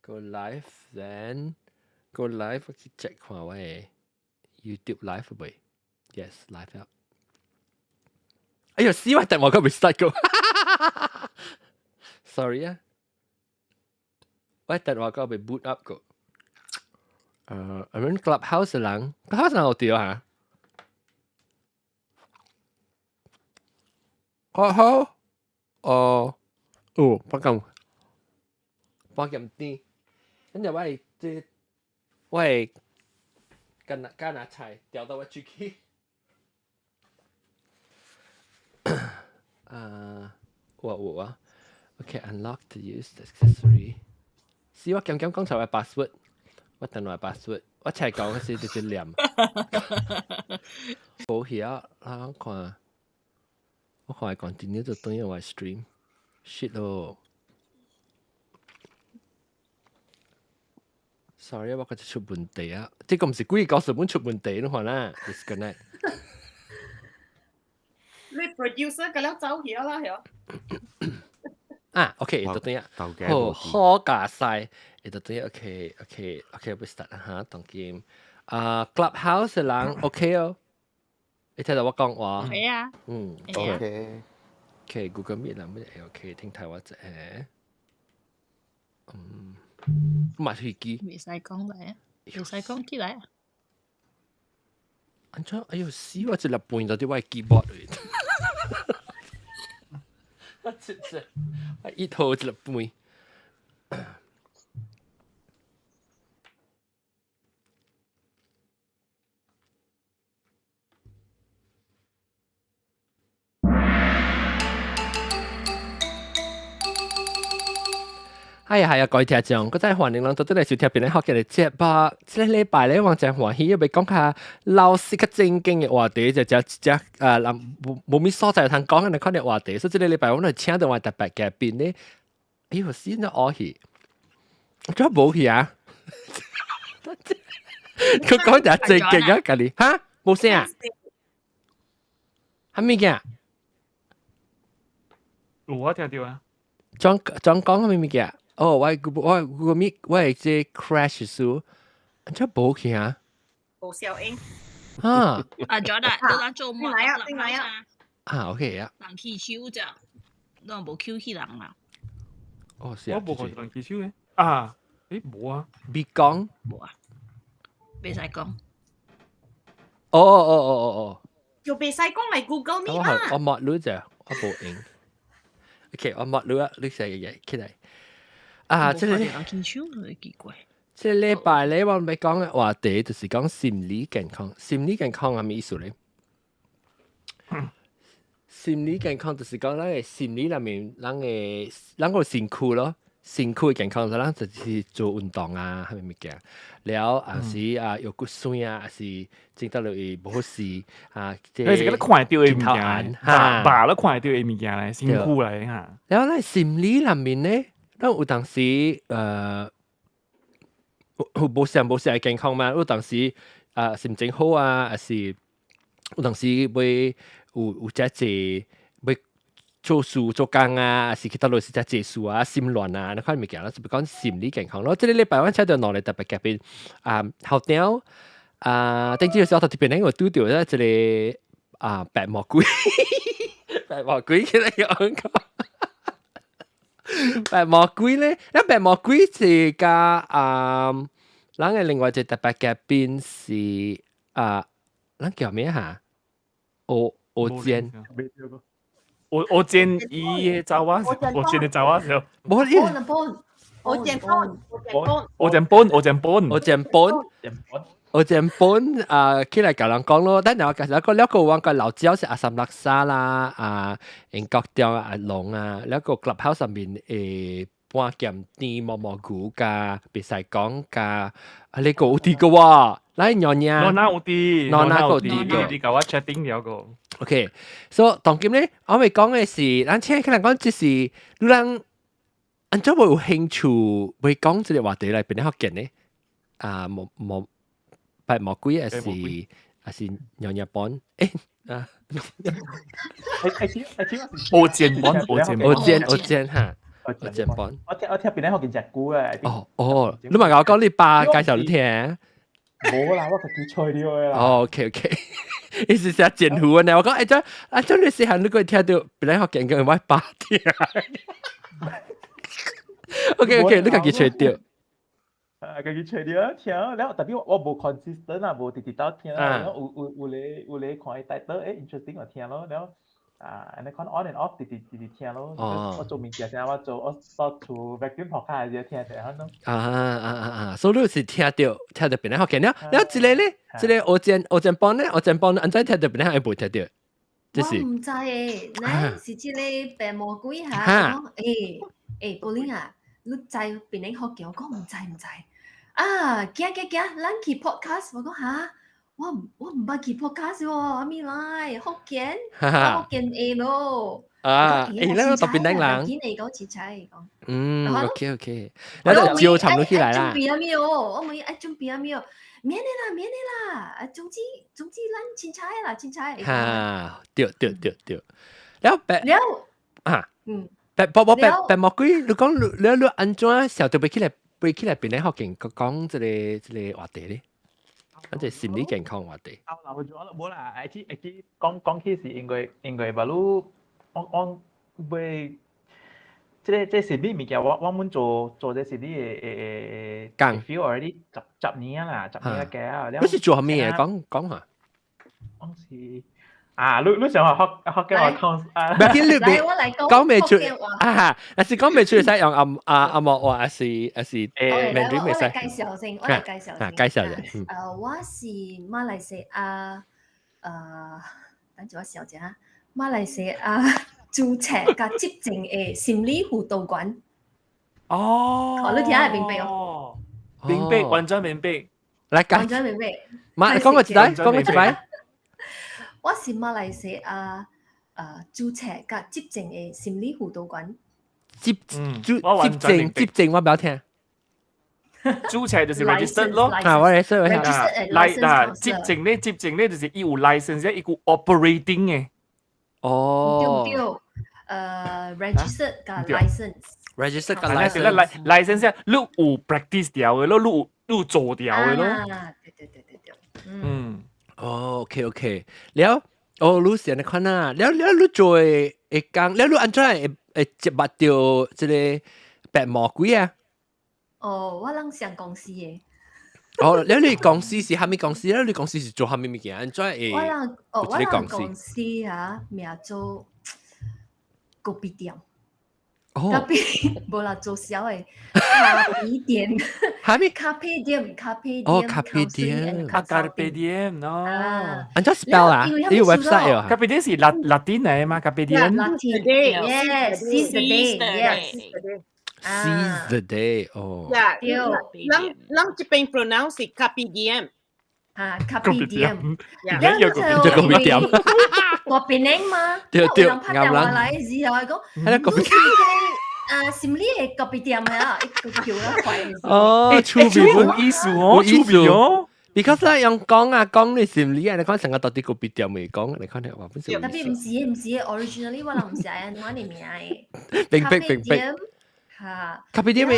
Go live then go live 我去 check 看我的 YouTube live 未？Yes live 啊！哎呦，死我電話個未 start 過，sorry 啊，我電話個未 boot up 過。我們 Clubhouse 的人，Clubhouse 人有對嚇？好好，哦，哦，不咁，半點甜，跟住我會這，我會干拿干拿菜掉到我嘴去。啊，有啊有啊，OK，unlock to use the accessory。是我剛剛講錯我 password，我等我 password，我才講是直接念。無去啊，我看，我看 continue 就等於我 stream。shit 咯。Sorry 我個出問題啊！這個毋是故意講日本出問題，你看啦，disconnect。你 producer 個了走去啦，係。啊，OK，就等於好好加晒，就等於 OK，OK，OK，不 start 啦嚇，當今啊 Clubhouse 的人 OK 哦，你聽到我講話？係啊。嗯，OK。 OK，Google Meet 啦，乜嘢 OK，聽睇我啫。嗯，買飛機。未使講嚟啊！未使講起來啊！安怎？哎呦死！我一粒半就佇我 keyboard 裏。我真是，我一頭一粒半。係啊係啊，各位聽眾，閣再歡迎人倒轉來收聽邊個學嘅節目。這個禮拜咧，我真歡喜，欲講較老實較正經的話題，就只只人無無物所在通講的款的話題。所以這個禮拜我來請到我特別嘉賓咧，哎呦，死咗我去，做無去啊？佢講就正經啊，家己哈無聲啊？啥物件？有我聽到啊。裝裝講啥物物件？哦，我我我咪我會這 crash 數，這無去啊？無效應。啊！啊，Jordan，你來做乜？來啊，來啊。啊，OK 啊。人起手就，攏無 Q 起人啦。哦，是啊。我無看人起手嘅。啊，誒，無啊。別講。無啊。袂使講。哦哦哦哦哦哦。就袂使講嚟 Google Meet 啦。我抹你啫，我無用。OK，我抹你啊，你寫嘢起來。啊，這個這個禮拜咧，我欲講的話題就是講心理健康。心理健康係咩意思咧？心理健康就是講咱的心理內面，咱的咱個身軀咯，身軀的健康，咱就是做運動啊，啥物物件。了後是啊，有骨酸啊，還是整到落去無好勢啊。這是個看會著的物件，肉都看會著的物件咧，身軀來哈。了咱心理內面咧，咱有當時有無啥無啥健康嘛？有當時啊心情好啊，還是有當時會有有遮濟欲做事做工啊，還是去佗落是遮濟事啊，心亂啊，那款物件咯，就是講心理健康咯。這個禮拜我請到兩個特別嘉賓啊，校長啊，頂次時候特別咧，我拄著咧一個啊白魔鬼，白魔鬼起來講。白魔鬼咧，那白魔鬼是佮啊，咱的另外一個特別嘉賓是啊，咱叫咩哈？歐歐堅，歐歐堅伊的查某，歐堅的查某是。無伊。歐堅本，歐堅本，歐堅本，歐堅本，歐堅本啊，起來共人講咯。等下我介紹個兩個我個老焦是阿三拉沙啦，啊，英國中阿龍啊，兩個 Clubhouse 上面半鹹甜毛毛菇加別使講加，啊你個有啲個喎，來娘娘，我哪有啲，我哪有啲個，你共我 chatting 了個。 OK，所以當今咧，我欲講的是，咱請可能講就是，你人按怎會有興趣會講這個話題來變得福建呢？啊，無無白魔鬼還是還是娘娘本？啊，烏煎本，烏煎烏煎烏煎哈。學建邦。我聽檳城福建誠久啊。哦哦，你嘛共我講你爸介紹你聽。無啦，我家己揣著的啦。哦，OK OK，伊是寫賤婦呢。我講欸，這啊，這你細漢你閣會聽著檳城福建講我爸聽。OK OK，你家己揣著。啊，家己揣著聽，了 tapi 我無 consistent 啊，無直直鬥聽啦。有有有咧有咧看伊 title，欸 interesting 就聽咯，了啊，按呢款 on and off 直直直直聽咯。我做物件時，我做我掃厝 vacuum 塗跤時聽者款咯。啊啊啊啊！所以你是聽著檳城福建了，了這個咧，這個學建邦咧，學建邦按怎聽著檳城會無聽著？這是我毋知欸，咱是這個白魔鬼哈，講欸欸，寶玲啊，你知檳城福建？我講毋知毋知。啊，行行行，咱去 podcast。我講哈，我毋捌去 podcast 喎，啥物來福建？我福建會無？啊，欸，咱個檳城人。見你講凊彩講。嗯，OK OK，咱就招尋你起來啦。準備啥物哦？我問伊愛準備啥物哦？免的啦，免的啦，啊，總之咱凊彩啦，凊彩。哈，對對對對。了白了啊，嗯，白白白白魔鬼，你講你你按怎想著欲起來？欲起來檳城福建講這個話題咧，啊，這心理健康話題。啊，嗱，我無啦，actually 講講起是因為吧，你我欲這個心理物件，我們做這心理的工 feel already 十年啦，10年幾啊。你是做啥物的？講講下。我是啊，你想學學學嘅話講啊？唔要緊，你來，我來講講袂出啊！若是講袂出，會使用阿莫話，還是誒，來，我來介紹先，我來介紹先。介紹者。我是馬來西亞，等陣我想一下，馬來西亞註冊佮執證的心理輔導員。哦。哦，你聽會明白哦？明白，完全明白。來講。完全明白。馬講過一擺，講過一擺。我是馬來西亞註冊佮執證的心理輔導員。執執執證執證，我不曉聽。註冊就是 register 咯。啊，我 register 來嗱，執證咧就是伊有 license，伊有 operating 的。哦。對對，register 佮 license。 register 佮 license。 license 你有 practice 掉的咯，你有做掉的咯。啊，對對對對對。嗯。哦，OK OK，了，哦，你是按呢款啊，了了你做的會講，了你按怎會接觸著這個白魔鬼啊？哦，我人上公司的。哦，了你公司是啥物公司？了你公司是做啥物物件？按怎會？我人哦，我人公司啊，名做咖啡店。哦。咖啡無啦，做痟的咖啡店。啥物？咖啡店，咖啡店。哦，咖啡店。啊，咖啡店哦。按怎 spell 啊？你有 website 哦？咖啡店是拉丁來嘛？咖啡店。 Latin，yes，seize the day，yes。 Seize the day，哦。 Yeah，人人這邊 pronounce 是咖啡店。啊，咖啡店。有個咖啡店。我檳城嘛，對對，有人拍電話來時候講，係個咖啡店。啊，心理的咖啡店啊，一個叫了壞。哦，趣味有意思哦，趣味哦。 Because 咧用講啊講你心理啊，你看成個到底咖啡店未講，你看你話本是。 Tapi 毋是，originally 我人毋是按呢的名的。明白明白。哈。咖啡店的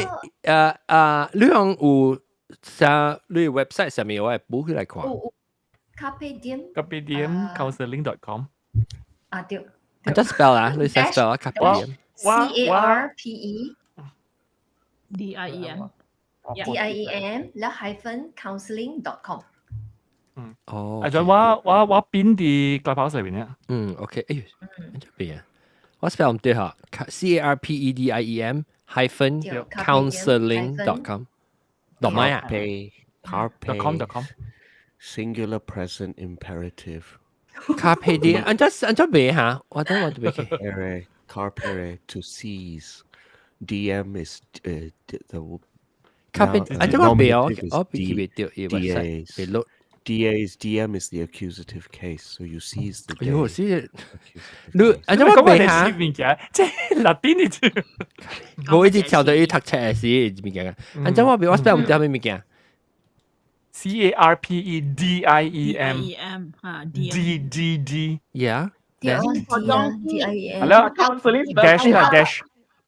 你用有啥？你 website 上面我會補起來看。有有咖啡店。咖啡店 counseling.com。啊對。按怎 spell 啊？你識 spell 啊？咖啡店。 CARPE DIEM DIEM 了 -counseling.com。嗯。哦。啊，就我邊佇 Clubhouse 裏邊咧。嗯，OK，哎呦，這邊啊，我 spell 毋對哈，CARPEDIEM-counseling.com。dot my 啊？Carpe .com .com singular present imperative。咖啡店，按怎按怎賣哈？我等我都袂記。 Carpere to seize. DM is the 咖啡，按怎我賣哦？我記袂著伊 website 袂錄。 DA is DM is the accusative case, so you seize the 哎呦， day. 是你按怎我賣哈？物件，這拉丁的字。我一直跳到伊讀冊的時物件啊。按怎我賣？我 spell 毋對啥物物件？ CARPEDIEM E M 哈 D D D D Yeah。 D D I E M。係啦，dash 啦 dash。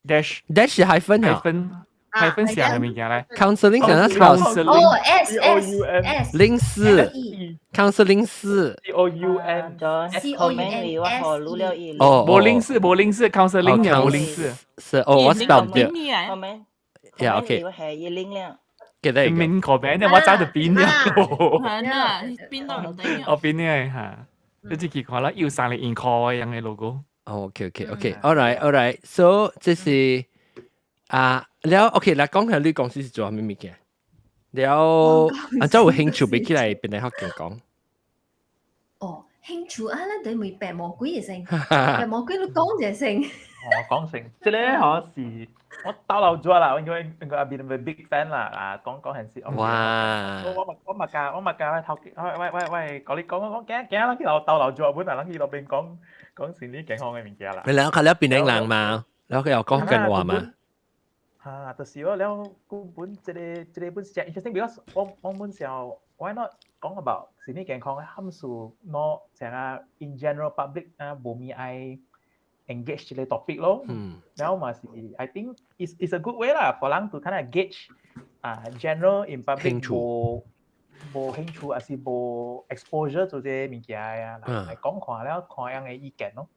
dash dash hyphen 啊 hyphen hyphen 寫係物件咧，counseling 係那哦，S S S 零四 counseling 四 C O U N C O U N S 哦，無零四無零四 counseling 嘅無零四，是哦，我 spell 唔對。 comment Yeah, OK。係一零了。記得面個名咧，我走到邊了。係啊，邊都唔定。哦，邊呢嚇？你自己看啦，要三個 in call 樣嘅 logo。 OK OK OK，all right all right，so 這是啊，了 OK 來講下你公司是做啥物物件？了，啊，怎有興趣欲起來變來福建講？哦，興趣啊，咱對問白魔鬼就先，白魔鬼你講就先。哦，講成，這個嗬是我兜漏咗啦，我應該阿邊係 big fan 啦，啊，講講係先。哇！我嘛教頭，喂喂喂喂，講你講講驚驚啦，去漏兜漏咗本啊，去落邊講講心理健康嘅物件啦。你兩個了檳城人嘛，然後佢又講緊話嘛。嚇，就是我了根本這個本是真 interesting，because 我本時候 why not 講 about 心理健康嘅函數，喏，成啊 in general public 啊，無咪愛 engage 這個 topic 咯。然後嘛是，I think is a good way 啦，for 人 to kind of gauge 啊 general in public 無興趣，還是無 exposure 做這個物件啊，來講看了看樣嘅意見咯。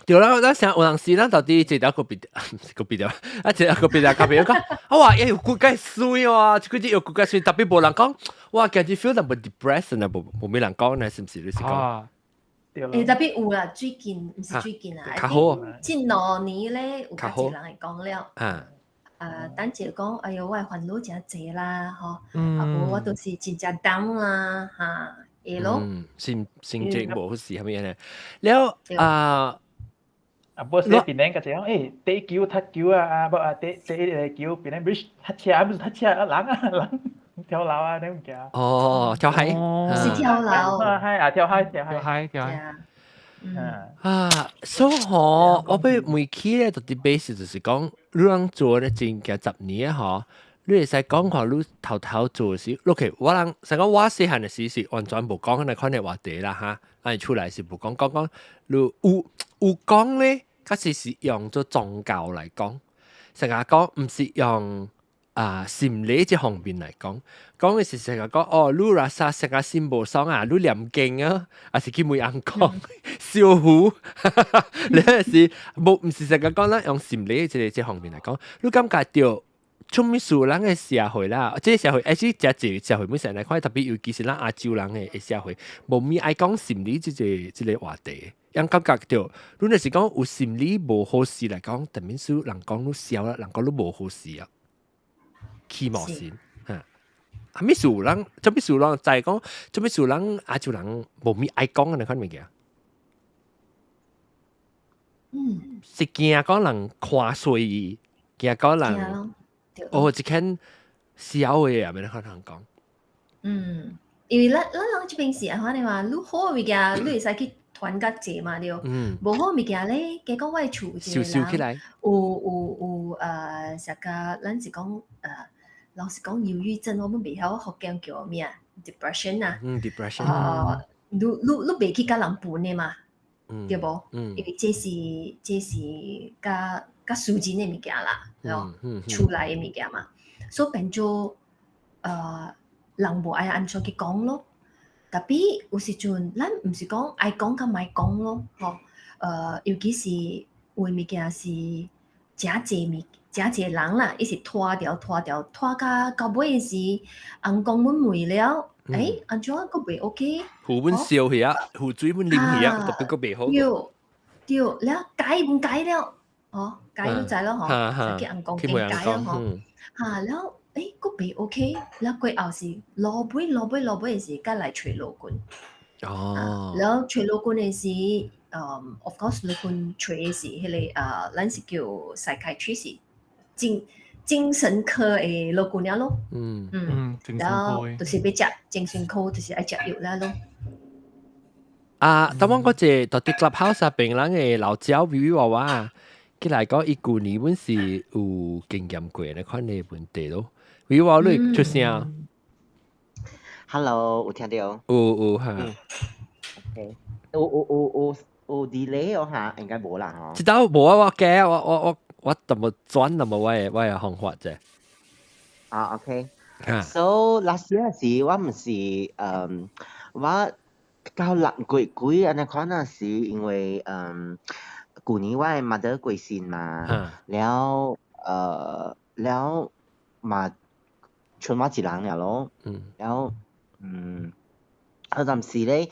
對啦，咱成有陣時，咱到底這條個別，毋是個別條，啊，這條個別條咖啡講，啊哇，欸，骨骼水哦，這個有骨骼水，特別無人講，哇，感覺 feel 淡薄 depressed 啊，無咩人講呢，是毋是？你是講？欸，特別有啦，最近毋是最近啊，較好。這2年咧有較濟人會講了。啊。啊，等者講，哎喲，我的煩惱誠濟啦，吼，啊無我都是真正 down 啦，哈，會咯。嗯，心情無好勢，啥物樣咧？了啊。啊，無說檳城個這樣，欸，第一球踢球啊，啊，無啊，第一個球檳城不是踢車，不是踢車，啊人啊人跳樓啊，你物件。哦，跳海，是跳樓。海啊，跳海，跳海，跳海。啊，所以吼，我欲問起咧，到底 base 就是講，你人做咧真行10年吼，你會使講看你頭頭做時，OK，我人成講我細漢的時是完全無講那款的話題啦哈，啊出來是無講講講，你有講咧，確實是用做宗教來講，成日講毋是用啊心理這方面來講，講的是成日講哦，你若啥成個心無爽啊，你念經啊，還是去問翁公燒符，你是無毋是成日講咱用心理這方面來講，你感覺著？出物事咱的社會啦，這個社會，而且誠濟社會本身來看，特別尤其是咱亞洲人的社會，無物愛講心理這個話題，人感覺著，你若是講有心理無好勢來講，特別是人講你痟啦，人講你無好勢啊，起毛線嚇。啥物事人，做物事人就係講，做物事人亞洲人無物愛講的那款物件。是驚講人看衰伊，驚講人。哦，這間痟的啊，免可能講。嗯，因為咱人這邊是按怎的嘛，你好的物件，你會使去團結濟嘛對。無好的物件咧，加講我的厝一個人有啥個，咱是講老實講，憂鬱症我們袂曉福建叫咩啊？depression 啊。嗯，depression。啊，你袂去共人分的嘛？對無？因為這是較私人的物件啦，吼，厝內的物件嘛，所以變做人無愛按怎去講咯。Tapi 有時陣，咱毋是講愛講佮莫講咯，吼。尤其是有的物件是誠濟物，誠濟人啦，伊是拖掉拖掉拖到尾時，翁公阮問了，欸，按怎閣袂 OK？符阮燒去啊，符水阮啉去啊，特別閣袂好。對對，了解毋解了，吼，解你知咯吼，就去翁公見解咯吼，哈了，欸，閣袂 OK，了過後是落尾落尾落尾時，才來揣老君。了揣老君的時，of course 老君揣的是彼個咱是叫 psychiatrist 精神科的老君了咯。了就是欲食精神科，就是愛食藥了咯。啊，當我嗰隻到佇 Clubhouse 入邊人的老鳥微微娃娃，佢來講，伊舊年阮是有經驗過那款的問題咯。微娃你出聲。 Hello，有聽到？有哈。 OK，有有有有有 delay 哦哈，應該無啦吼。這道無啊，我驚我我我我怎麼轉那麼我的方法啫。啊，OK。So last year 時我毋是我到6月幾按呢款那時，因為舊年我的 mother 過身嘛，了了嘛剩我一人了咯，了彼陣時咧，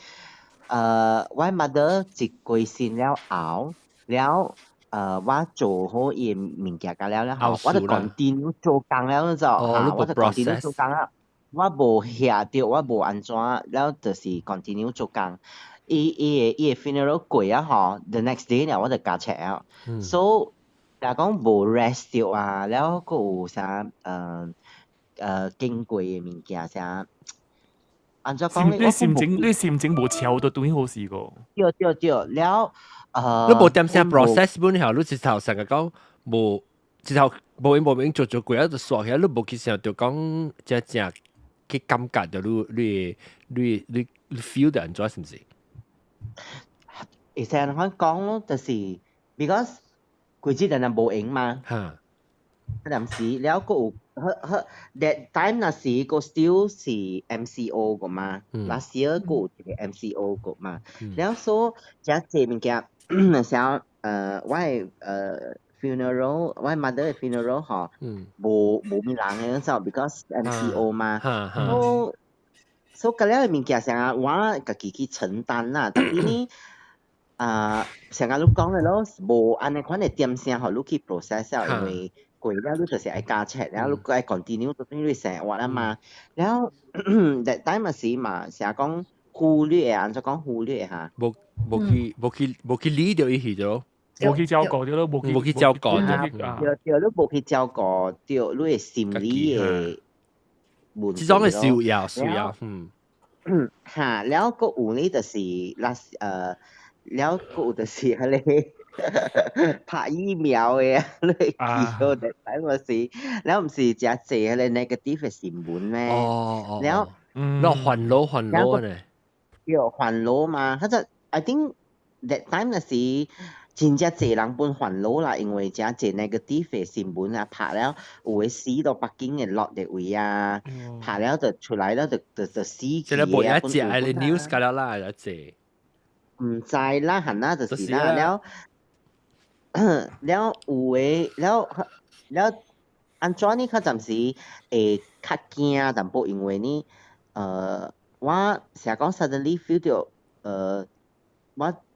我 mother 一過身了後，了我做好伊的物件了了後，我就 continue 做工了，你知道？我就 continue 做工啦。我無遐著，我無按怎，了就是 continue 做工。伊的 funeral 過啊吼，the next day 了我就加冊了。So 若講無 rest 著啊，了閣有啥經過的物件啥？按怎講咧？你心情無超到對好事個。對對對，了你無點聲 process 本後，你直頭成個講無，直頭無閒無閒做做過啊，就煞起來，你無去想著講真正去感覺著你 feel 著按怎是毋是？會使按怎講咯，就是 because 規節人人無閒嘛。臨時了閣有呵呵，that time 若是個 still 是 MCO 個嘛，last year 閣有一個 MCO 個嘛，了所以這濟物件，那時候我的funeral，我的 mother 的 funeral 吼，無物人的嗰陣，because MCO 嘛，所以嗰了的物件成日我家己去承擔啦，但是呢，啊，成日你講的咯，無按呢款的點聲予你去 process 了，因為過了你就是愛加冊，了你愛 continue 做你生活啊嘛。了 that time 時嘛，成日講忽略啊，按怎講忽略哈？無去理著伊去咗，無去照顧著咯，無無去照顧對，對對，你無去照顧著你的心理的問題。這種係需要需要，嗯。哈，了閣有呢，就是 last 了閣有就是彼個拍疫苗的，你會記得that time 時，了毋是誠濟彼個 negative 的新聞咩？了，了煩惱煩惱呢？對，煩惱嘛，彼陣 I think that time 若是真正濟人本煩惱啦，因為誠濟 negative 的新聞啊，拍了有的死到北京的落的位啊，拍了就出來了就死去。這個無一隻係 news 㗎了啦，一隻。毋知啦，係啦，就是啦，了了有的了了按怎呢？較暫時會較驚淡薄，因為呢，我成日講 suddenly feel 到，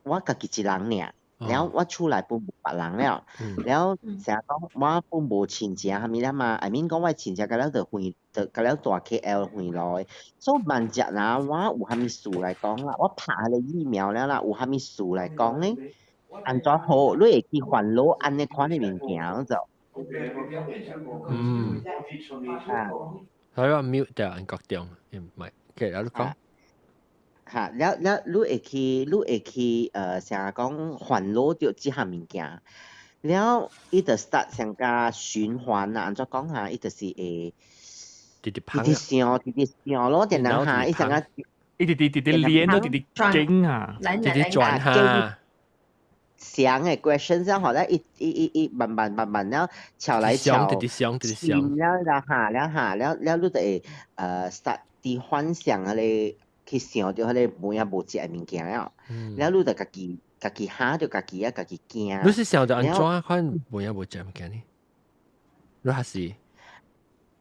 我家己一人爾，了我厝內本無別人了，了成日講我本無親情啥物啦嘛，I mean 講我親戚甲了就遠，就甲了蹛 KL 遠來，所以萬一若我有啥物事來講啦，我拍彼個疫苗了啦，有啥物事來講呢？按怎好，你會去煩惱按呢款的物件就。啊。所以我 mute 掉按國中，唔係，其實你講。哈，了了，你會去，成日講煩惱著這項物件，了，伊就 start 成個循環啊，按怎講哈，伊就是會，直直直想，直直想咯，定然哈，伊成個，伊直直直直連咯，直直經啊，直直轉哈。想的 question 這樣好咧，一一一一慢慢慢慢了敲來敲，直直想，直直想，了了哈了哈了了，你就會start 佇幻想彼個。去想著彼個無影無跡的物件了，了你就家己嚇著家己啊，家己驚。你是想著按怎款無影無跡物件呢？你還是？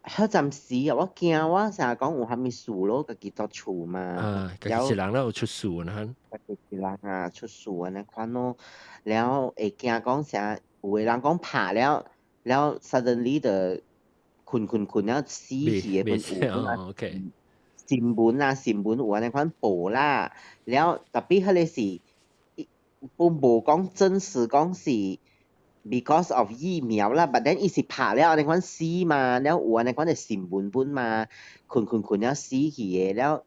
彼陣時啊，我驚我成日講有啥物事咯，家己蹛厝嘛。啊，家己一人了有出事呢？家己一人啊，出事按呢款咯，了會驚講啥？有的人講拍了，了 suddenly 就睏睏睏了死去的本有哦，OK。新聞啊，新聞有按呢款報啦，了 tapi 彼個是，本無講真實講是 because of 疫苗啦，but then 伊是拍了按呢款死嘛，了有按呢款的新聞本嘛，睏睏睏了死去的，了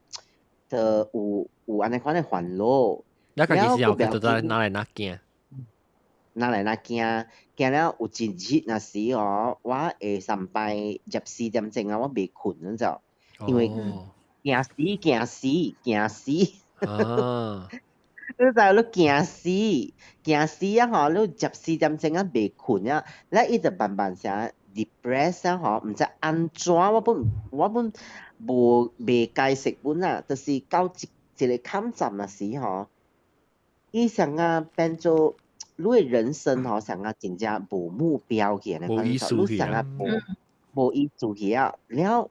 就有按呢款的煩惱。了家己是後就在哪來哪驚？哪來哪驚？驚了有一日若是哦，我下三擺24點鐘啊，我袂睏你知無？因為驚死驚死驚死！啊！你知你驚死，驚死啊！吼，你14點鐘啊袂睏啊，咧伊就慢慢成 depress 啊！吼，毋知按怎，我本無袂解釋本啊，就是到一一個坎站的時吼，伊想啊變做你的人生吼，想啊真正無目標去，無意思。你想啊無意思去啊！了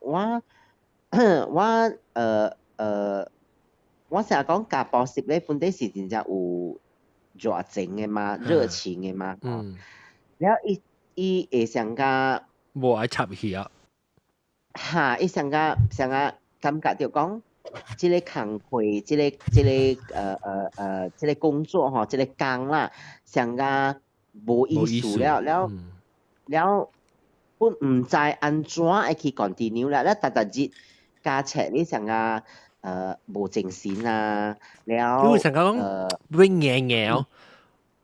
我成日講教補習咧，本底是真正有熱情的嘛，熱情的嘛。了伊伊會上甲無愛插去啊。哈！伊上甲上甲感覺著講，這个工課，這个工作吼，這个工啦，上甲無意思了了了，本毋知按怎會去 continue 啦，了逐逐日加冊你上甲無精神啊，了。你有想講會硬硬哦？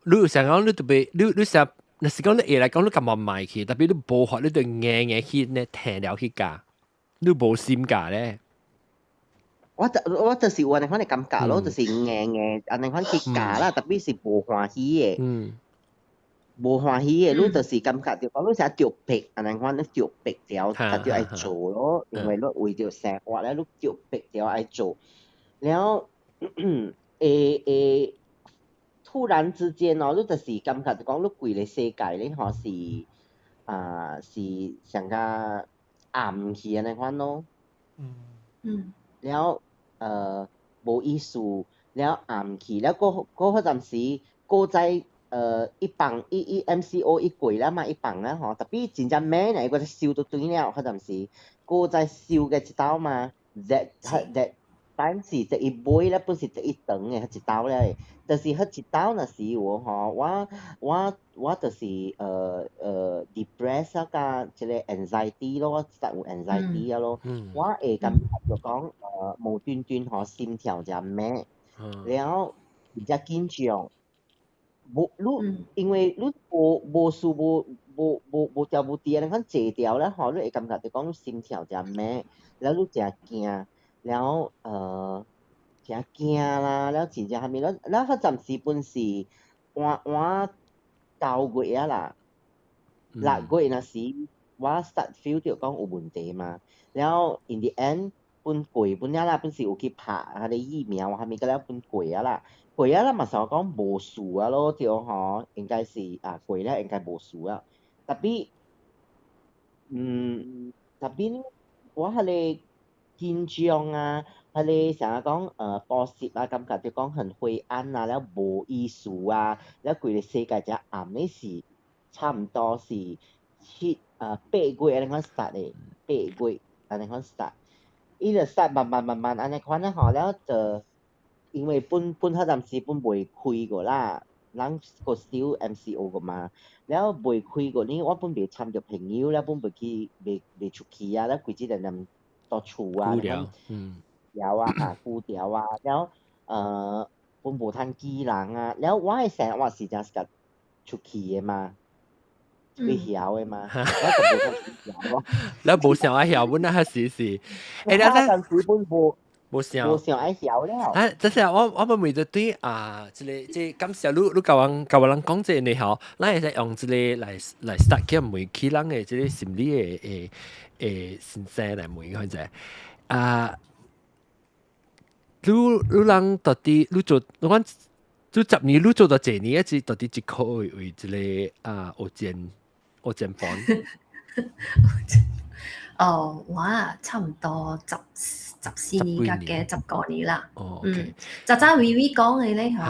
你有想講你特別，你你想，若是講你會來講你感覺賣去，特別你無法，你就硬硬去呢聽了去教，你無心教咧。我就是有按呢款的感覺咯，就是硬硬按呢款去教啦，特別是無歡喜的，無歡喜的，你就是感覺著講你成著迫，按呢款你著迫著，才著愛做咯，因為你為著生活咧，你著迫著愛做，了會會突然之間哦，你就是感覺就講你規个世界咧吼是啊是上較暗去按呢款咯。了無意思，了暗去，了過過彼陣時，閣再一放伊伊 MCO 一過了嘛，一放了吼，特別真正猛咧，閣再收倒轉了，彼陣時，閣再收個一道嘛，that time 是這一尾咧，本是這一長的彼一道了，就是彼一道若是有吼，我就是depressed 啊，佮這个 anxiety 咯，我實有 anxiety 啊咯，我會感覺就講無端端吼心跳誠猛，了真正緊張，無你因為你無無事無無無無條無佇按呢款坐著咧吼，你會感覺就講你心跳誠猛，了你誠驚，了誠驚啦，了真正啥物，了了彼陣時本是換換9月啊啦，6月那時我 start feel 著講有問題嘛，了 in the end 本過本了啦，本是有去拍彼個疫苗啥物，閣了本過啊啦，過啊啦嘛是講無事啊咯，對吼，應該是啊過了應該無事啊，特別特別我彼个緊張啊，彼个啥講補習啊，感覺就講很灰暗啊，了無意思啊，了規个世界誠暗的是差毋多是7、8月按呢款 start 的，八月按呢款 start，伊就 start 慢慢慢慢按呢款啊吼，了就因為本本彼陣時本袂開過啦，人閣 still MCO 過嘛，了袂開過呢，我本袂參著朋友，了本袂去袂袂出去啊，了規日定定佇厝啊，孤調，條啊，哈孤調啊，了本無通見人啊，了我的生活是誠適合出去的嘛，去曉的嘛，我就無通去曉咯。你無想愛曉，本來是是，欸，你陣時本無無想無想愛曉了。啊，這是我我問就對啊，這个這感謝你你共我人講這個呢吼，咱會使用這個來來 start 去問起人的這个心理的的的先生來問看者啊，你你人到底你做你講你10年你做到這年，一到底一個為為這个啊學煎學煎盤？哦，我差毋多14年較加10個年啦。哦，嗯，早早微微講的咧吼，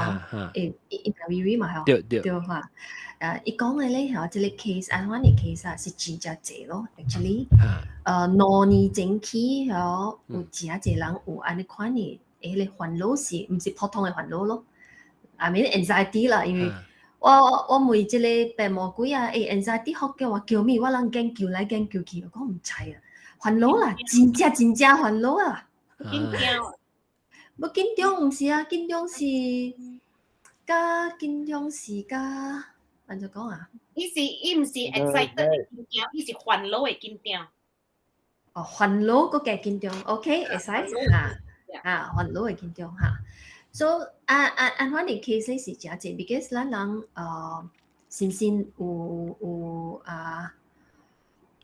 欸，伊微微嘛吼，對對對哈。啊，伊講的咧吼，這个 case 按款的 case 啊，是真正濟咯，actually。2年前起吼，有誠濟人有按呢款的，彼个煩惱是毋是普通的煩惱咯？I mean anxiety 啦，因為我問這个白魔鬼啊，欸，anxiety 福叫我叫咩？我人研究來研究去，我講毋知啊，煩惱啦，真正真正煩惱啊！緊張。無緊張毋是啊，緊張是佮緊張是佮按怎講啊？伊毋是 excited 的緊張，伊是煩惱的緊張。哦，煩惱閣加緊張，OK，會使哈啊，煩惱的緊張哈。So 按按按款的 case 咧是誠濟，because 咱人先先有有啊，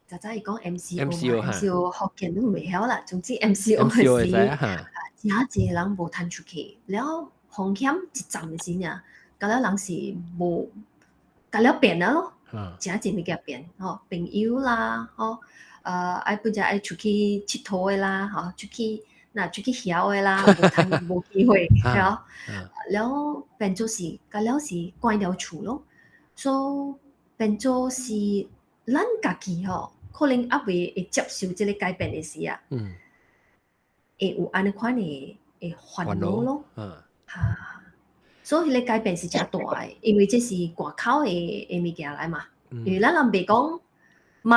早早伊講 MCO 嘛，MCO 福建攏袂曉啦。總之 MCO 的時，誠濟人無通出去，了風險一站的時爾，甲了人是無，甲了變了咯，誠濟物件變，吼，朋友啦，吼，愛本只愛出去𨑨迌的啦，吼，出去若出去囂的啦，無通無機會，了，了變做是，甲了是關了厝咯，所以變做是咱家己吼，可能猶未會接受這個改變的時啊，會有按呢款的的煩惱咯，哈，所以彼個改變是誠大的，因為這是外口的的物件來嘛，因為咱人袂講，莫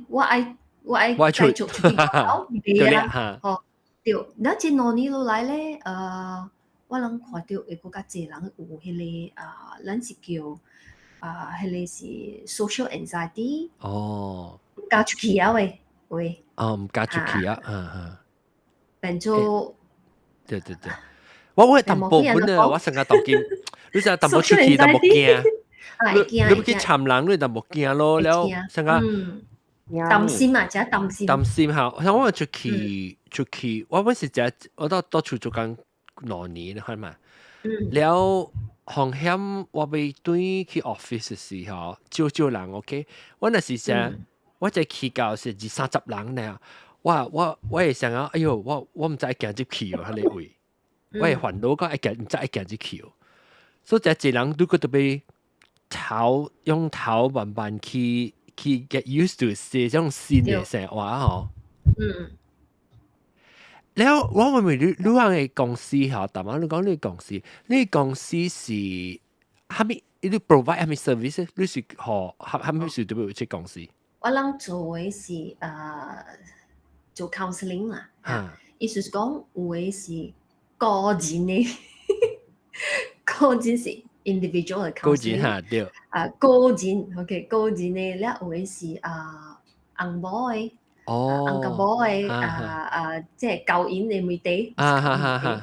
我愛我愛繼續出去外口，袂啊，吼，對，咱這兩年落來咧，我人看著會閣較濟人有彼個啊，咱是叫啊，彼個是 social anxiety，毋敢出去啊喂，喂，哦，毋敢出去啊，嗯嗯，變做，對對對，我會淡薄本啊，我成日當見，你成日淡薄出去淡薄驚，你你欲去參人，你淡薄驚咯，了成日擔心啊，誠擔心，擔心嚇，像我出去出去，我本是食，我到到厝做工2年，你看嘛，了風險我欲轉去 office 的時候，少少人 OK，我若是啥，我這去到是二三十人呢，我我我會想講，哎喲，我我毋知愛行入去哦，彼個位，我會煩惱講愛行，毋知愛行入去哦，所以這一人拄閣特別頭用頭慢慢去去 get used to 這種新的生活吼。了，我問問你，你話的公司吼，逐擺你講你公司，你公司是啥物？你 provide 啥物 service？你是予啥物是特別有這公司？我人做的是做 counseling 啦，意思是講有的是個人的，個人是 individual 的個人哈對。啊，個人 OK，個人的了有的是啊翁某的。翁甲某的啊啊，即係交姻的問題，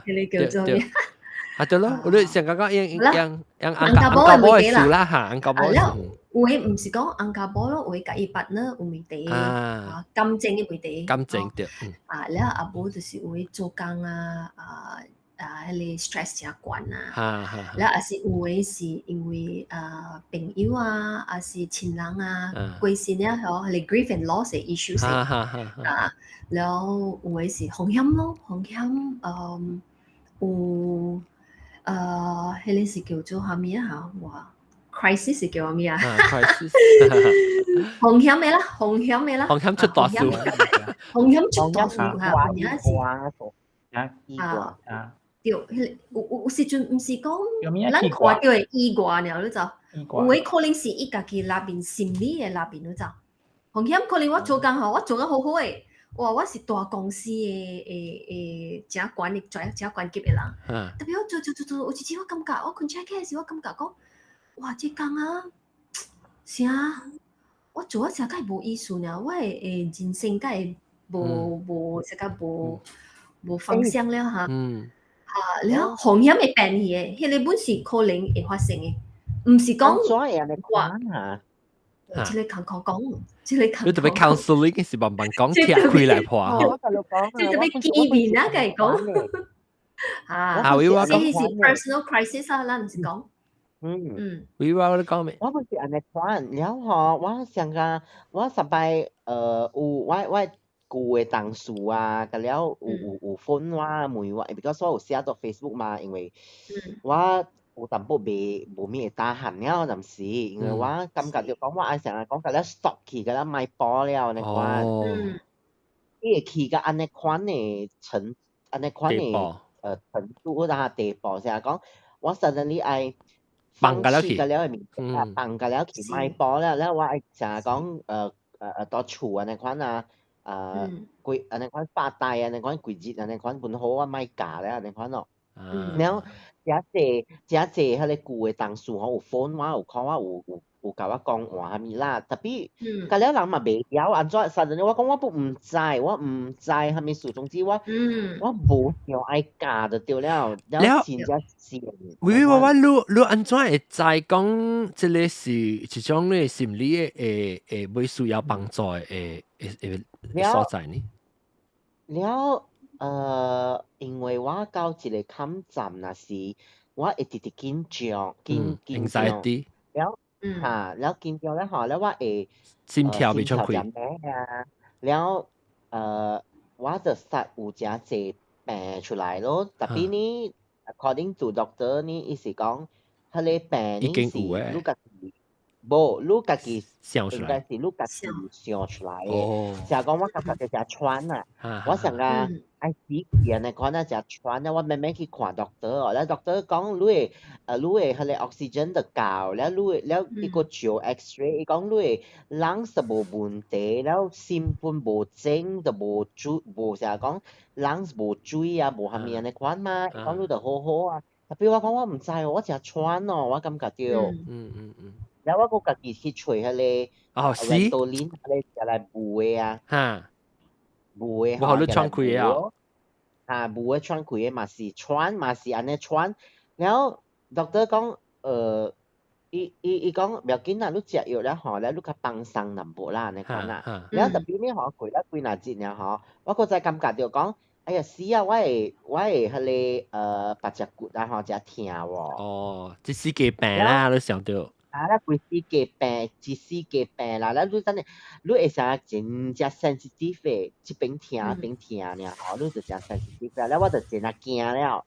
彼个叫做咩？啊對咯，我哋上剛剛用用用翁甲某的問題啦嚇，翁甲某。了，有的毋是講翁甲某咯，有的共伊 partner 有問題，啊感情的問題。感情對。啊，了啊無就是有的做工啊啊啊，彼个 stress 誠懸啊，了抑是有的是因為啊朋友啊，抑是親人啊過身了吼，彼个 grief and loss 的 issues 啊，了有的是風險咯，風險嗯有彼个是叫做啥物啊？嚇，哇，crisis 是叫啥物啊？crisis 風險的啦，風險的啦，風險出大事，風險出大事嚇，有影是啊啊，對，彼个有有有時陣毋是講咱看著的意外爾，你知？有的可能是伊家己內面心理的內面，你知？風險可能我做工吼，我做得好好的，哇！我是大公司的的的誠懸的誠誠懸級的人，特別我做做做做，有一次我感覺，我睏醒起來時，我感覺講，哇！這工啊，啥？我做啊誠較無意思爾，我的的人生敢會無無啥個無無方向了哈。啊，了風險會變去的，彼个本是可能會發生的，毋是講我。這個艱苦講，這個艱苦。你特別 counseling 是慢慢講，拆開來破。這特別見面啊，共伊講。啊，啊，我這是 personal crisis 啊，咱毋是講。我話你講咩？我本是按呢款，了吼，我上個我上擺有我我舊的同事啊，佮了有有有 phone 我問我，because 我有寫到 Facebook 嘛，因為我有淡薄袂無咩會 tahan 了暫時，因為我感覺著講我愛成日講佮了 stop 去，佮了莫播了按呢款。伊會去到按呢款的程，按呢款的程度啊地步，成日講我 suddenly 愛放棄佮了的物件，放佮了去莫播了，了我愛成日講到厝按呢款啊，規按呢款發呆按呢款規日按呢款本好我莫教了按呢款咯。然後誠濟誠濟彼個舊的同事吼有 phone 我有 call 我有共我講話啥物啦，tapi 甲了人嘛袂曉按怎，suddenly 我講我都毋知，我毋知啥物事，總之我我無想愛教就對了，了真正是。喂喂喂，你按怎會知講這个是一種你心理的會會需要幫助的所在呢？了，因為我到一个坎站，若是我會直直緊張，緊緊張，了嚇，了緊張了吼，了我會心跳袂暢快啊，了我就實有誠濟病出來咯，tapi 呢，according to doctor 呢，伊是講，彼个病呢是你家己，無你家己想出來，應該是你家己想出來的。就講我感覺誠喘啊，我想講愛死去按呢款啊，誠喘啊，我慢慢去看 doctor 哦，了 doctor 講你的彼個 oxygen 就夠，了你的了伊閣照 X-ray，伊講你的 lungs 就無問題，了心本無腫，就無水，無啥講 lungs 無水啊，無啥物按呢款嘛，伊講你就好好啊。tapi 我講我毋知哦，我誠喘哦，我感覺著。了我閣家己去揣彼個Ventolin 彼個食來霧的啊。霧的無予你喘氣啊？啊，霧的喘氣的嘛是喘，嘛是按呢喘。了 doctor 講，伊講無要緊啦，你食藥了吼，了你較放鬆淡薄啦，按呢款啦。了 tapi 呢吼，過了幾若日爾吼，我閣再感覺著講，哎呀死啊！我會彼个腹脊骨啊吼，誠疼喎。哦，這四個病啦，你想著。啊，咱規世界病，一世界病啦，咱你等下，你會啥真正 sensitive 的，這邊疼彼邊疼爾吼，你就誠 sensitive 了，了我就真啊驚了，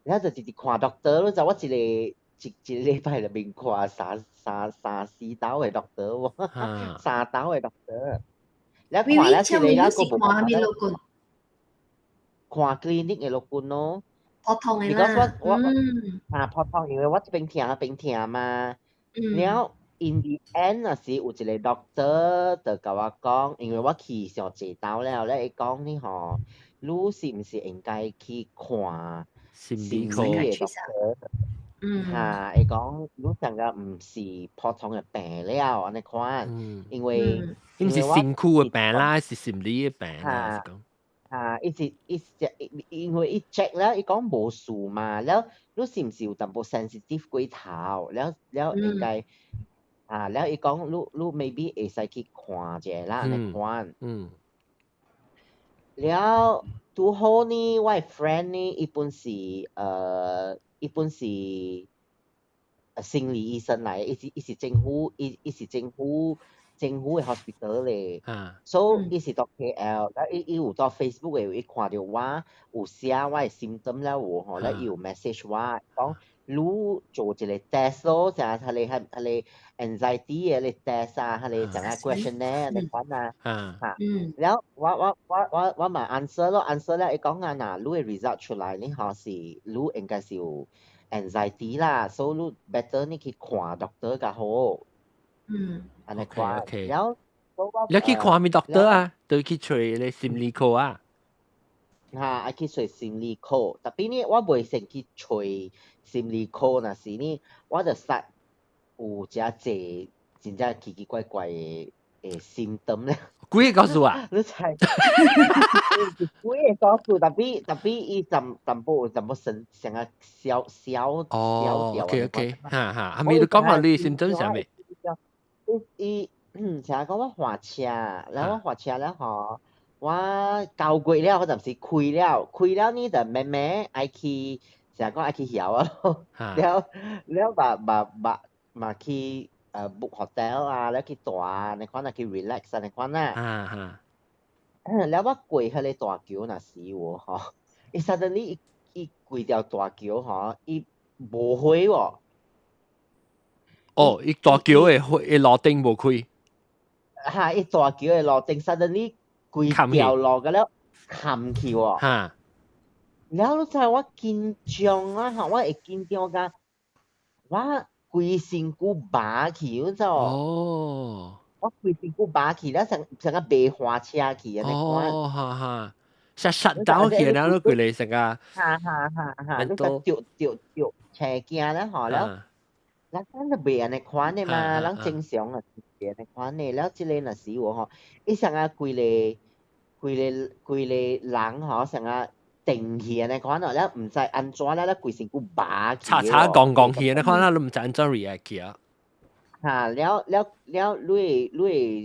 了就直直看 doctor，你知我一個禮拜內面看三四兜的 doctor 喎，三兜的 doctor，了看了一個了，閣無看啥物老君？看 clinic 的老君咯。普通的啦。我啊普通，因為我這邊疼彼邊疼嘛。了 in the end 若是有一個 doctor 就共我講，因為我去上濟兜了，了伊講你吼，你是毋是應該去看心理科的 doctor？哈，伊講你上個毋是普通的病了，按呢款，因為毋是身軀的病啦，是心理的病啦，是講。啊，伊是伊是因為伊 check 了，伊講無事嘛，了你是毋是有淡薄 sensitive 過頭？了了應該啊，了伊講你 maybe 會使去看一下啦，按呢款。了拄好呢，我的 friend 呢，伊本是心理醫生來，伊是政府，伊是政府的 hospital 咧，所以伊是佇 KL，了伊有佇 Facebook 的，伊看著我有寫我的 symptom 了有吼，了伊有 message 我講你做一個 test 咯，啥彼個 anxiety 的 test 啊，彼個啥個 questionnaire 按呢款啊，哈，了我嘛 answer 咯，answer 了伊講啊，若你的 result 出來，你吼是你應該是有 anxiety 啦，所以你 better 你去看 doctor 較好。按呢款，了你去看啥物 doctor 啊？對去揣咧心理科啊？哈，愛去揣心理科，tapi 呢，我袂先去揣心理科，若是呢，我就實有誠濟真正奇奇怪怪的 symptom 咧。幾个告訴啊？你猜？幾个告訴，tapi 伊淡淡薄有淡薄神成個消消消掉。 OK OK，哈哈，係咪你講下你 symptom 啥物？伊伊成日講我駛車，然後我駛車了吼，我9月了，我暫時開了，開了呢就慢慢愛去，成日講愛去曉啊咯，了了嘛嘛嘛嘛去book hotel 啊，了去住啊，按呢款啊去 relax 按呢款啊。了我過彼个大橋若時有吼，伊 suddenly 伊規條大橋吼，伊無火喎。哦，伊大橋的火，伊路燈無開。哈！伊大橋的路燈 suddenly 規條路個了冚去喎。了你知我緊張啊！吼，我會緊張甲我規身軀麻去，你知無？哦。我規身軀麻去，了成成個袂駛車去按呢款。哦，哈哈。shut down 去啦，你規個成個。哈哈哈哈！你就掉掉掉斜鏡咧，嗬了。咱咱就袂按呢款的嘛，咱正常啊是按呢款的。了，這个若是有吼，伊啥個規个規个規个人吼，啥個定去按呢款哦，了毋知按怎了，了規身軀麻去。查查摃摃去按呢款啦，你毋知按怎 react 去啊。哈，了了了，你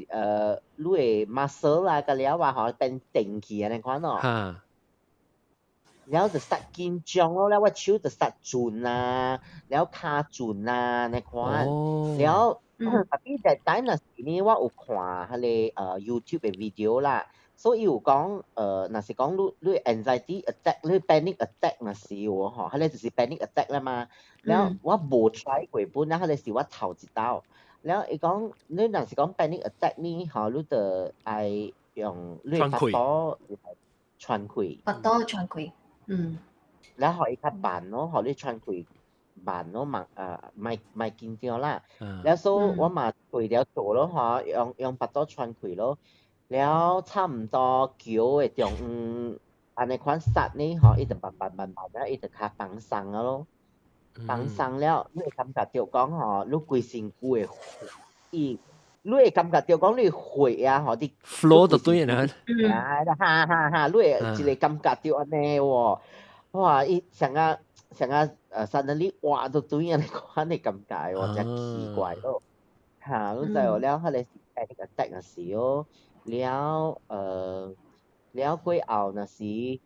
的 muscle 啊，佮了啊吼變定去按呢款哦。了就 start 緊張咯，了我手就 start 轉啊，了跤轉啊，按呢款。了，特別在等若是呢，我有看彼个YouTube 的 video 啦，所以伊有講，若是講你 anxiety attack，你 panic attack 若是有吼，彼个就是 panic attack 啦嘛。了我無 try 過本，了彼个是我頭一道。了伊講，你若是講 panic attack 呢，吼，你就愛用你腹肚喘氣。腹肚喘氣。嗯，了予伊較慢咯，予你喘氣慢咯，嘛莫莫緊張啦。了所以我嘛對了做咯，吼，用腹肚喘氣咯。了差毋多橋的中央，按呢款殺呢，吼，伊就慢慢慢慢了，伊就較放鬆啊咯。放鬆了，你會感覺著講吼，你規身軀會伊，你會感覺著講你血啊，吼，佇 flow 就對啦。啊，哈哈哈！你會一个感覺著按呢喎，哇！伊像啊像啊suddenly 哇，就對按呢款的感覺喎，真奇怪咯。哈，你知無了，彼个是 panic attack 若是哦，了了過後若是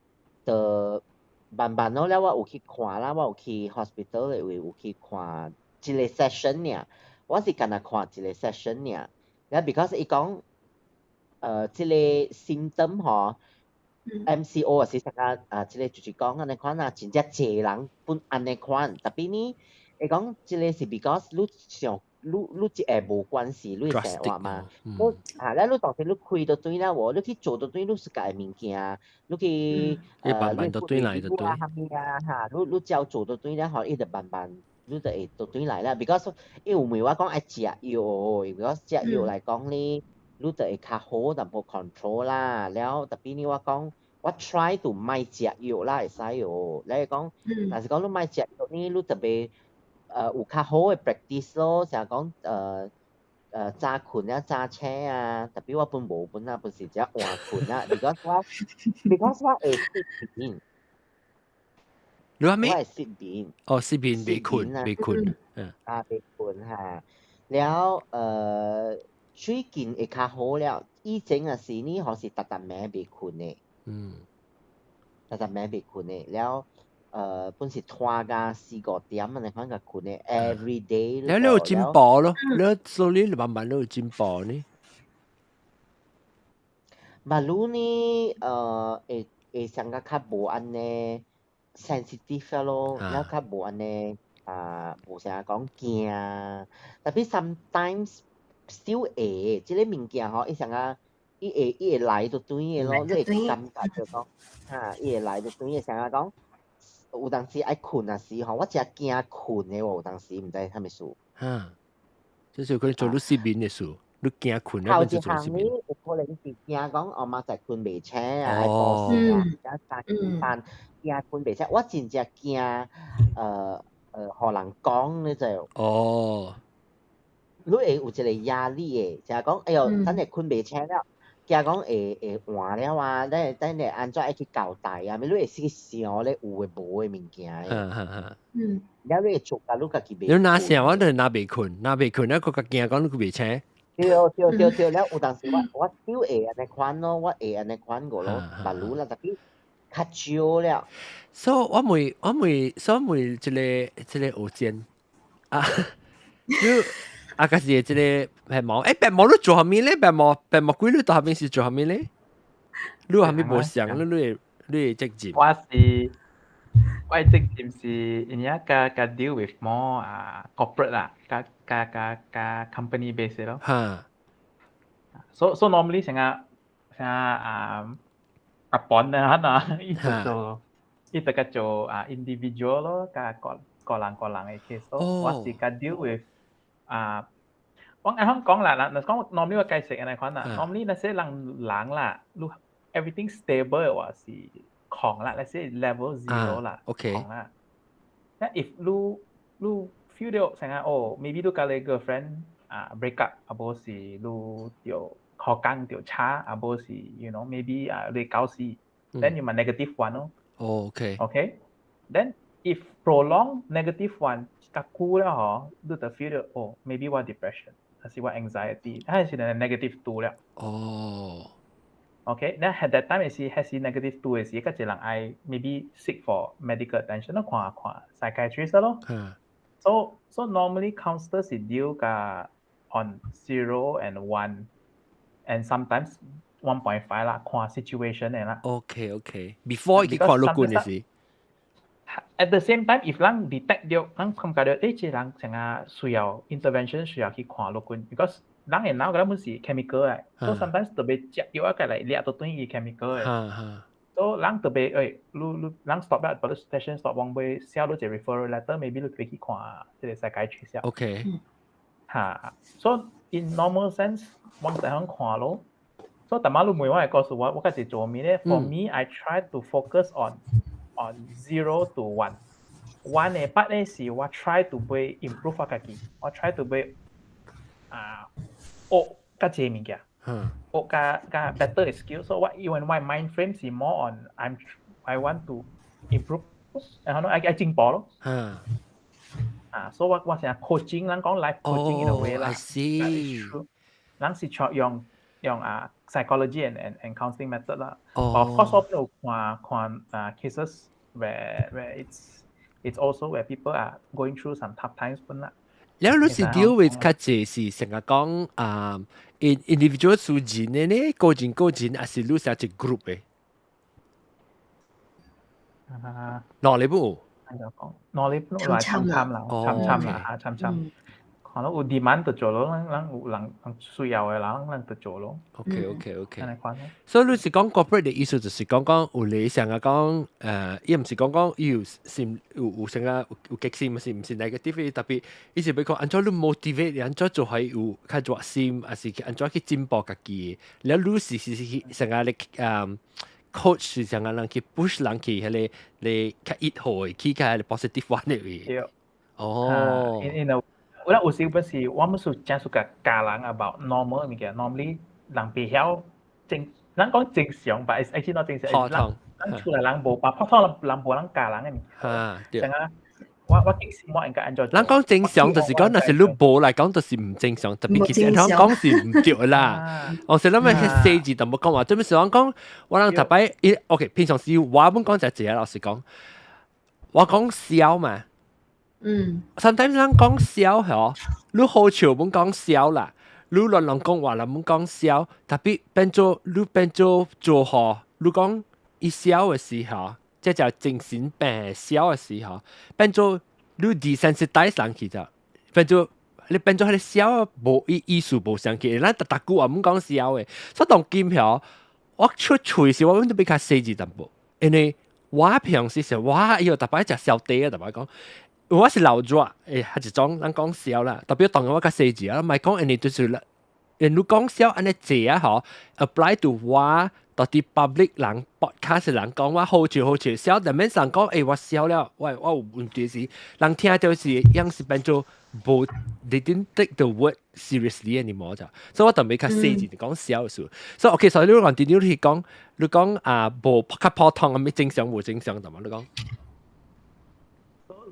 就慢慢咯，了我有去看啦，我有去 hospital 的位有去看一个 session 爾，我是干焦看一个 session 爾，了 because 伊講這个 symptom 吼，MCO 是啥個啊？這个就是講按呢款啊，真正濟人本按呢款，特別呢，伊講這个是 because 你上你這會無關係，你的生活嘛，你啊，了你當時你開就對了無，你去做就對，你自家的物件，你去慢慢就對來就對。啥物啊哈，你照做就對了吼，伊就慢慢你就會就對來啦。because 伊有問我講愛食藥，because 食藥來講呢，你就會較好淡薄 control 啦。了特別呢，我講我 try to 莫食藥啦，會使哦。你講，若是講你莫食藥呢，你特別有較好的 practice 咯，成日講早睏啊，早醒啊，特別我本無本啊，本是只晚睏啊，because 我會失眠。你話咩？我會失眠。哦，失眠袂睏，袂睏。啊，袂睏哈。了最近會較好了，以前啊是呢，予是逐逐暝袂睏的。逐逐暝袂睏的，了本是拖到四五點按呢款才睏的，every day。了你有進步咯，你 slowly 慢慢你有進步呢。馬路呢，會上個較無按呢 sensitive 咯，了較無按呢啊，無啥講驚，特別 sometimes still 會，這个物件吼，伊上個伊會來就對的咯，你會感覺就講，哈，伊會來就對的，啥個講，有當時愛睏啊時吼，我誠驚睏的喎，有當時毋知啥物事。哈，這是可能做你失眠的事，你驚睏啊，頭一項呢，有可能是驚講我媽仔睏袂醒啊，愛顧事啊，而三更半驚睏袂醒，我真正驚予人講你就。你會有一個壓力的，就係講，哎喲，等下睏袂醒了，驚講會換了啊，等下按怎愛去交代啊，你會去想咧有的無的物件的。了你會做甲你家己袂。你若想我就若袂睏，若袂睏，了閣較驚講你閣袂醒。對對對對，了有當時我都會按呢款咯，我會按呢款過咯，目滷啦，特別較少了。所以我問，所以問這個學尖啊，你啊，可是這个白毛，白毛你做啥物咧？白毛鬼你到下面是做啥物咧？你有啥物無相？你會責任？我的責任是因為較 deal with more 啊 corporate 啦，較 company base 咯。So normally 成日啊阿本啊啊，伊就做伊就較做啊 individual 咯，較個個人個人的 case 咯。我是較 deal with 啊，我按講啦，若講 normally 我解釋按呢款啦，normally 那些人人啦，你 everything stable 嘅話是空啦，let's say level 0 啦，空啦。那 if 你 feel 到成日哦，maybe 你佮你 girlfriend 啊 break up，啊無是你著學工著差，啊無是 maybe 啊你搞死，then you 咪 negative one 咯。哦，OK。 Okay，then if prolong negative one 較久了嗬，你就 feel 到哦，maybe 我 depression，還是我 anxiety，還是 negative two 了。OK，那 at that time 是還是 negative two 嘅時，較濟人愛 maybe seek for medical attention 咯，看看 psychiatrist 咯。So normally counselors 是 deal 佮 on 0 and 1 and sometimes 1.5 啦，看 situation 嘅啦。 OK，before 去看律官嘅時。 At the same time, if 咱 detect 到，咱感覺到，誒，這人成日需要 intervention，需要去看律官，because 人嘅腦嗰本是 chemical 嘅，所以 sometimes 特別食藥啊，個來掠到轉伊 chemical 嘅。所以人特別誒，你人 stop 啦，把 session stop，往尾寫到一個 referral letter，maybe 你去看這個 psychiatrist。 哈，所以 in normal sense，我就響看咯。所以逐擺你問我會告訴我，我家己做咩咧？For me, I try to focus on 0 to 1. One 嘅 part 咧是我 try to 欲 improve 我家己，我 try to 欲啊學較濟物件，學較較 better skill。所以我因為我 mind frame 是 more on I want to improve，然後愛愛進步咯。啊，所以我成日 coaching，咱講 life coaching in a way 啦。 I see。咱是用啊 psychology and counseling method 啦。Of course 我有看看啊 cases where it's also where people are going through some tough times 本啦。了你是 deal with 較濟是成日講啊，individual 數人的呢，個人個人，還是你是一 group 的？啊，哪裡不？按怎講？哪裡不來參參啦，參參啦，嚇參參。可能有 demand 就做咯，咱咱有人人需要的人，咱就做咯。 OK。所以你是講 corporate 的意思，就是講講有你成日講，伊毋是講講伊有心有成個有激心，是毋是 negative？特別伊是欲講按怎你 motivate，按怎做係有較熱心，還是按怎去進步家己？了你是成個你coach 是成個人去 push 人去彼個你較一號的，去較 positive one 的位。哦。 In a 我有時本是我們是真屬教人 about normal 物件，normally 人袂曉正，咱講正常吧，it's actually not 正常。人咱厝內人無把普通人人無人教人的物件。啊，對。像啊，我激心我應該按怎？咱講正常就是講，若是你無來講，就是毋正常。特別其實咱講是毋對啦。我是諗咩細字都無講話，做咩事我講，我人特擺，OK，平常時我本講就係老實講，我講痟嘛。Sometimes 咱講痟嗬，你好笑本講痟啦，你亂亂講話啦本講痟，特別變做你變做做好，你講伊痟的時候，這叫精神病痟的時候，變做你 desensitize 人去就，變做你變做彼個痟無意意思無相去，咱逐逐句話毋講痟的，所以當今嗬，我出喙時我阮都比較細緻淡薄，因為我平時是我伊有逐擺食燒地啊，逐擺講。我是老熱，係一種咱講痟啦，特別當我較細緻啊，唔係講因為就是啦，因你講痟按呢濟啊嗬，apply to 我到啲 public 人 podcast 人講我好笑好笑，痟但免人講，我痟了，我有問題是，人聽到是樣是變做無，they didn't take the word seriously anymore 就，所以我特別較細緻講痟嘅事，所以 OK，所以你講啲你講，你講啊無較普通咁正常無正常，就嘛你講。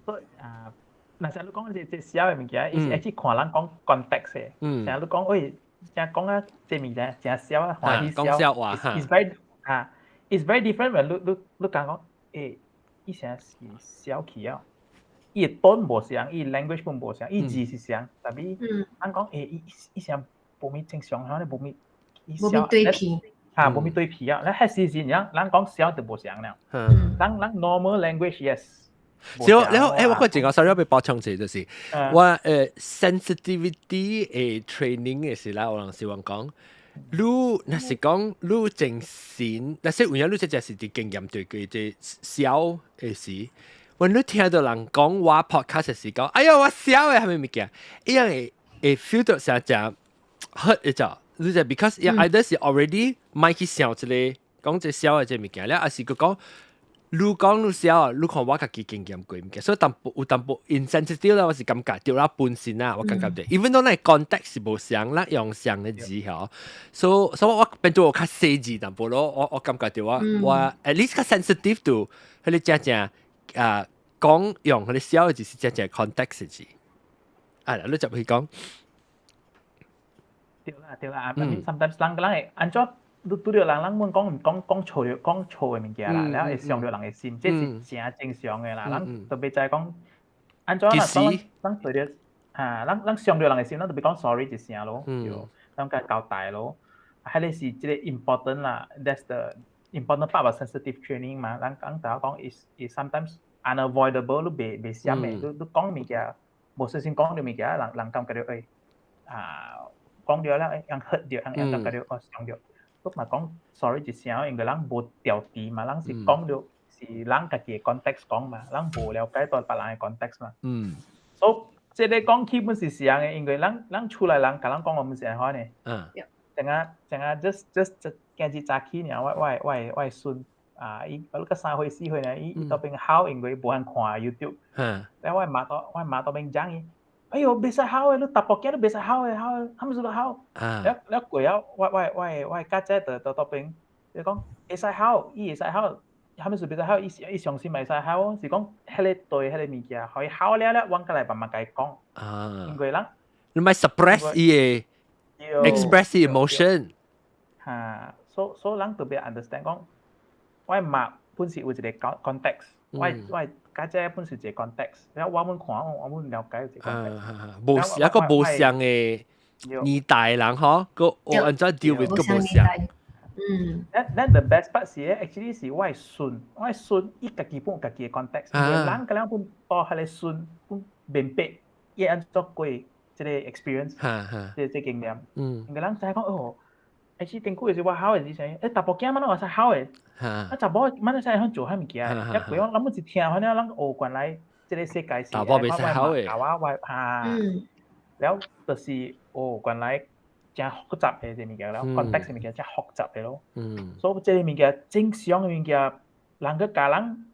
所以啊，若是你講這這痟的物件，伊是愛去看人講 context 的。像你講，喂，正講啊，這物件誠痟啊，歡喜痟。話 It's very 啊，it's very different when 你講講，伊成是痟去啊，伊的 tone 無相，伊 language 本無相，伊字是相，但係咱講，伊伊成無咪正常，可能無咪無咪對皮。啊，無咪對皮啊，咱彼時時，咱講痟就無相了。咱咱 normal language yes。所以然後我個一個 sorry 我欲補充者就是，我sensitivity 的 training 的時啦，有人是話講，你若是講你精神，若是有影你這只是佇經驗對佢這痟的時，when 你聽到人講我 podcast 時講，哎呀我痟的啥物物件，伊樣會會 feel 到成正 hurt 一隻，你就 because either 是 already 莫去想這個。講這痟的這物件，了抑是閣講你講你痟，你看我家己經驗過物件，所以淡薄有淡薄 insensitive 啦，我是感覺著啦本身啊，我感覺著，even though 咱 context 是無相，咱用相的字吼，所以我變做我較細緻淡薄咯，我感覺著我 at least 較 sensitive to 彼個正正啊講用彼個痟的字是正正 context 的字。啊，你就去講。對啦對啦，I mean sometimes 人人會按怎你拄著人人阮講講講錯著講錯的物件啦，了會傷著人的心，這是誠正常的啦。咱特別知講按怎啦，當咱對著啊，咱咱傷著人的心，咱特別講 sorry 一聲咯，對，咱共交代咯。彼个是這個 important 啦，that's the important part of sensitive training 嘛。咱講大家講 is sometimes unavoidable，你袂袂閃的，你你講物件無小心講著物件，人人感覺著會啊講著了會人 hurt 著，人人感覺著哦傷著。你嘛講 sorry 一聲，因為人無調治嘛，人是講著是人家己的 context 講嘛，人無了解到別人的 context 嘛。所以這個講起本是像的，因為咱咱厝內人共咱講話毋是按款的。陣下陣下 just 今日早起爾，我我我我孫啊，伊我個3歲4歲呢，伊伊當邊哭，因為無通看 YouTube。了我媽到我媽當邊講伊，哎喲，袂使哭的，你查埔囝你袂使哭的，哭的，啥物事都哭。了了過了，我我我我家姐就就當邊，伊講會使哭，伊會使哭，啥物事袂使哭，伊伊傷心會使哭，是講彼個對彼個物件，予伊哭了了，阮閣來慢慢共伊講。因為人你莫 suppress 伊的 express emotion。哈，所以人特別 understand 講，我媽本是有一個 context，我我家姐本是一個 context，了我們看我們了解一個 context。無一個無相的年代人嗬，個我按怎 deal with 個無相。Then the best part 是咧，actually 是我的孫，我的孫伊家己本有家己的 context，因為人佮人本帶彼個孫本明白伊按怎過這個 experience，這這經驗。因為人知講哦，actually 頂久時我哭的時陣，欸查埔囝嘛攏會使哭的，啊查某嘛會使曉做彼物件，一過講咱每一聽，反正咱哦原來這個世界是查某袂使哭的，我我哈，了就是哦原來誠複雜的這物件，了 context 物件誠複雜的咯。所以這個物件正常的物件，人閣共人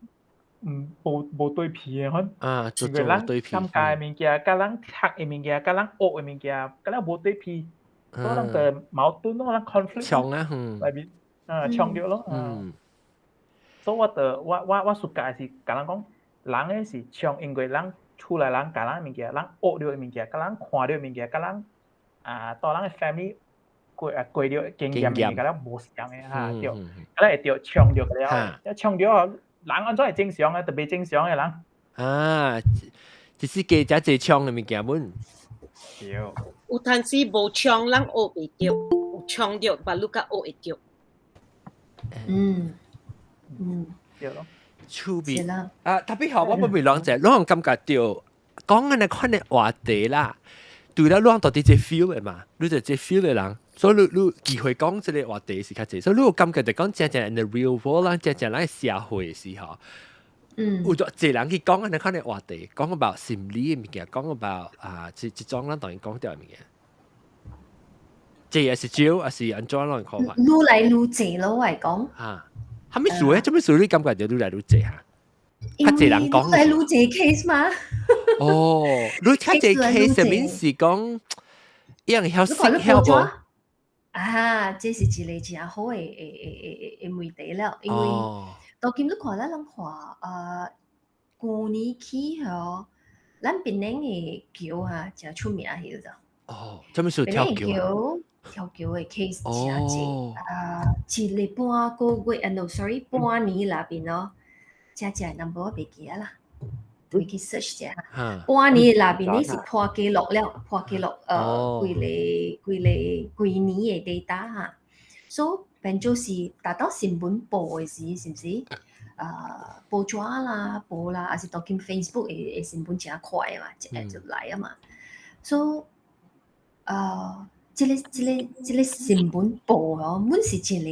無無對比的款。啊，因為咱參加的物件，佮咱讀的物件，佮咱學的物件，佮咱無對比，所以咱就矛盾咯，咱 conflict。衝啊，內面啊，衝著咯。所以我就我我我暑假是共人講，人的是衝，因為人厝內人教咱的物件，人學著的物件，佮咱看著的物件，佮咱啊，帶人的 family 過啊過著經驗的物件，了無相的哈，對，佮會著衝著了，一衝著人按怎會正常的，特別正常的人。啊，只是加遮濟衝的物件本。對。有陣時無衝，人學袂著；有衝著，把你較學會著。對咯。趣味啊，特別好，我不會講者，攏感覺著講按呢款的話題啦。對了，你到底這 feel 的嘛？你就這 feel 的人，所以你你機會講這個話題是較濟，所以你有感覺就講真正 in the real world 啦，真正咱社會的時候，有足濟人去講按呢款的話題，講 about 心理的物件，講 about 啊，這這種咱當然講著的物件。這也是少，還是按怎樣看法？愈來愈濟咯，我係講。啊，啥物事咧？做咩事你感覺就愈來愈濟哈？較濟人講。愈來愈濟 case 嘛。哦，你較濟 case 上面是講，伊人曉識曉無？啊，這是一個誠好的的的的的問題了，因為當今你看咱人看啊，舊年起吼，咱檳城的橋啊，誠出名彼個。哦，做咩事跳橋？跳橋的 case 誠濟啊，一個半個月啊，no sorry，半年內面哦，誠濟 number 我袂記得啦。會去 search 者。半年內面你是破紀錄了，破紀錄幾個幾個幾年的 data 哈。所以變做是達到新聞報的時，是毋是？報紙啦，報啦，還是當今 Facebook 的的新聞誠快嘛，一下就來啊嘛。所以這個這個這個新聞報哦，阮是一個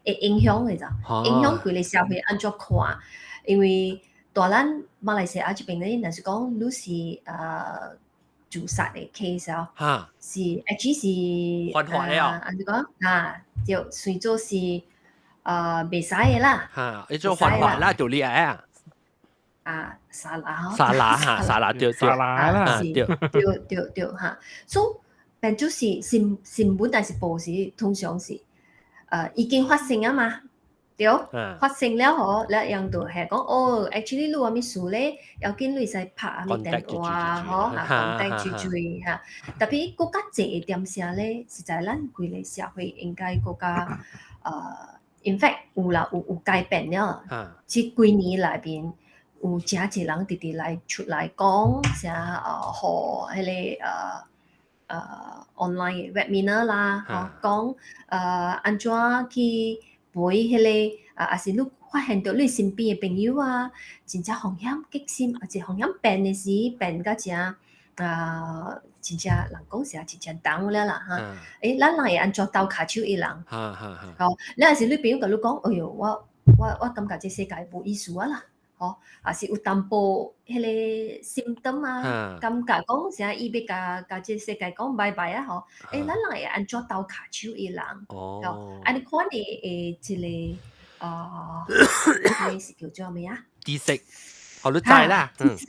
會影響的咋，影響規個社會按怎看，因為大咱馬來西亞這邊咧，若是講你是自殺的 case 哦，是 actually 是犯法的哦，按怎講啊，就算做是啊袂使的啦。嚇，伊做犯法啦，道理啊。啊，沙拉吼。沙拉哈，沙拉對對。沙拉啦。對對對對嚇，所以變就是新新聞但是報時通常是已經發生啊嘛。對，發生了吼，了樣就係講哦，actually 你有啥物事咧，要緊你會使拍啥物電話吼，嚇，contact 住住嚇。特別閣較濟的點聲咧，實在咱規个社會應該閣較in fact 有啦，有改變了。這幾年內面有誠濟人直直來出來講，啥予彼个online webinar 啦，吼講按怎去陪彼个啊，抑是你發現著你身邊的朋友啊，真正風險激心，抑是風險變的時變甲誠啊，真正人講是啊，真正 down 了啦哈。咱人會按怎鬥跤手伊人？吼，你若是你朋友共你講，哎喲，我感覺這世界無意思啊啦，吼，抑是有淡薄彼个 symptom 啊，感覺講啥伊欲共這世界講拜拜啊吼，咱人會按怎鬥跤手伊人？哦，按呢款的一个啊，彼个是叫做啥物啊？知識，予你知啦。知識，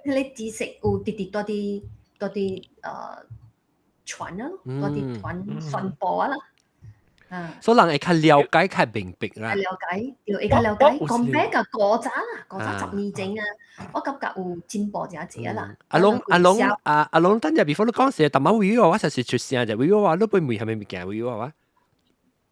彼个知識有直直蹛佇傳啊，蹛佇傳傳播啊啦。啊，所以人會較了解、較明白啦。較了解，對，會較了解。講白甲古早啦，古早10年前啊，我感覺有進步誠濟啊啦。阿龍阿龍啊阿龍，等陣 before 你講時，淡薄位我實是出聲就位我話你會問啥物物件位我話。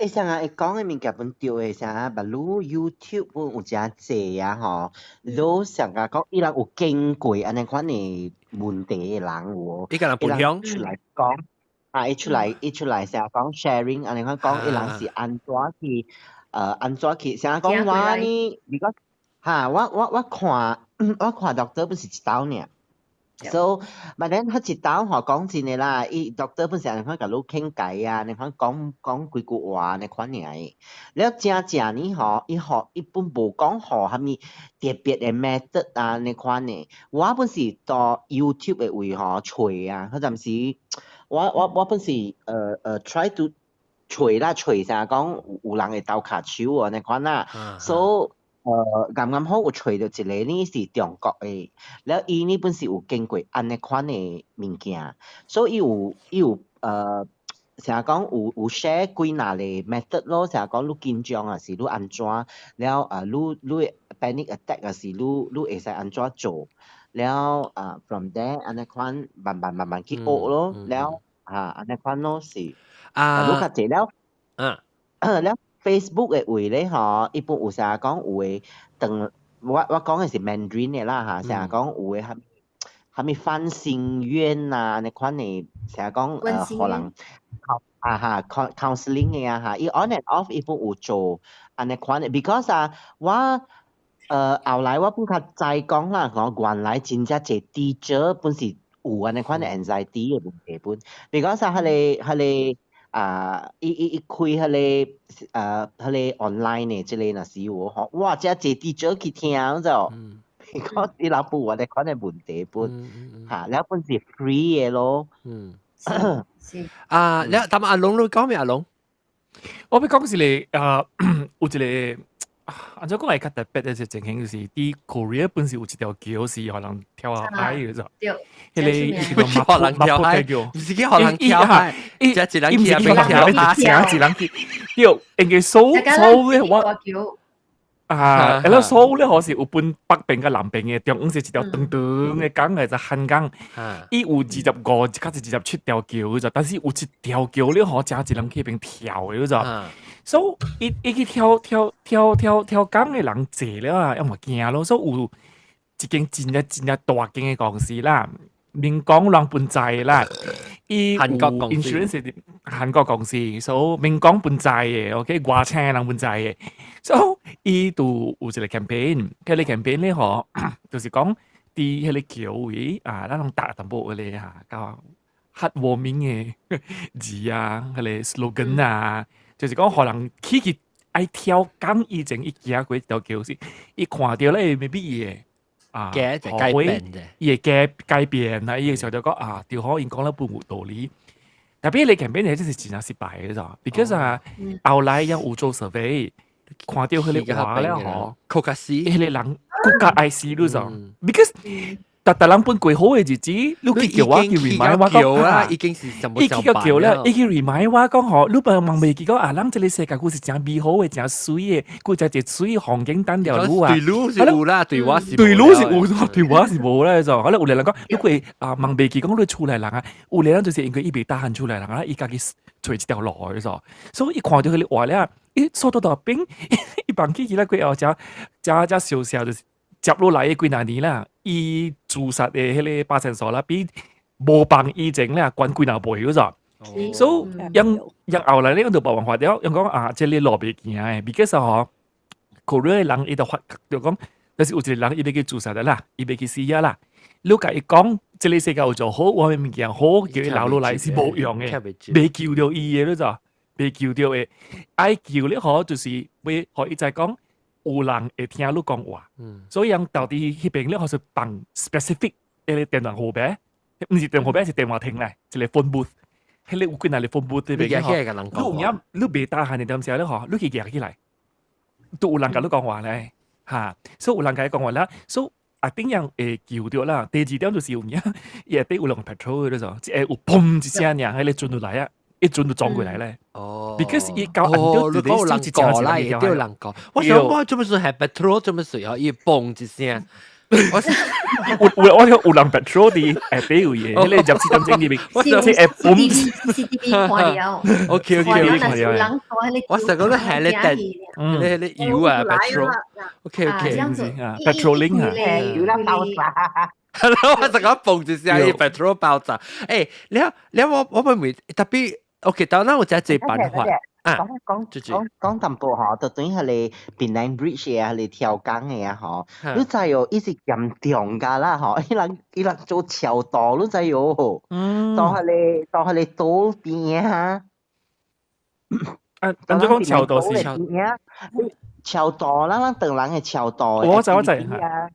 啥啊？伊講的物件本對的啥？目如 YouTube 本有誠濟啊吼，你上甲講伊人有經過按呢款的問題的人有無？伊共人分享出來講，啊，伊出來成日講 sharing，按呢款講，伊人是按怎去，按怎去？成日講我呢，如果哈，我看 doctor 本是一道爾。So, but then 彼一道吼講真的啦，伊 doctor 本是按呢款共你傾偈啊，按呢款講講幾句話按呢款爾的。了誠正呢吼，伊吼伊本無講予啥物特別的 method 啊，按呢款的。我本是到 YouTube 的位吼揣啊，彼陣時我本是try to 揣啦揣啥講有人會鬥跤手按呢款啦。So 剛剛好有揣著一個呢是中國的，了伊呢本是有經過按呢款的物件，所以伊有成日講有 share 幾若個 method 咯，成日講你緊張抑是你按怎，了你會 panic attack 抑是你會使按怎做，了from there 按呢款慢慢慢慢去學咯，了啊按呢款咯是，你較濟了，了 Facebook 的位咧吼，伊本有成日講有的當我講的是 Mandarin 的啦嚇，成日講有的啥物啥物翻心願啊，按呢款的成日講予人啊哈 counseling 的啊哈，伊 on and off 伊本有做按呢款的，because 啊我後來我本較知講啦，講原來真正濟 teacher 本是有按呢款的 anxiety 的問題本，because 啊彼個啊，伊開彼個 online 的這個若是有吼，哇，遮濟 teacher 去聽就，because 伊人本有按呢款的問題本，哈，了本是 free 的咯。是。啊，了，但阿龍你講咩阿龍？我欲講是咧，有一個按怎講會較特別的一情形，就是佇 Korea 本是有一條橋是予人跳下海的，咋？對，彼個予人跳海，毋是去予人跳海，伊一人去邊跳海，一人去，對，因為所所咧我啊，彼所咧好是有分北邊佮南邊的，中央是一條長長的江的，就漢江，伊有25，較是27條橋咋，但是有一條橋咧，予誠濟人去彼邊跳的咋。所以伊去跳跳跳跳跳江的人濟了啊，猶嘛驚咯。所以有一間真正真正大間的公司啦，明講人本在啦，伊有 insurance 韓國公司，所以明講本在的，OK，外請的人本在的，所以伊就有一個 campaign，彼個 campaign 咧吼，就是講佇彼個橋位啊，咱攏打淡薄彼個哈，較 heartwarming 的字啊，彼個 slogan 啊。就是講，予人去愛跳江以前，伊行過一條橋時，伊看著咧，maybe 伊會啊，改變的，伊會改變啊，伊會想著講啊，對好，𪜶講了本有道理。特別你 campaign 這是真正失敗的，咋？because 啊，後來猶有做 survey，看到彼个畫了吼，確實是，彼个人閣較愛死你知？Because 逐逐人本過好的日子，你去叫我去 remind 我講啊，已經是全部伊去叫了，伊去 remind 我講吼，你別忘袂記講啊，咱這个世界閣是誠美好的，誠媠的，閣誠一媠風景等著你啊。對你是有啦，對我是對你是有，對我是無啦，就可能有个人講，你會啊忘袂記講你厝內人啊，有个人就是因為伊袂得閒厝內人啊，伊家己揣一條路的，所以伊看著彼个畫了，伊數到大冰，伊放棄起來過後，才才才相寫就是。接落來的幾若年啦，伊自殺的彼个百分數啦，比無放以前啦懸幾若倍嗰陣。所以樣樣後來咧，就無辦法了，樣講啊，這个路袂行的，because 吼，Korea 的人伊就發覺就講，就是有一个人伊欲去自殺的啦，伊欲去死啊啦。你共伊講，這个世界有做好，我的物件好，叫伊留落來是無用的，袂救著伊的，你知？袂救著的，愛救咧吼，就是欲予伊知講。有人會聽你講話，所以人到底彼邊咧，予是放 specific 彼个電話號碼，毋是電話號碼，是電話亭咧，一个 phone booth，彼个有幾若个 phone booth 這邊吼，你有影你袂得閒的點時咧吼，你去舉起來，都有人共你講話咧，哈，所以有人共伊講話啦，所以啊頂樣會救著啦。第二點就是有影，伊下底有人 patrol 的就，一會有砰一聲爾，彼个船就來啊，一船就撞過來咧。哦，because 伊交按你講有人過啦，會有人過。我想我做乜事係 patrol 做乜事哦？伊嘣一聲，我有有我講有人 patrol 佇下底有嘢，彼个入四點鐘入面，我想會嘣 CCTV 看了。 OK，我成個都係咧電，咧咧油啊 patrol。OK OK， patrolling 啊，油啦爆炸。我就講嘣一聲，伊 patrol 爆炸。欸，了了我我問問特別。OK，當然我只這辦法啊，講講講講淡薄吼，就等於彼个檳城 Bridge 啊，彼个跳江的啊吼，你知哦，伊是嚴重㗎啦吼，伊人伊人做超渡，你知哦，到彼个到彼个島邊啊，啊，咱就講橋渡是橋渡，咱咱唐人的橋渡，我知我知啊。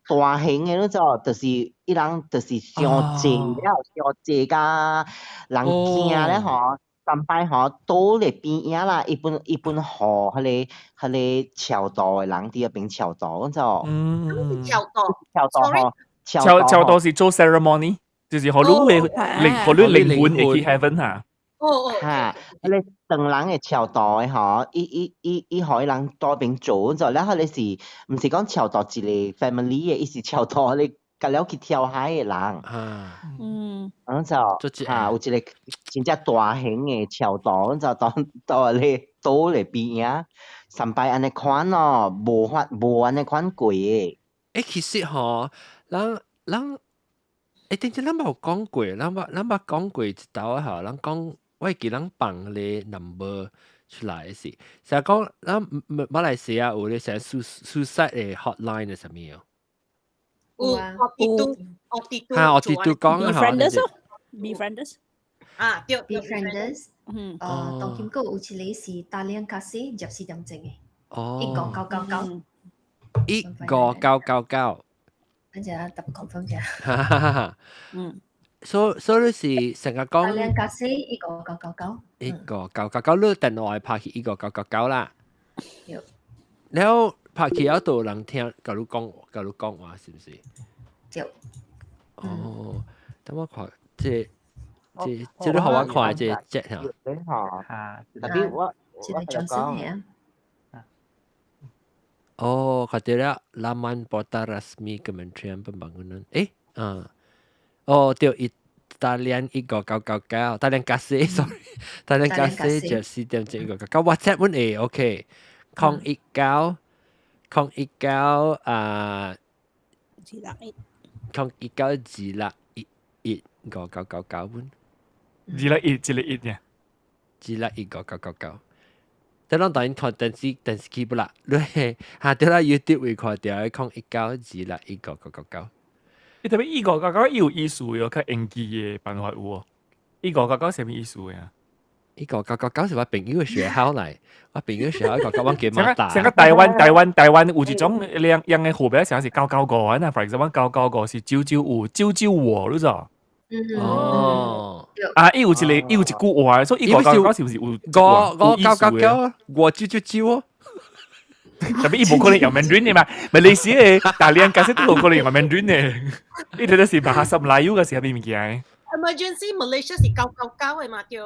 大型的你知哦，就是伊人就是傷濟了，傷濟甲人驚咧吼，三擺吼倒咧邊仔啦，伊本伊本予彼个彼个超渡的人佇彼邊超渡，你知哦？嗯，超渡，超渡吼，超超渡是做 ceremony，就是予你的靈，予你靈魂會去 heaven 哈。哦哦，哈，彼个唐人的超渡的吼，伊伊伊伊予伊人倒邊做，就了彼个是毋是講超渡一个 family 的，伊是超渡彼個甲了去跳海的人。啊，咁就哈有一個真正大型的超渡，咁就當到彼个島咧邊仔，三擺按呢款哦，無法無按呢款過的。欸，其實吼，咱咱欸，頂次咱捌有講過，咱捌咱捌講過一道吼，咱講我會記咱放彼个 number 出來是，成日講咱馬來西亞有咧啥 suicide 的 hotline 的啥物哦？有 OT2 OT2 哈，OT2 講啊， Befrienders 哦，Befrienders 啊，對，Befrienders，嗯，哦，當今閣有一个是 Talian Kasih 24點鐘的，哦， 15999，15999，等陣特 confirm 下，哈哈哈哈，所所以是成日講 Talian Kasih 15999，15999，你電話拍去15999啦，對，了拍去猶都有人聽，共你講，共你講話是毋是？對。哦，等我看，這這這你予我看這這嚇。嚇，特別我這個 Johnson 係啊。哦，看著了，laman portal rasmi Kementerian Pembangunan，欸，啊，哦，對，伊 talian 15999，Talian Kasih，sorry，Talian Kasih 24點鐘1999，WhatsApp 阮會 OK，019 019啊，261， 01926115999阮， 261一個一嘅， 2615999。等咱當然看電視電視機不啦，你嚇對啦 YouTube 會看著019261999。伊特別1999伊有意思喲，較應記的辦法有無？一五九九啥物意思呀？ 1999是我朋友的學號來，我朋友學號1999我記馬大。像個台灣台灣台灣有一種兩樣的號碼，像是995啊，那 for example 995是995995，你知道？哦，啊，伊有一個，伊有一句話，所以1999是毋是有五五九九九，五九九九哦？特別伊無可能用 Mandarin 嘅嘛，馬來西亞嘅大連解釋都無可能用 Mandarin 嘅，伊睇得是 Bahasa Melayu 嘅是啥物物件？ Emergency Malaysia 是999嘅嘛對。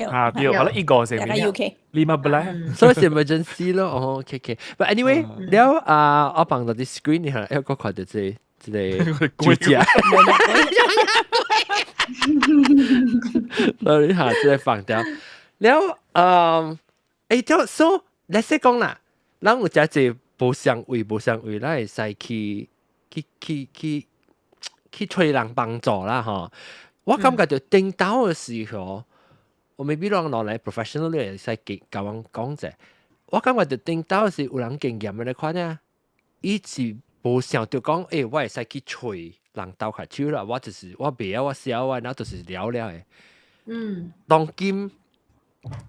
啊對，可能一個是大概 UK。 Lima belas。所以是 emergency 咯，哦，OK。But anyway，了啊，我放到啲 screen 你係一個看到這個主角。所以嚇，這個放掉。了，嗯，就 so let's say 講啦，咱有遮濟無相位，無相位，咱會使去揣人幫助啦，吼。我感覺就頂到嘅時候，我 maybe 攏落來 professional 會使共阮講者。我感覺就頂到是有人經驗的來看啊，伊是無想著講，欸，我會使去揣人鬥下手啦，我就是我袂曉，我痟我，然後就是了了的。當今，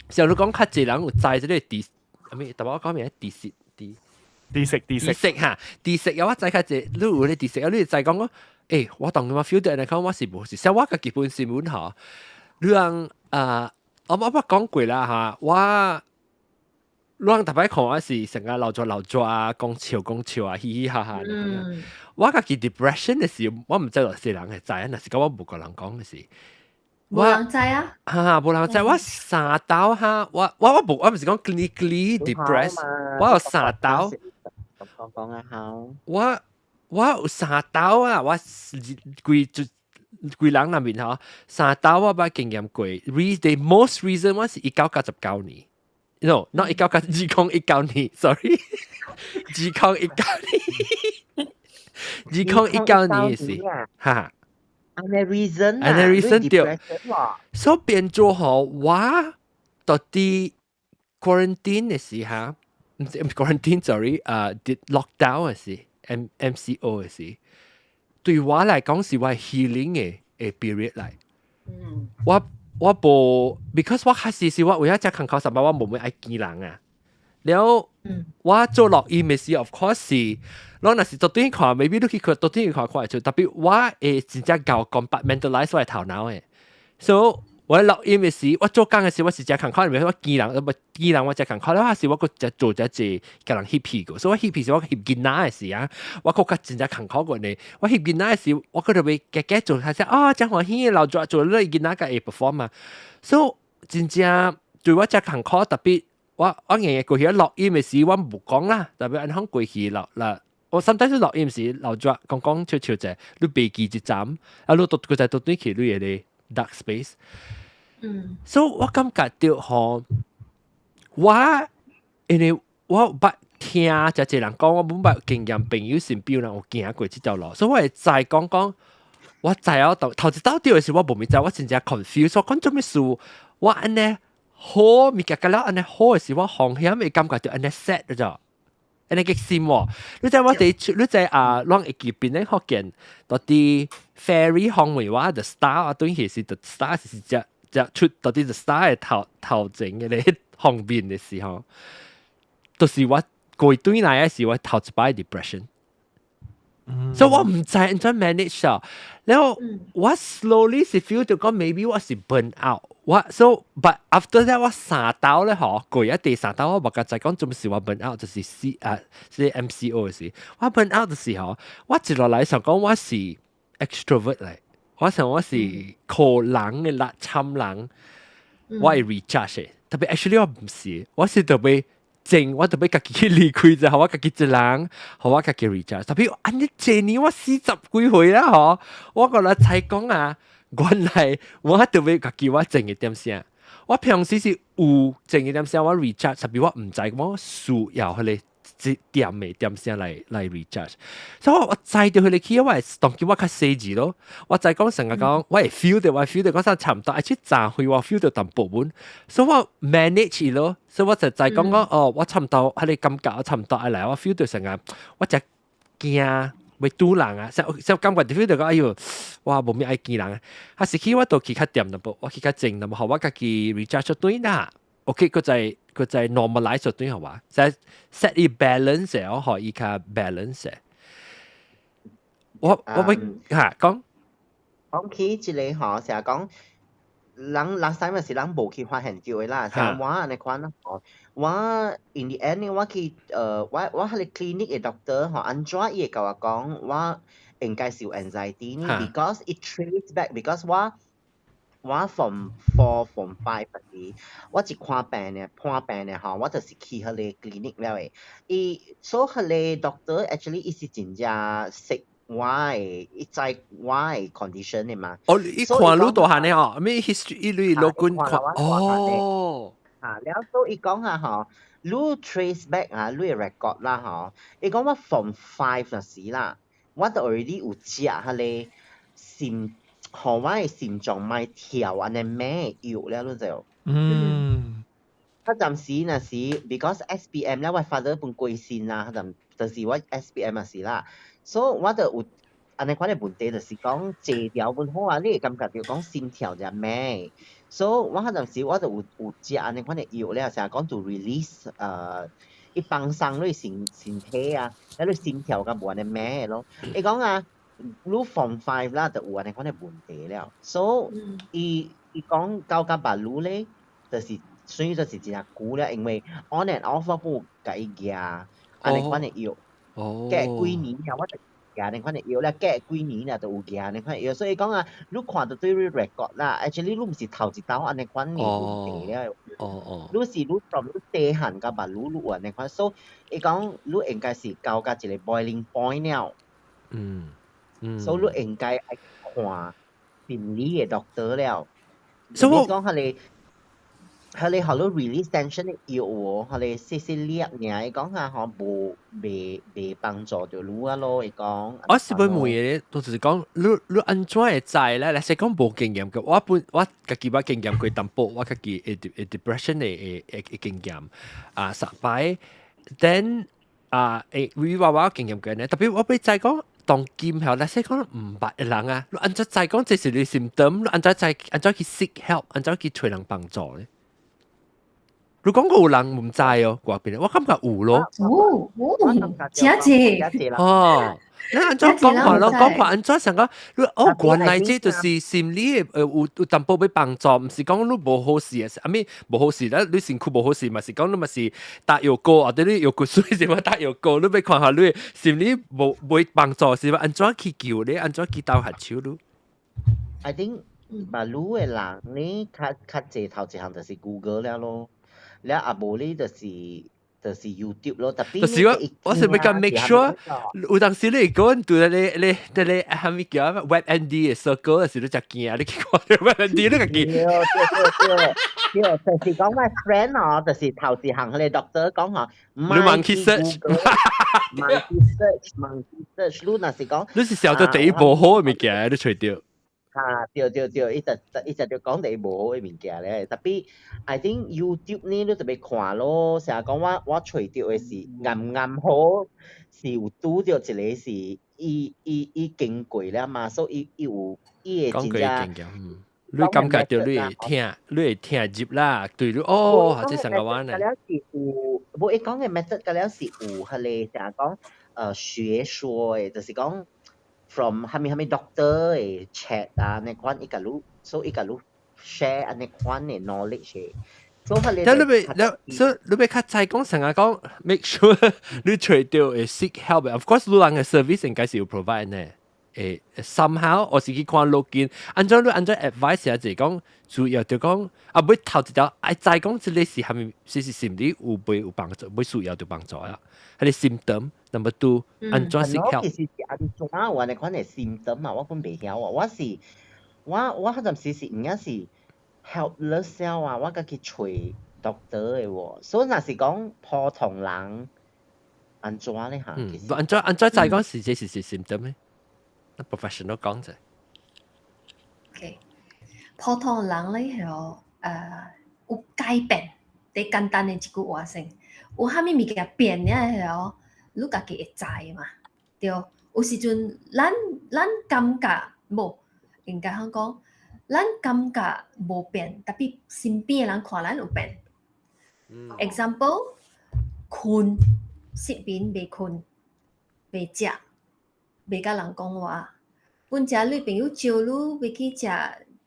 像你講較濟人有知這個知，啥物？淡薄我講名知識知知識知識知識哈，知識啊！我知較濟，你有咧知識啊？你會知講我，欸，我當我 feel 到按呢講我是無是，像我家己本身本吼，你人啊，我捌講過啦哈，我。你人逐擺看我是成日流咗流咗啊，講笑講笑啊，嘻嘻哈哈。我家己 depression 的時候，我毋知偌濟人會知，若是講我無共人講的是。無人知啊！哈，無人知。我三晝哈，我無，我毋是講 clinically depressed，我有三晝。講講啊好。我有三晝啊，我規就規人內面吼，三晝我捌經驗過。The most recent 我是1999年。No, not 192019年，sorry，2019年，2019年是，哈。按呢 reason 按呢 reason 對，所以變做吼，我到底 quarantine 的時候，毋是 quarantine，sorry，啊，lockdown 的時，MCO 的時，對我來講是我 healing 的 period 來。我無，because 我開始是我為咗只工課上班，我無咩愛見人啊。了，我做錄音的時，of course 是，我若是昨天看，maybe 你去看，昨天看看會出，特別我會真正𠢕 compartmentalize 我的頭腦的。所以我錄音的時，我做工的時，我是真工課，我見人，唔見人我真工課，了時我閣只做一隻共人翕屁股，所以我翕屁是我翕囡仔的時啊，我閣較真正工課過呢。我翕囡仔的時，我閣特別加加做，他說啊，真歡喜，老做做你囡仔共會 perform 嘛。所以真正對我真工課，特別我硬硬過去錄音的時，我無講啦，特別按講過去落啦。我 sometimes 錄音時留住講講笑笑者，你袂記一站，啊，你讀佢就讀對去你的 dark space。所以我感覺到吼，我因為我捌聽遮濟人講，我無捌經驗朋友身邊有人有行過這條路，所以我會知講講，我知影頭頭一道著的時，我無物知，我真正 confuse，我講做咩事，我按呢好物件甲了按呢好的時，我風險會感覺到按呢 sad 咗。按呢激心喎，你知我佇你知啊，攏會記檳城福建到底 ferry 方面，我 The Star 啊，對起是 The Star 是只只出到底 The Star 的頭頭前嘅咧方面的時候，就是我過對來的時，我頭一擺 depression。所以我毋知按怎 manage 啊，然後我 slowly 是 feel 到講 maybe 我是 burn out，我 so but after that 我三晝咧嗬，過一第三晝我無甲知講做咩事我 burn out 就是 C 啊，是 MCO 的時，我 burn out 的時候，我一落來想講我是 extrovert 來，我想我是靠人的啦，參人，我會 recharge 的，特別 actually 我毋是，我是特別。靜，我特別家己去離開之後，我家己一人，予我家己 recharge。特別按呢這年我40幾歲啦，嗬，我個來才講啊，原來我特別家己我靜一點聲。我平時是有靜一點聲，我 recharge，特別我毋知我需要彼個一點的點聲來 recharge。所以我知著彼個去，我會當今我較細緻咯。我知講成日講，我會 feel 到，我 feel 到講啥差毋多，而且早歲我 feel 到淡薄本，所以我 manage 咯。所以我就知講講哦，我差毋多，彼個感覺我差毋多愛來，我 feel 到成日，我就驚欲拄人啊，像像感覺就 feel 到講，哎喲，哇，無咩愛見人啊。啊是去我都去較恬淡薄，我去較靜淡薄，予我家己 recharge 對啦。OK，閣再 normalize 對好嘛？再 set 伊 balance 哦，予伊較 balance。我會嚇講講起這個吼，成日講人 last time 是人無去發現到的啦，像我按呢款吼，我 in the end 我去我彼個 clinic 的 doctor 吼，按怎伊會共我講我應該是有 anxiety 呢？Because it trace back because 我 form 4 form 5 時，我一看病呢，破病呢吼，我就是去彼個 clinic 了的。伊所以彼個 doctor actually 伊是真正識我的，伊知我的 condition 的嘛。哦，伊看你大漢的吼，咩 history 伊類老君看哦。啊，了所以伊講啊吼，你 trace back 啊，你的 record 啦吼，伊講我 form 5 那時啦，我都 already 有食彼個心，予我的心臟莫跳按呢猛藥了，你知無？嗯。彼陣時若是 because SPM 了，我 father 本過身啦，彼陣就是我 SPM 那時啦，所以我就有按呢款的問題，就是講坐牢本好啊，你會感覺著講心跳就猛，所以我彼陣時我就有食按呢款的藥了，成日講 to release 伊放鬆你身體啊，了你心跳較無按呢猛咯。伊講啊，你 form 5 啦，就有按呢款的問題了，所以伊講到甲目女咧，就是所以就是真正久了，因為 on and off 我有共伊舉按呢款的藥，隔幾年了我就舉按呢款的藥了，隔幾年了就有舉按呢款的藥，所以講啊，你看著對你 record 啦，actually 你毋是頭一道按呢款的問題了，你是你 from 你細漢到目女你有按呢款，所以伊講你應該是到甲一個 boiling point 了，所以你應該愛看心理的 doctor 了。所以你講彼個予你 release tension 的藥喎，彼個細細粒爾，伊講啊吼無袂幫助著你啊咯，伊講。我是欲問的，就是講你按怎會知咧？若是講無經驗嘅，我本我家己捌經驗過淡薄，我家己會 depression 的經驗啊，三擺，then 啊會我經驗過呢，特別我欲知講當今吼，若是講毋捌的人啊，你按怎知講這是你 symptom，你按怎知按怎去 seek help，按怎去揣人幫助咧？你講過有人毋知哦，外邊我感覺有咯。哦哦，真濟。哦，你按怎講法咯？講法按怎想講？你哦，原來這就是心理的有淡薄欲幫助，毋是講你無好勢啊，啥物無好勢，咱你身軀無好勢嘛，是講你嘛是打藥膏，或者你藥骨水是嘛打藥膏，你欲看下你心理無袂幫助是嘛？按怎去救你？按怎去鬥下手你？I think 馬路的人呢，較濟頭一項就是 Google 了咯。了啊無咧就是 YouTube 咯，特別就是我是欲共 make sure，有當時你講對咧咧咧蝦米叫 WebMD 的 circle 時，你才驚，你去看 WebMD 你家己。對對對對，就是講我 friend 哦，就是頭一項彼個 doctor 講吼，你莫去 search，莫去 search，莫去 search，你若是講，你是想著第一無好的物件，你揣著。啊，對對對，伊就講第一無好的物件咧，特別 I think YouTube 呢，你特別看咯，成日講我揣著的是啱啱好，是有拄著一個是伊經過了嘛，所以伊有伊會真正，你感覺著你會聽，你會聽入啦，對你哦，這三個彎呢。了是有，無伊講的 method，佮了是有彼個成日講學說的，就是講。from 蝦米蝦米 doctor 的 chat 啊，按呢款伊共你，所以伊共你 share 按呢款的 knowledge 的。所以彼個但你欲你所以你欲較知講成日講 make sure 你揣著會 seek help。Of course，你人的 service 應該是有 provide 呢。somehow 我是去看路徑，按怎你按怎 advice 啊？就是講主要就講啊，欲頭一條愛知講這個是蝦米，是心理有袂有幫助，欲需要著幫助啊。彼個 symptom number two 按怎 seek help？其實是按怎有按呢款的 symptom 啊？我本袂曉啊。我是我彼陣時是應該是 helpless 了啊！我家己揣 doctor 的喎，所以若是講普通人按怎咧嚇？按怎知講是這是 symptom 咧？那 professional 講者。 OK，普通人咧吼，有改變，最簡單的一句話先，有啥物物件變了吼，你家己會知嘛？對，有時陣咱感覺無，應該按講，咱感覺無變，特別身邊的人看咱有變。Example，睏失眠袂睏，袂食，袂佮人講話。本食你朋友招你欲去食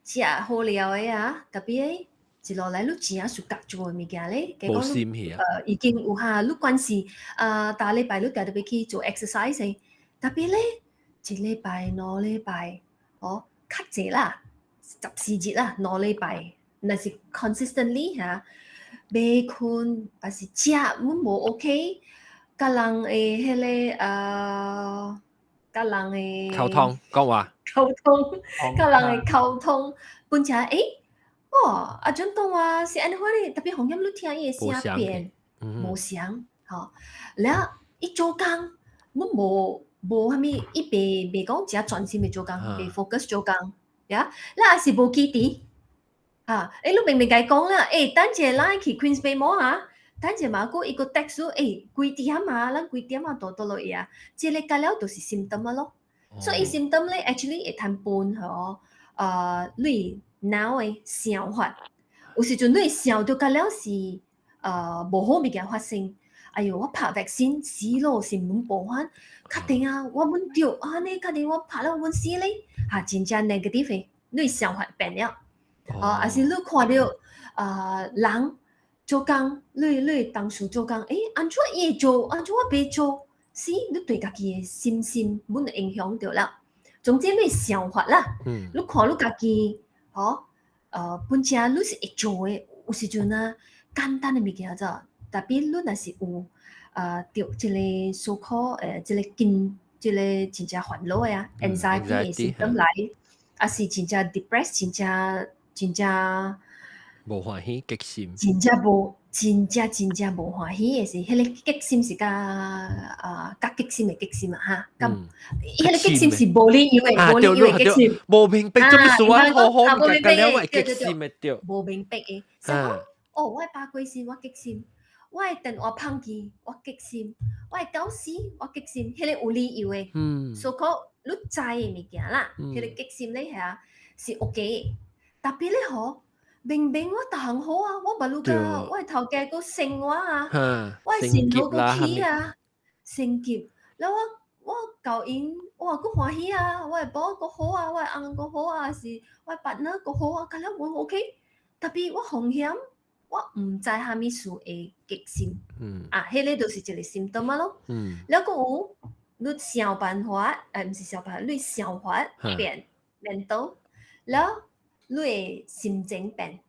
食好料的啊，特別一路來你真正暑假做的物件咧，無心去啊。已經有哈，你關係啊，逐禮拜你定著欲去做 exercise 的，特別咧一禮拜、2禮拜，哦，較濟啦，14日啦，兩禮拜，若是 consistently 嚇，袂睏，抑是食阮無 OK，佮人的彼個啊，佮人的溝通講話，溝通，佮人的溝通，本來欸，哦，阿陣講話是按呢款咧，特別風險你聽伊的聲變，無相，吼，了伊做工，阮無啥物，伊袂講誠專心的做工，袂 focus 做工，呀，了也是無記得，哈，欸，你明明共伊講啦，欸，等者咱去 Queensbay Mall 啊，等者嘛閣伊閣 text 欸，幾點啊？咱幾點啊？倒倒落去啊？這个甲了就是 symptom 啊咯，所以 symptom 咧 actually 會通分吼，你腦的想法，有時陣你想著甲了是無好物件發生。哎喲，我拍 vaccine 死咯，是阮無法，確定啊，我阮著按呢，確定我拍了阮死咧，哈，真正 negative 的，你想法變了，哦，抑是你看著啊人做工，你同事做工，欸，按怎伊會做，按怎我袂做？是，你對家己的信心阮會影響著了。總之你想法啦，你看你家己，吼，本正你是會做的，有時陣啊，簡單的物件咋，特別你若是有啊，著這個 so called 這個緊，這個真正煩惱的啊，anxiety 的 symptom 來，抑是真正 depressed，真正真正無歡喜激心，真正無，真正真正無歡喜的是，彼個激心是較啊較激心的激心啊哈，咁彼個激心是無理由的，無理由的激心，無明白做咩事啊？好好無明白的，激心的對，無明白的，像講哦，我的百鬼神我激心，我的電話碰去我激心，我的狗屎我激心，彼個有理由的，所以講你知的物件啦，彼個激心咧遐是 OK 的，特別咧吼。明明我逐項好啊，我捌你甲我的頭家閣生我啊，我的線路閣起啊，升級，了我𠢕𪜶，我閣歡喜啊，我的某閣好啊，我的翁閣好啊，是我的 partner 閣好啊，甲了我 OK，特別我風險，我毋知啥物事會激心，啊，彼個就是一個 symptom 啊咯，了閣有你想辦法，毋是想辦法，你想法變 mental，了。你的心情變，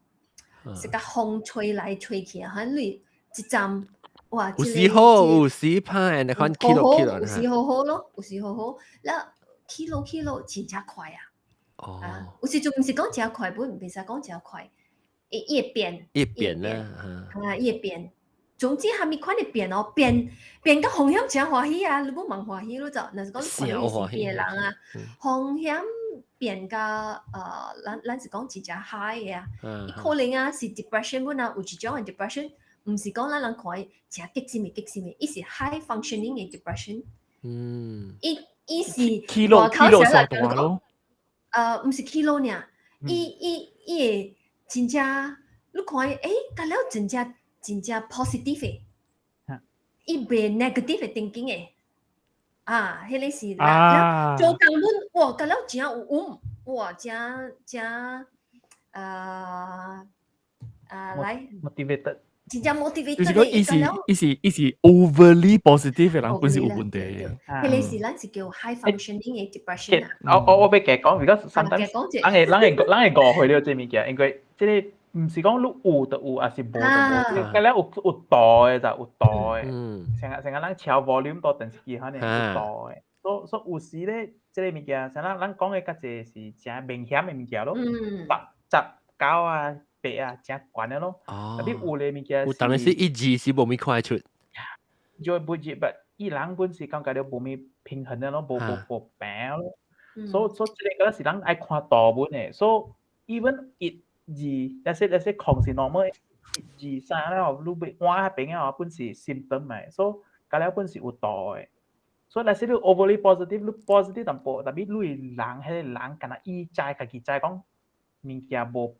是共風吹來吹去啊！你一陣哇，有時好，有時歹，你看起落起落，有時好好咯，有時好好，了起落起落真正快啊！哦，啊，有時陣毋是講誠快，本袂使講誠快，伊會變，伊會變啦，啊，伊會變。總之，啥物款的變哦，變變甲風險誠歡喜啊！你欲茫歡喜，你就若是講你看到是別人啊，風險變甲咱是講真正 high 的啊，伊可能啊是 depression 本啊，有一種的 depression，毋是講咱人看伊誠激心的激心的，伊是 high functioning 的 depression。伊是起落起落上大咯。毋是起落爾，伊會真正，你看伊，欸，甲了真正真正 positive 的，伊袂 negative 的 thinking 的，啊，彼個是啦，做工阮哇，甲了誠有有，哇，誠誠來 motivated，真正 motivated。就是講伊是 overly positive 的人，本是有問題的。彼個是咱是叫 high functioning 的 depression 啊。我欲加講，because sometimes 人會誤會了這物件，因為這個毋是講你有就有，抑是無就無。個了有度的就有度的。成個咱調 volume 到電視機可能有度的。所以有時咧，這個物件，像咱講的較濟是誠明顯的物件咯，10、10、9啊、8啊，誠懸的咯。特別有的物件，有當然是一字是無物看得出。就不止，but 伊人本是感覺著無物平衡的咯，無平咯。所以這個是人愛看圖文的。所以 even 一、二，那些空是 normal，一、二、三了，你欲換彼邊啊，本是 symptom 的。所以甲了本是有度的。所以若是你 overly positive，你 positive 淡薄，特別你人彼個人，敢若伊知家己知講物件無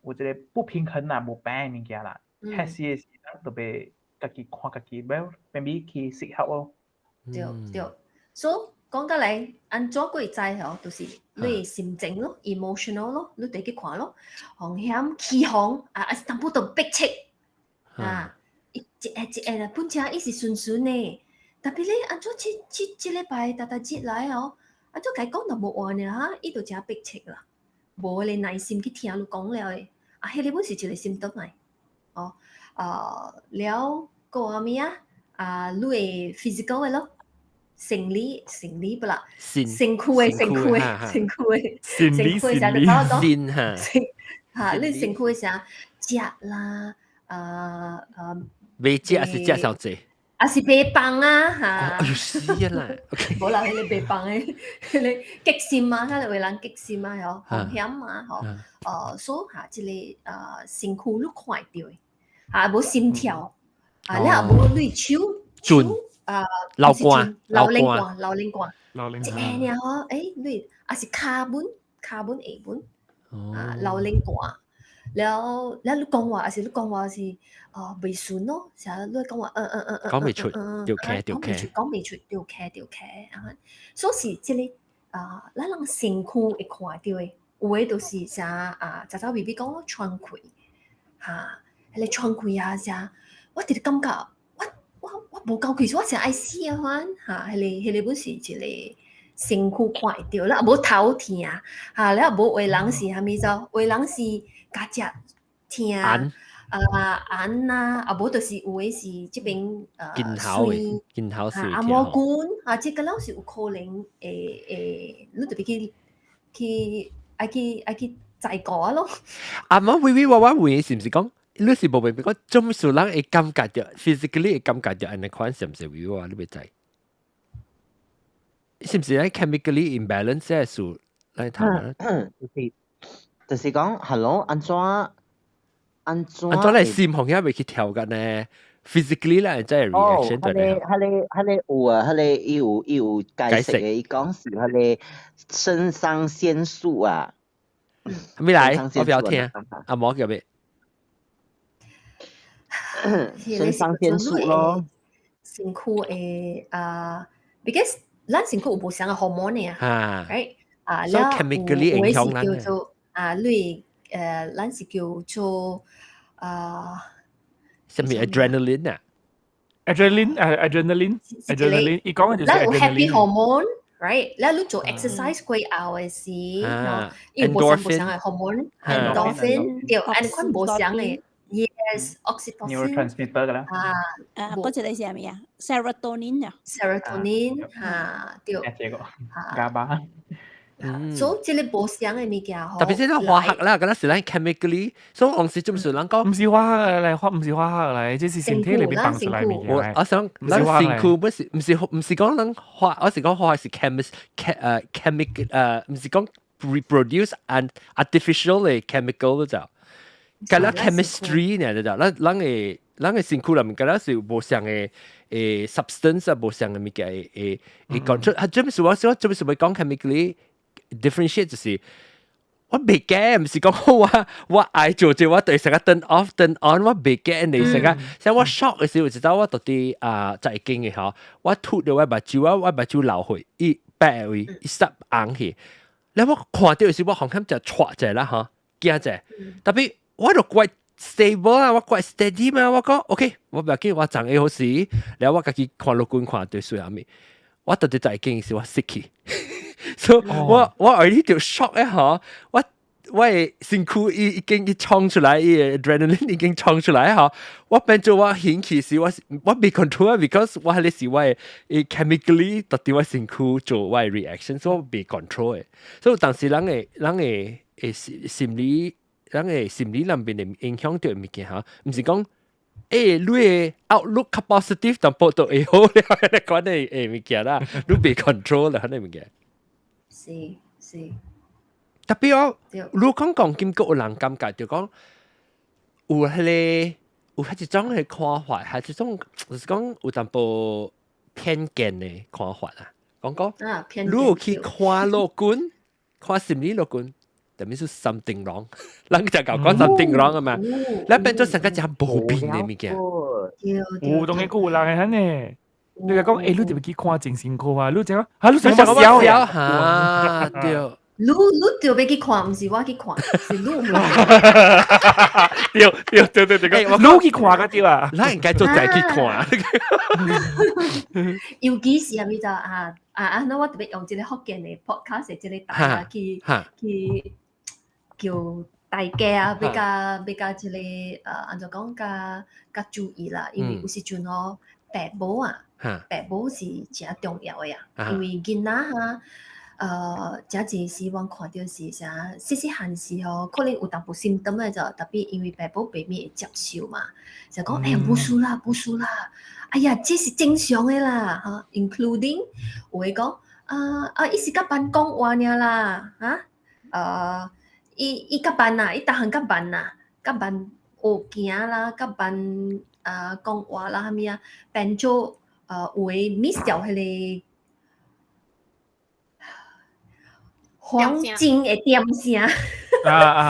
有一個不平衡啦，無平的物件啦，彼時的時陣特別家己看家己，要 maybe 去適合咯。對對，所以講過來，按怎會知吼，就是你心情咯，emotional 咯，你得去看咯，風險起哄啊，啊是淡薄都逼切啊，一一下一下啦，本車伊是順順的，特別咧按怎這這這禮拜逐逐節來哦，按怎共伊講就無話呢哈，伊就誠逼切啦，無彼個耐心去聽你講了的，啊，彼個本是一個心動來，哦，啊，了閣有啥物啊？啊，你會 physical 的咯。生理生理不啦，身軀的身軀的身軀的身軀的時就講講，嚇你身軀的時食啦，啊啊，未食還是食傷濟？還是白放啊嚇？哎呦死啦！無啦，彼個白放的，彼個激心啊，彼個話人激心啊，吼，風險啊，吼，所以嚇這个身軀你看會著的，啊無心跳，啊你也無你手準。啊，流汗，流冷汗，流冷汗，流冷一下爾吼，欸，你啊是跤本，跤本下本，啊流冷汗，了了你講話，還是你講話是啊袂順咯，成日你講話，嗯嗯嗯嗯，講袂出，著咳著咳，講袂出，著咳著咳啊，所以是這个啊，咱人身軀會看著的，有的就是啥啊，早早微微講喘氣，哈，彼个喘氣啊啥，我直直感覺。我無夠氣，我誠愛死啊！款哈，彼个本是一個身軀看會著，啦無頭疼，哈，了無有的人是啥物做？有的人是頰脊疼，啊按啊，啊無就是有的是這邊肩頭的，肩頭是阿毛筋啊，這個攏是有可能會會，你特別去去愛去愛去再過咯。阿媽微微我我問是毋是講？你是無明白講，做咩事人會感覺著 physically 會感覺著按呢款是毋是微我你袂知？是毋是咧 chemically imbalance 嘅事來談啊？就是就是講，hello，按怎按怎按怎來心紅也袂去跳緊呢？physically 咧真係 reaction 對咧。彼個彼個有啊，彼個伊有伊有解釋的，伊講是彼個腎上腺素啊。咩來？我不要聽。阿毛叫咩？腎上腺素咯。身軀的啊，because 咱身軀有無相的荷爾蒙的啊，right 啊，了有有的是叫做啊，你咱是叫做啊，啥物 adrenaline 啊？adrenaline 誒，adrenaline，adrenaline，伊講的就是咱有 happy hormone，right？了你做 exercise 過後的時，伊有無相無相的 hormone，endorphin，對，按呢款無相的。Yes，oxytocin。 neurotransmitter 噶啦。啊，啊，嗰一個是啥物啊？serotonin 啊。 serotonin 嚇，對。這個。GABA。所以這個無相的物件吼。特別是咱化學啦，敢若是咱 chemically，所以往時就是人講。毋是化學來，化毋是化學來，這是身體裏面放出來物件。我我想，咱身軀不是毋是毋是講咱化，我是講化學是 chemist chemical 毋是講 reproduce an artificial 的 chemical 就。敢若 chemistry 呢就咱咱的咱的身軀內面敢若是無相的substance 啊，無相的物件會會會講出，啊，這不是我說，這不是會講 chemically differentiate 就是我袂驚，毋是講我我愛做這我對成個 turn off turn on，我袂驚你成個，像我 shock 的時候，知道我到底啊在經的吼，我吐著我目睭啊，我目睭流血，伊白位伊濕紅去，แล้ว我看著的時我紅堪就掣者啦吼，驚者，特別。我就怪 stable 啊，我怪 steady 嘛，我講 OK，我不要緊，我長會好時，然後我家己看路棍看對水下面，我到底在經時我失去，所以我我 already 就 shock 咧嗬，我我的身軀已已經一衝出來，伊的 adrenaline 已經衝出來嗬，我變做我興起時，我我未 control because 我彼個是我的 chemically 到底我身軀做我的 reaction，所以我未 control 的，所以當時人的人的的心理。人的心理內面的影響著物件吼，毋是講欸，你的 outlook 較 positive，淡薄就會好了，你講的的物件啦，你袂 control 啦，彼個物件。是是。特別我，你講講感覺有人感覺就講有彼个有彼一種的看法，還是一種就是講有淡薄偏見的看法啊。講講，啊，偏你有去看老君，看心理老君。特別是 something wrong，人就講講 something wrong 啊嘛，你變做成個真無變的物件。有當然有人會按呢。你講欸，你特別去看精神科啊？你講嚇，你想想我笑嚇，對。你你就欲去看，毋是我去看，是你唔。對對對對對，你去看個對啊？咱應該做仔去看。尤其是啥物就啊啊啊！那我特別用這個福建的 podcast 的這個台啊去去叫大家啊，比較比較這個按怎講較較注意啦，因為有時陣吼，父母啊，父母是誠重要的啊，因為囡仔哈。誠濟時阮看著是啥，細細漢時吼，可能有淡薄 symptom 的就，tapi 因為爸母袂免會接受嘛，就講哎呀，無事啦，無事啦，哎呀，這是正常的啦，哈，including 有的講啊啊，伊是較慢講話爾啦，哈，伊伊較慢啦，伊逐項較慢啦，較慢學行啦，較慢啊講話啦，啥物啊，變做有的 miss 掉彼個黃金的點聲，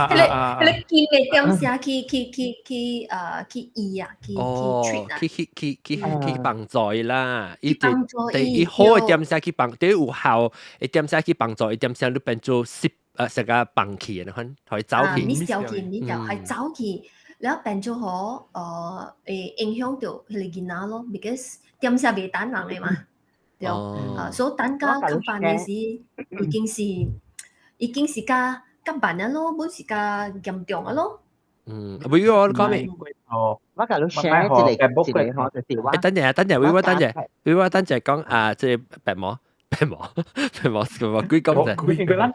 彼個彼個金的點聲去去去去去醫啊，去去 treat 啊，去去去去去幫助伊啦，伊幫助伊伊好的點聲去幫，對有效的點聲去幫助伊點聲，你變做攝成個放棄的款，予伊走去， miss 掉去，miss 掉還走去，了變做吼會影響著彼個囡仔咯，because 點聲袂等人的嘛，對，啊，所以等甲較慢的時，已經是已經是較較慢啊咯，本是較嚴重啊咯。嗯，唔要我講咩？哦，我共你 share 一個一個吼，就是我。等陣，等陣，我等陣，我等陣講啊，這個白毛，白毛，白毛，白毛，鬼講者。因為咱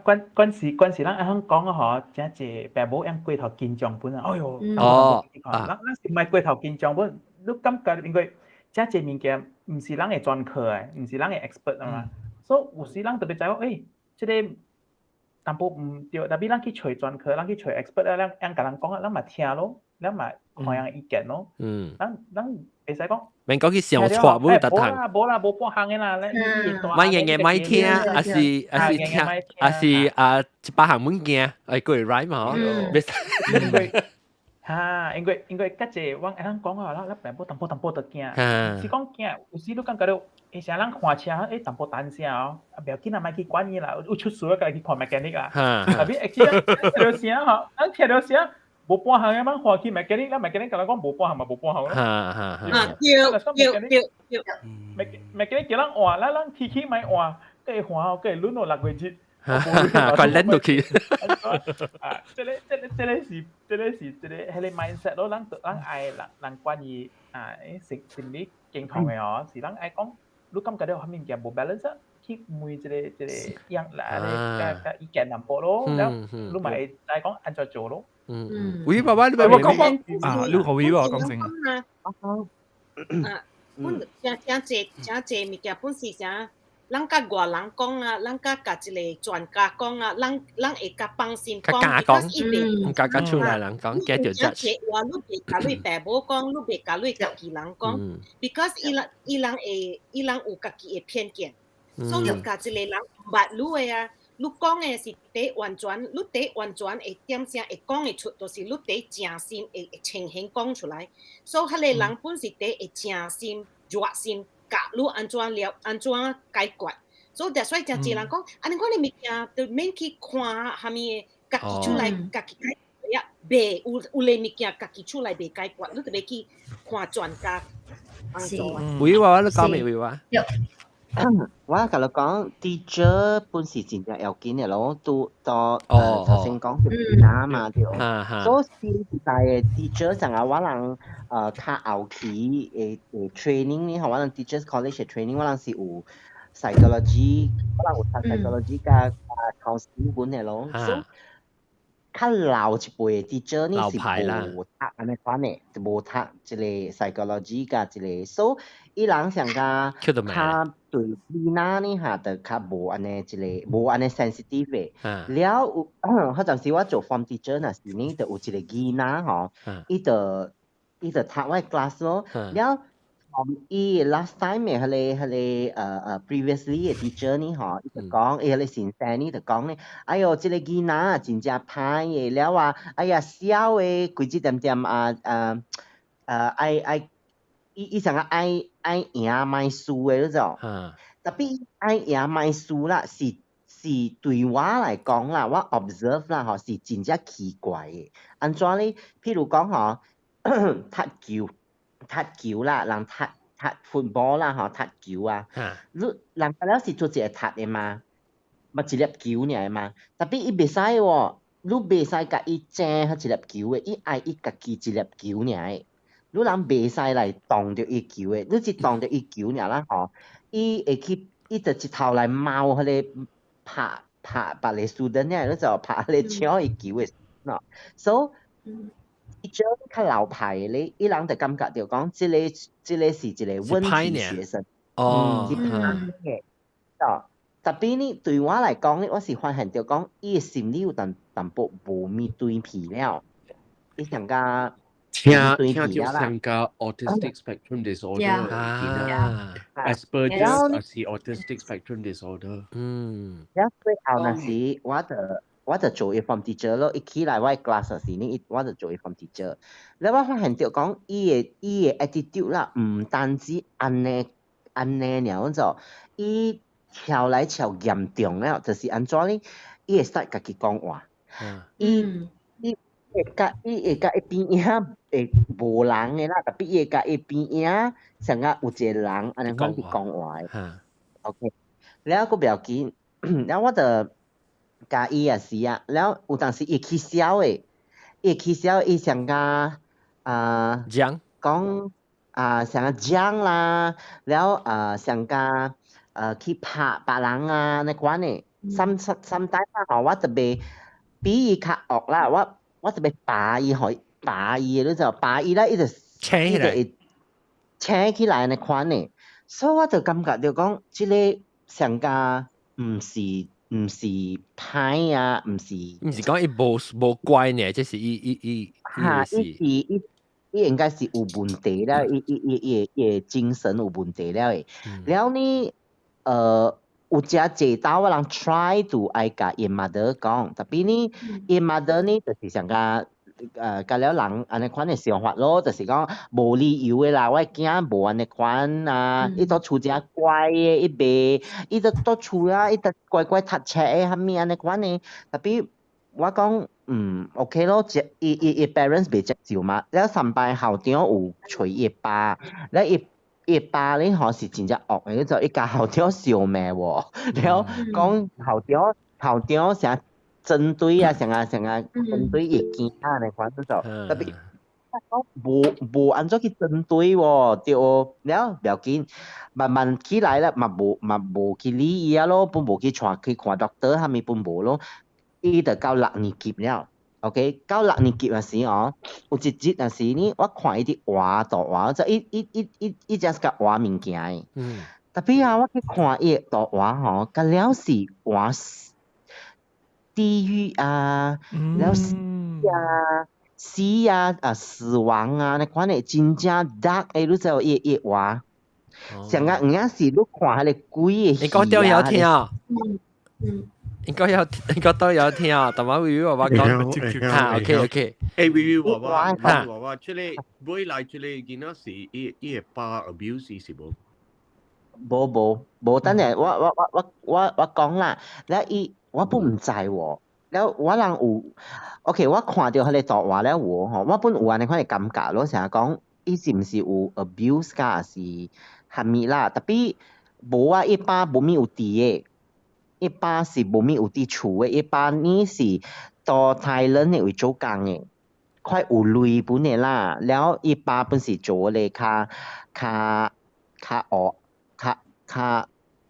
關關時關時，咱按怎講啊吼，誠濟爸母用過頭緊張本啊，哎喲，咱咱是毋愛過頭緊張本，你感覺因為誠濟物件毋是咱的專科的，毋是咱的 expert 啊嘛，所以有時咱特別知講，欸，這個淡薄毋對，tapi 咱去揣專科，咱去揣 expert 啊，咱用共人講啊，咱嘛聽咯，咱嘛看人意見咯。咱咱袂使講。免講去想錯無得無啦，無啦，無半項的啦，莫硬硬莫聽，還是還是聽，還是啊一百項物件，會過來嘛？袂使。哈，因為因為較濟，阮會當講啊，咱咱爸母淡薄淡薄就驚，是講驚，有時你感覺著，欸，啥人看車，欸，淡薄單聲哦，啊，袂要緊啦，莫去管伊啦，有出事我家己去看 mechanic 啦。tapi actually 聽著聲吼，咱聽著聲，無半項的，咱看去 mechanic，咱 mechanic 共咱講無半項嘛，無半項咯。啊，對對對對。 mechanic 叫咱換，咱咱起起莫換，閣會換哦，閣會輪落6月日。快撚落去！啊，這個、這個、這個是、這個是、這個彼個 mindset 咯，咱咱愛人人關於啊，心心理健康的哦，是咱愛講，你感覺著啥物件無 balance 啊？去問這個這個樣來咧，佮意見淡薄咯，了你嘛會知講按怎做咯。嗯嗯，喂，爸爸，你我講啊，你好威喎，講先。啊，本誠誠濟誠濟物件本是啥？咱佮外人講啊，咱佮共一個專家講啊，咱咱會較放心講，講，佮佮厝內人講，驚著 judge。話你袂共你爸母講，你袂共你家己人講，because 伊人伊人會伊人有家己的偏見，所以共一個人毋捌你的啊，你講的是第完全，你第完全會點聲會講會出，就是你第誠心會會誠懇講出來，所以彼個人本是第會誠心熱心。教你按怎了，按怎解決，所以所以誠濟人講，啊，你看你物件都免去看啥物的，家己出來家己解決啊，袂有有咧物件家己出來袂解決，你特別去看專家幫助啊。有啊，你講未有啊？我共你講，teacher 本是真正要緊的咯，都到頭先講是囡嘛對。所以新時代的 teacher 像啊，我人較後期的的 training 呢，我人 teachers college 的 training，我人是有 psychology，我人有讀 psychology 佮佮 counseling 本的咯。所以較老一輩的 teacher 呢是無讀按呢款的，無讀這個 psychology 佮這個，所以伊人上較較對囡仔呢哈，就較無按呢這個無按呢 sensitive 的。了有，彼陣時我做 form teacher 若是呢，就有一個囡仔吼，伊就伊就讀我 class 咯，了。伊 last time 的彼個彼個previously 的 teacher 呢吼，伊就講，伊彼個先生呢就講呢，哎喲，這個囡仔真正歹的，了啊，哎呀，痟的，規日點點啊啊啊愛愛，伊伊啥個愛愛贏莫輸的你知無？Tapi 愛贏莫輸啦，是對我來講啦，我 observe 啦吼，是真正奇怪的。按怎咧？譬如講吼，踢球，踢球啦，人踢踢 football 啦吼，踢球啊，你人了是做一个踢的嘛，嘛一粒球爾嘛，tapi 伊袂使喎，你袂使共伊爭彼一粒球的，伊愛伊家己一粒球爾的。你人袂使來動著伊球的，你一動著伊球爾啦吼，伊會去，伊就一頭來貓彼個拍拍別个 student 爾，你就拍彼個搶伊球的喏。So 伊種較老派的咧，伊人就感覺著講，這個是一個問題學生，是歹的。哦，tapi 呢，對我來講咧，我是發現著講，伊的心理有淡淡薄無物對皮了，伊上加聽聽就像個 autistic spectrum disorder，Asperger's 還是 autistic spectrum disorder。了最後那時，我就做伊 form teacher 咯，一起來我 class 時呢，我就做伊 form teacher。了我發現著講，伊的 attitude 啦，毋單止按呢按呢爾就，伊跳來跳嚴重了，就是按怎呢？伊會 start 家己講話，伊會佮伊會佮伊邊仔會無人的啦，tapi 伊會佮伊邊仔像甲有一個人按呢款佇講話的。OK，了閣袂要緊，了我就共伊也是啊，了有當時伊會起痟的，伊會起痟，伊上甲啊講講啊上甲講啦，了啊上甲去拍別人啊，那款的，sometimes 吼，我特別比伊較惡啦，我特別拔伊，予拔伊，你知無？拔伊咧，伊就請起來，請起來那款的，所以我就感覺著講，這个上加毋是歹啊，毋是。毋是講伊無無乖呢，這是伊伊伊哈，伊是伊伊應該是有問題了，伊伊伊伊伊精神有問題了的。了呢，有誠濟兜我人 try to 愛共伊 mother 講，tapi 呢，伊 mother 呢就是上較佮了人按呢款的想法咯，就是講無理由的啦，我囝無按呢款啊，伊佇厝誠乖的，伊袂，伊佇佇厝啊，伊佇乖乖讀冊的，啥物按呢款的，tapi 我講OK 咯，伊伊伊 parents 袂接受嘛，了上擺校長有揣伊爸，了伊伊爸咧吼是真正惡的，就伊共校長相罵喎，了講校長校長成針對啊，成啊成啊針對伊囝按呢款就，tapi 講無無按怎去針對喎，對了袂要緊，慢慢起來了嘛無嘛無去理伊啊咯，pun 無去帶去看 doctor 啥物 pun 無咯，伊就到六年級了，OK，到六年級的時哦，有一日若時呢，我看伊佇畫圖畫，就伊伊伊伊伊只是共畫物件的，tapi 啊，我去看伊的圖畫吼，佮了是畫地獄啊，了死啊，死啊，啊死亡啊，那款的真正 dark 的，你知無？伊伊畫，像個有影是你看彼个鬼的戲應該都有聽啊。應該有，應該都有聽啊。但係微微爸爸講，嚇，OK OK。誒，微微爸爸，微微爸爸，這個未來這個囡仔是伊伊的爸 abuse 是無？無無無，等下我我我我我我講啦，了伊我 pun 毋知喎，了我人有，OK，我看著彼个圖畫了有吼，我 pun 有按呢款的感覺咯，成日講伊是毋是有 abuse 㗎，是蝦米啦？Tapi 無啊，伊爸無物有佇的，伊爸是無物有佇厝的，伊爸呢是到 Thailand 的位做工的，快有鐳本的啦。了伊爸本是做咧較較較惡。較較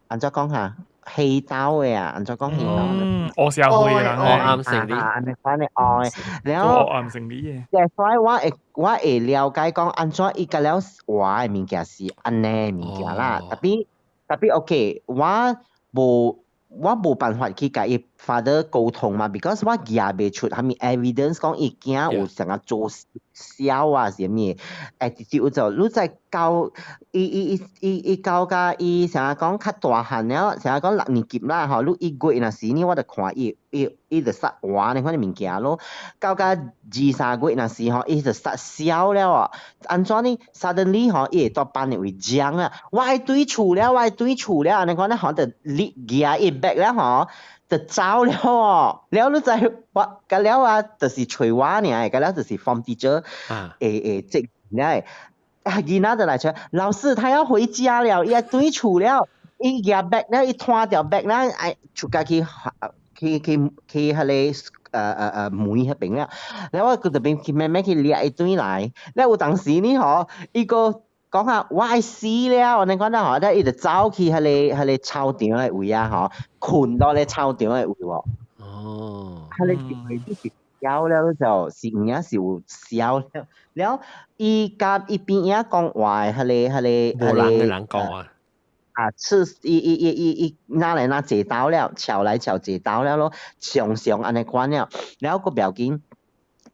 按怎講哈？黑道的啊，按怎講黑道？黑社會的人，黑暗勢力，按呢款的哦。了，黑暗勢力的。對，所以我會了解講按怎伊佮了畫的物件是按呢物件啦。Tapi tapi OK，我無我無辦法去共伊 father 溝通嘛，because 我舉袂出啥物 evidence 講伊囝有啥個做痟啊，啥物 attitude 就你再教伊伊伊伊伊教甲伊啥講較大漢了，啥講六年級啦吼，你一月若時呢，我就看伊伊伊就殺活呢款物件咯，到甲二三月若時吼，伊就殺痟了哦。按怎呢？suddenly 吼，伊會到班的位講啊，我愛轉厝了，我愛轉厝了，按呢款咧吼，就你舉伊 bag 了吼。就走了哦，了你知我，甲了啊，就是揣我爾，甲了就是 form teacher，會會這了，啊囡仔就來揣，老師他要回家了，伊愛轉厝了，伊舉 bag 了，伊拖著 bag 了，愛出家去去去去彼個門彼邊了，了我閣這邊去慢慢去掠伊轉來，了有當時呢吼，伊閣講啊，我愛死了，按呢款啦吼，了伊就走去彼個操場的位啊吼，睏到咧操場的位喎。哦。彼個是痟了就是有影是有痟了，了伊佮伊邊仔講話的彼個無人的人講話。啊，次伊伊伊伊伊拿來拿坐倒了，翹來翹坐倒了咯，常常按呢款了，了閣不要緊，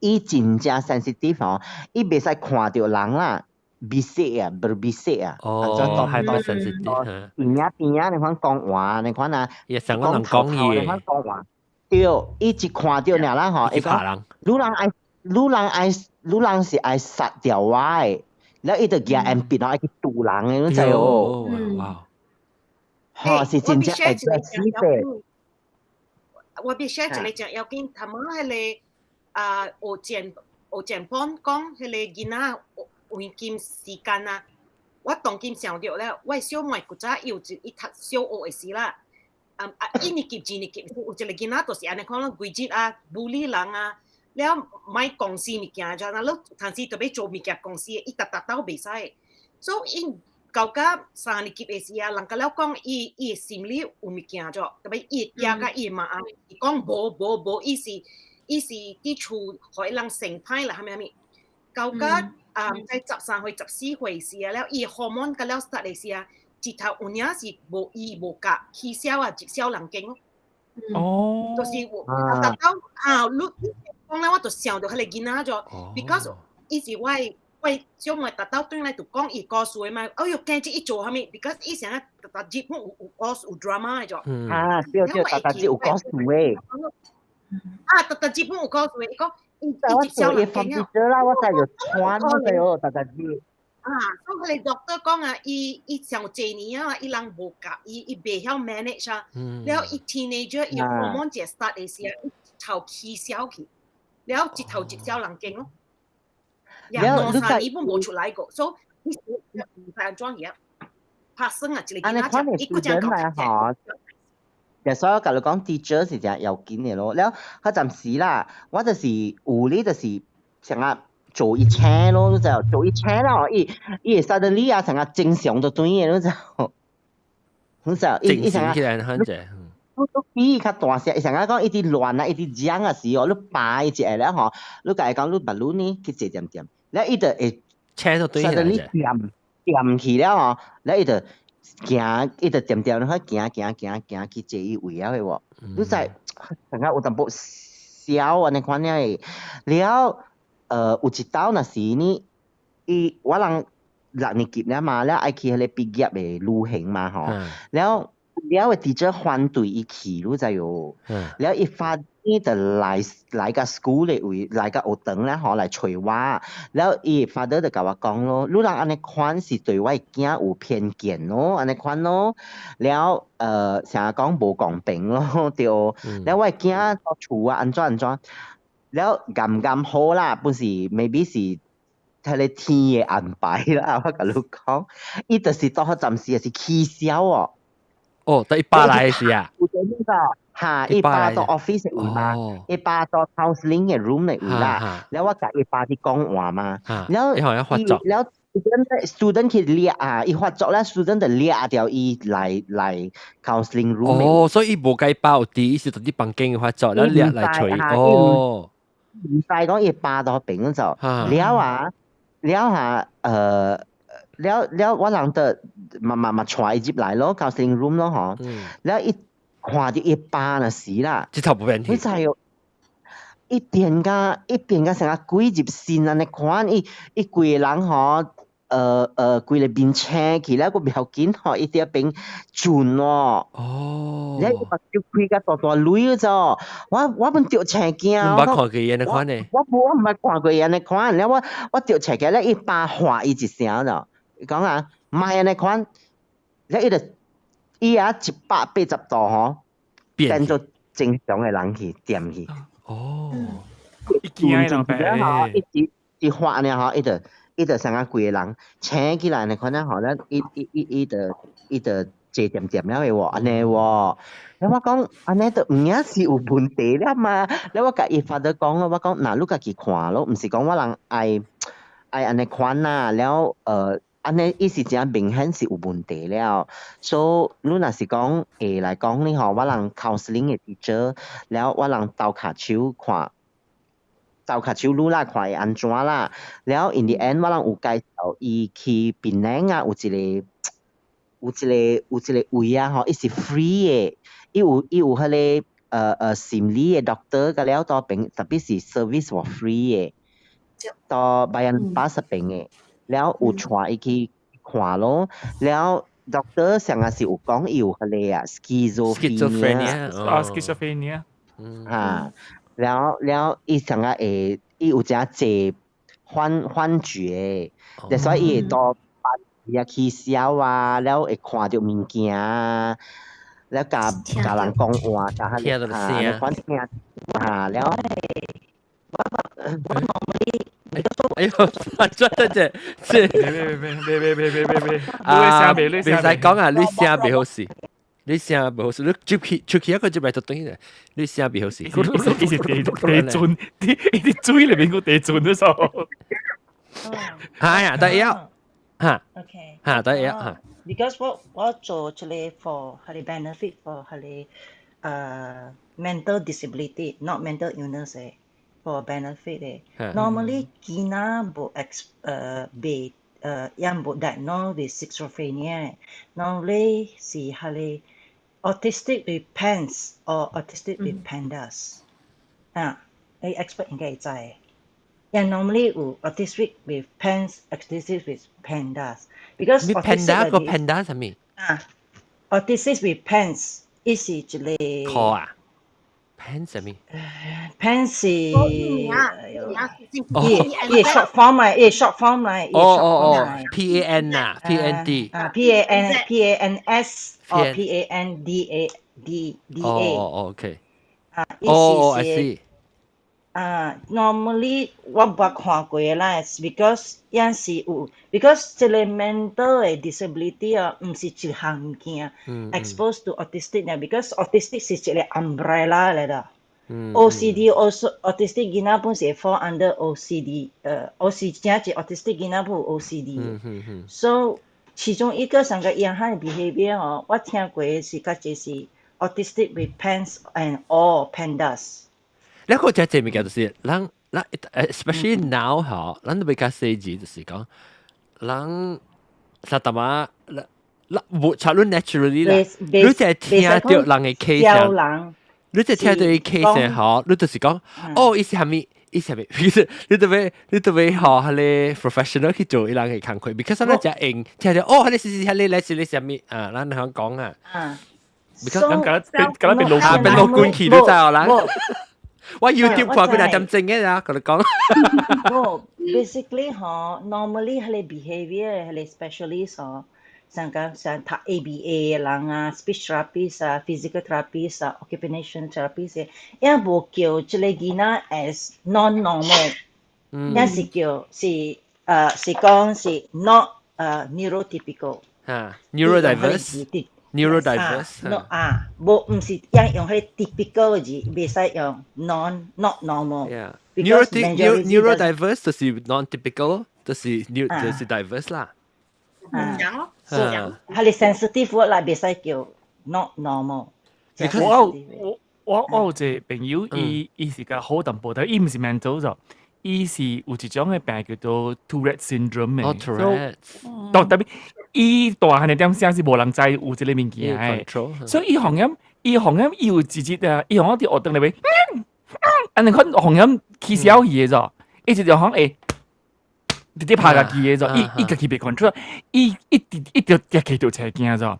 伊真正 sensitive 吼，伊袂使看著人啦。bisik 啊，berbisik 啊，哦，hypersensitive，邊仔邊仔你款講話，你款啊，伊想講人講嘢，你款講話，對，伊一看著爾啦吼，伊講，女人愛，女人愛，女人是愛殺掉我的，了伊就舉鉛筆愛去堵人的，你知無？哇！吼，是真正 aggressive。我必須一個真要緊，他們彼個啊，學前幫講彼個囡仔黃金時間啊，我當今想著了，我小妹古早伊有一伊讀小學的時啦，啊啊一年級、二年級有一個囡仔就是按呢款攏規日啊，bully 人啊，了買公司物件，就那你當時特別做物件公司，伊逐逐鬥袂使，所以𪜶到甲三年級的時啊，人甲了講伊伊的心理有物件咗，特別伊的囝佮伊的媽啊，伊講無無無，伊是佇厝予伊人成歹啦，啥物啥物，到甲啊，在13歲、14歲時啊，了伊荷爾蒙甲了 start 的時啊，直頭有影是無伊無夾起痟啊，直痟人間咯。哦，就是有達到啊，你講咧，我就想著彼個囡仔咗，because 伊是我的小妹達到轉來就講伊故事的嘛，哎喲，驚這伊做啥物？because 伊成日逐逐日有有故事有 drama 的咗。啊，對對，逐逐日有故事的。啊，逐逐日本有故事的，伊講。伊我做伊放 teacher 啦，我才有傳我才有逐逐日。啊，所以彼個 doctor 講啊，伊伊上濟年啊，伊人無夾，伊伊袂曉 manage 啊。了伊 teenager 伊荷爾蒙一 start 的時啊，一頭起痟去，了一頭直痟人間咯。兩三年本無出來過，所以伊毋知按怎樣拍算啊，一個囡仔伊閣這樣吼。其實我共你講，teacher 是誠要緊的咯。了，彼陣時啦，我就是有咧，就是成日做伊請咯，你知無？做伊請啦，伊伊會 suddenly 啊，成日正常就轉的，你知無？你知無？伊伊成日起來很濟。你你比伊較大聲，伊成日講伊佇亂啊，伊佇講啊時哦，你拍伊一下了吼，你共伊講你目睭呢去坐點點，了伊就會請就對起來。 suddenly 掂掂去了吼，了伊就行，伊就恬恬去行行行行去坐伊位了的無？你知感覺有淡薄痟按呢款爾的，了有一擺若是呢，伊我人六年級了嘛，了愛去彼個畢業的旅行嘛吼，了了的 teacher 反對伊去，你知無？了伊發伊就來來個 school 的位，來個學堂咧吼來揣我，了伊 father 就共我講咯，你人按呢款是對我的囝有偏見咯，按呢款咯，了成日講無公平咯，對，了我的囝到厝啊按怎按怎，了啱啱好啦，本是 maybe 是彼個天的安排啦，我共你講，伊就是到彼陣時也是起痟哦。哦，得伊爸來時啊。哈，伊爸到 office 的位嘛，伊爸到 counseling 的 room 的位啦，了我共伊爸佇講話嘛，了伊了 student student 去掠啊，伊發作了 student 就掠著伊來來 counseling room。哦，所以伊無共伊爸有佇，伊是佇房間發作，了掠來揣哦。毋知講伊爸到邊就，了啊，了下了了我人就嘛嘛嘛揣伊入來咯，counseling room 咯吼，了伊。看著伊爸若時啦，這頭無變你知哦？伊變甲成個鬼入神按呢款，伊規個人吼，規个面青起來，閣袂要緊吼，伊佇遐變轉喎。哦。你目睭開甲大大淚咗，我本著青驚。毋捌看過伊按呢款呢？我無，我毋捌看過伊按呢款，了我著青驚咧，伊爸喝伊一聲咯，伊講啊，莫按呢款，了伊就伊啊180度吼，變做正常的人去掂去。哦，伊驚人吼，一直一發呢吼，伊就成個規个人青起來呢，可能吼，咱伊伊伊伊就伊就坐掂掂了的喎，按呢喎。了我講按呢就毋影是有問題了嘛。了我共伊 father 講咯，我講若你家己看咯，毋是講我人愛愛按呢款啦。了按呢伊是誠明顯是有問題了。所以你若是講會來講呢吼，我人 counseling 的 teacher，了我人鬥跤手看。鬥跤手愈來看會按怎啦？了 in the end 我人有介紹伊去檳城啊，有一個位啊吼，伊是 free 的，伊有彼个心理的 doctor 佮了佇邊，特別是 service for free 的，佇 Bayan Lepas 邊的，了有帶伊去看咯，了 doctor 上下是有講伊有彼個啊 schizophrenia，啊 schizophrenia，嚇。了了，伊上下會，伊有誠濟幻覺，所以伊會到半夜起痟啊，了會看著物件啊，了共共人講話，共彼個嚇，反聽嚇了。哎呦，真真真，別別別別別別別別，啊！袂使講啊，你聲袂好勢，你聲袂好勢，你接去出去一個接來就等於你聲袂好勢。伊是地地震，伊佇水裡面個地震的時候。係啊，第一嚇，OK，嚇第一嚇。 Because 我做這個 for 彼个 benefit for 彼个mental disability，not mental illness 的，for benefit 的。Normally 囡仔無 ex 未也無 diagnose with schizophrenia。Normally 是彼个 autistic with PANS or autistic with PANDAS。啊，你 expert 應該會知。Yeah, normally 有 autistic with PANS, autistic with PANDAS. Because 你 panda 個 panda 係咩？啊，autistic with PANS，伊是一個。殼啊？PANS 係咩？PANS 是。伊伊 short form 來，伊 short form 來。哦哦哦，P A N 啊，P A N D。啊，P A N P A N S or P A N D A D D A。哦哦，OK。啊，哦，I see。啊，normally 我捌看過啦，because 有時有，because 這個 mental 的 disability 啊，毋是一項物件，expose to autistic 呢，because autistic 是一個 umbrella 來的。OCD also autistic 囡仔本是 fall under OCD，OCD 真係 autistic 囡仔本有 OCD。So 其中一個上個遺憾 behavior 哦，我聽過是較濟是 autistic with PANS and or PANDAS。你個只這物件就是，咱咱 especially now 嗬，咱都比較細緻，就是講，咱實淡仔，咱無插論 naturally 啦，你就係聽著人的 case 啊，你就聽著伊 case 嗬，你就是講，哦，伊是啥物？伊是啥物？其實你特別學彼个 professional 去做伊人的工課，because 咱只用聽著，哦，彼个是是彼个來是你啥物啊？咱通講啊，because 咱敢若變老啊，變老官去都知哦啦。我 YouTube 看過兩點鐘嘅啦，佮你講。無，basically 嗬，normally 彼个 behavior 彼個 specialist 嗬，像講像讀 ABA 的人啊，speech therapist 啊，physical therapist 啊，occupation therapist，也無叫這個囡仔 as non-normal，也是叫是講是 not neurotypical。嚇，neurodiverse。neurodiverse 啊，啊，無毋是用用彼個 typical 的字，袂使用 non not normal。 Neurodiverse 就是 non-typical，就是 neu 就是 diverse 啦。啊，彼个 sensitive word 啦，袂使叫 not normal。我有一個朋友，伊是較好淡薄，但伊毋是 mental 就，伊是有一種的病叫做 Tourette syndrome 的。哦，Tourette。當特別，伊大漢嘅點聲是無人知有這個物件嘅，所以伊紅音，伊紅音，伊有一日啊，伊紅佇學堂內面，按呢款紅音起痟去嘅咗，伊就就講會直直拍家己嘅咗，伊伊家己袂 control，伊一直一直家己就車驚咗。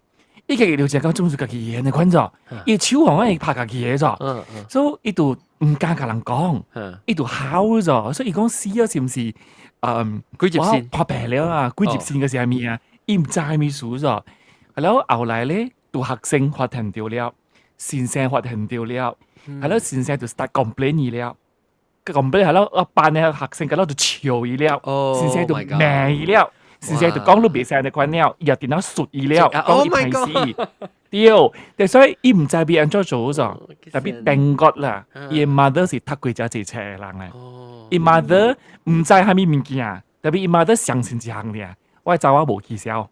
伊家己就食講總是家己按呢款咗，伊手紅會拍家己嘅咗，所以伊就毋敢共人講，伊就吼咗，所以伊講死啊，是毋是？嗯，幾入線破病了啊，幾入線嘅是啥物啊？伊毋知物事咗，然後後來咧，就學生發現著了，先生發現著了，係咯，先生就 start complain 伊了，complain 係咯，一班嘅學生個就笑伊了，先生就罵伊了，先生就講你袂使按呢款了，伊又電腦術伊了，講伊歹死，對，但所以伊毋知欲按怎做咗，tapi thank God 啦，伊 mother 是讀過遮濟冊嘅人咧，伊 mother 毋知蝦米物件，tapi 伊 mother 相信一項爾，我查某無起痟，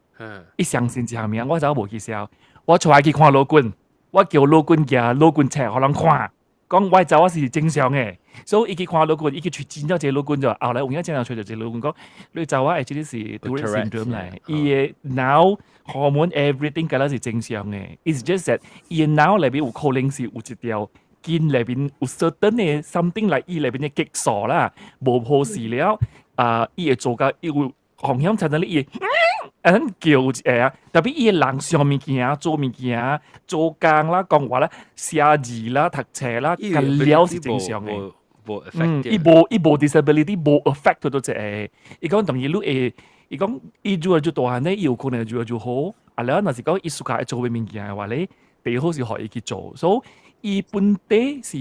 伊相信一項物件，我查某無起痟，我帶伊去看老君，我叫老君寄老君冊予人看，講我查某是正常嘅，所以伊去看老君，伊去揣真正一個老君就，後來有影真正揣著一個老君講，你查某的這個是 Tourette syndrome 來，伊的腦 hormone everything 敢若是正常嘅，it's just that 伊的腦內面有可能是有一條筋內面有 certain 的 something 來伊內面的激素啦，無好勢了，啊，伊會做甲伊有風險產生咧，伊會按呢叫一下啊，tapi 伊的人想物件、做物件、做工啦、講話啦、寫字啦、讀冊啦，佮了是正常嘅。嗯，伊無 disability 無 affect 到這個。伊講當然你會，伊講伊愈來愈大漢咧，伊有可能愈來愈好。啊，了若是講伊 suka 做的物件的話咧，第一好是予伊去做。所以伊本底是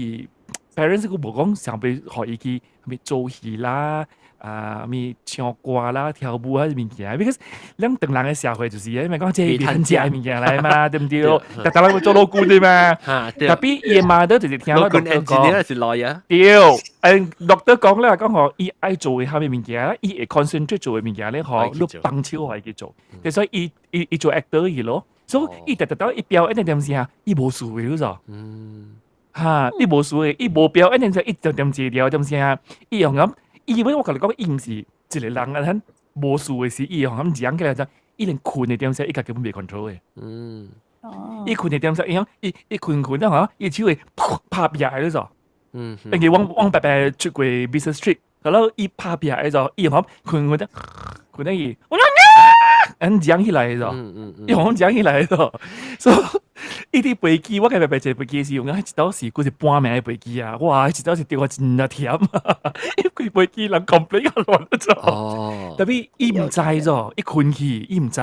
parents 閣無講想欲予伊去啥物做戲啦。啊，物唱歌啦、跳舞啊物件，because 咱唐人的社會就是因為講這袂通食的物件來嘛，對毋對？逐逐人會做老君的嘛。tapi 伊的 mother 就是聽老 doctor 講，是 lawyer。對，誒，doctor 講咧，講吼，伊愛做的啥物物件，伊會 concentrate 做的物件咧，吼，你幫手予伊去做。所以伊伊伊做 actor 去咯，所以伊逐逐到伊表演的點時啊，伊無事的，你知？嗯。哈，伊無事的，伊無表演點時，伊就點一條點時啊，伊用咁。伊為我共你講，伊毋是一個人啊，咱無事的時，伊會咁講起來就，伊連睏的點時，伊家根本袂 control 的。嗯。哦。伊睏的點時，伊講伊伊睏睏了吼，伊手會拍壁的咗。嗯。因為阮伯伯出過 business trip，然後伊拍壁的咗，伊講睏睏得睏得伊，我講啊，講起來咗。嗯嗯嗯。伊講講起來咗，所以伊佇飛機，我共伯伯坐飛機時，有影一道是閣是半暝的飛機啊！哇，一道是對我真正忝，伊規飛機人 complain 較亂咗。哦。tapi 伊毋知咗，伊睏去，伊毋知。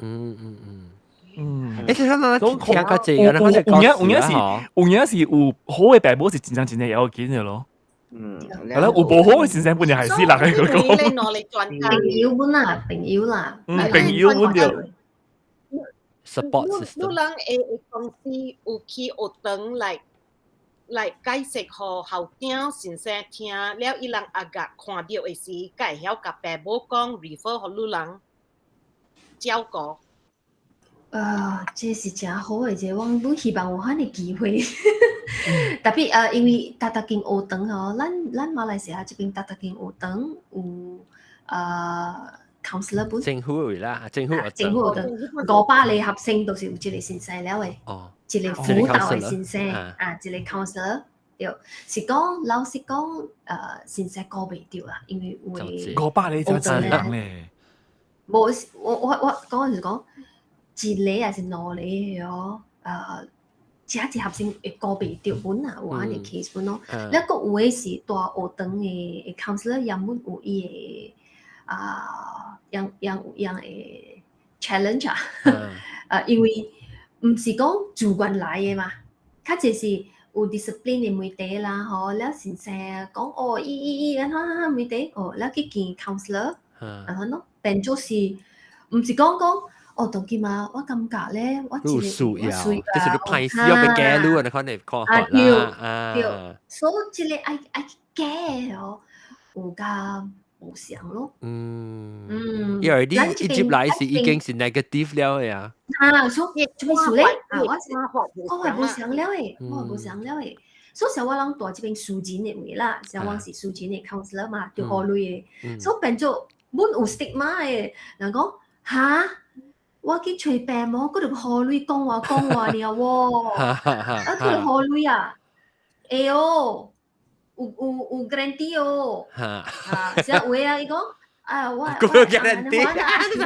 嗯嗯嗯。嗯。欸，其實咱聽較濟，有影有影是有影是有好的爸母是真正真正要緊的咯。嗯。係咯，有無好的先生本來係死人的嗰個。朋友本啦，朋友啦。嗯，朋友本對。 support system。你人會公司有去學堂來來解釋予校長先生聽，了伊人阿甲看著的時，才會曉共爸母講 refer 予你人照顧。這是誠好的，這我阮希望有遐的機會。tapi 因為逐逐間學堂吼，咱咱馬來西亞這邊逐逐間學堂有counselor 本。政府的啦，政府政府學堂500個學生都是有一個先生了的。哦。一個輔導的先生啊，一個 counselor 對，是講老實講，先生顧袂著啦，因為有的 500個真濟人咧。無，我講是講一個還是兩個哦，遮濟學生會顧袂著本啊，有按呢 case 本咯。了，閣有的是大學堂的 counselor 也本有伊的啊，樣樣樣的 challenge 啊，因為毋是講自願來的嘛，較濟是有 discipline 的問題啦，吼，了先生講哦，伊伊伊，按怎按怎問題，哦，了去見 counselor，按怎咯，變做是，毋是講講。哦，當今啊，我感覺咧，我一個我需要，就是你歹勢要被加入，你可能看啊，對對，所以這個愛愛加哦，有較無相咯。嗯嗯，因為你一入來是已經是 negative 了呀。啊，所以做咩事咧？啊，我是我係無相了的，我係無相了的。所以像我人蹛這邊私人的位啦，像我是私人的 counselor 嘛，就好類的，所以變做阮有 stigma 的，人講哈。我去揣爸母，閣著予鐳講話講話爾喎，啊，閣著予鐳啊，會哦，有 guarantee 哦，啊，啥有的啊，伊講啊，我個 guarantee，你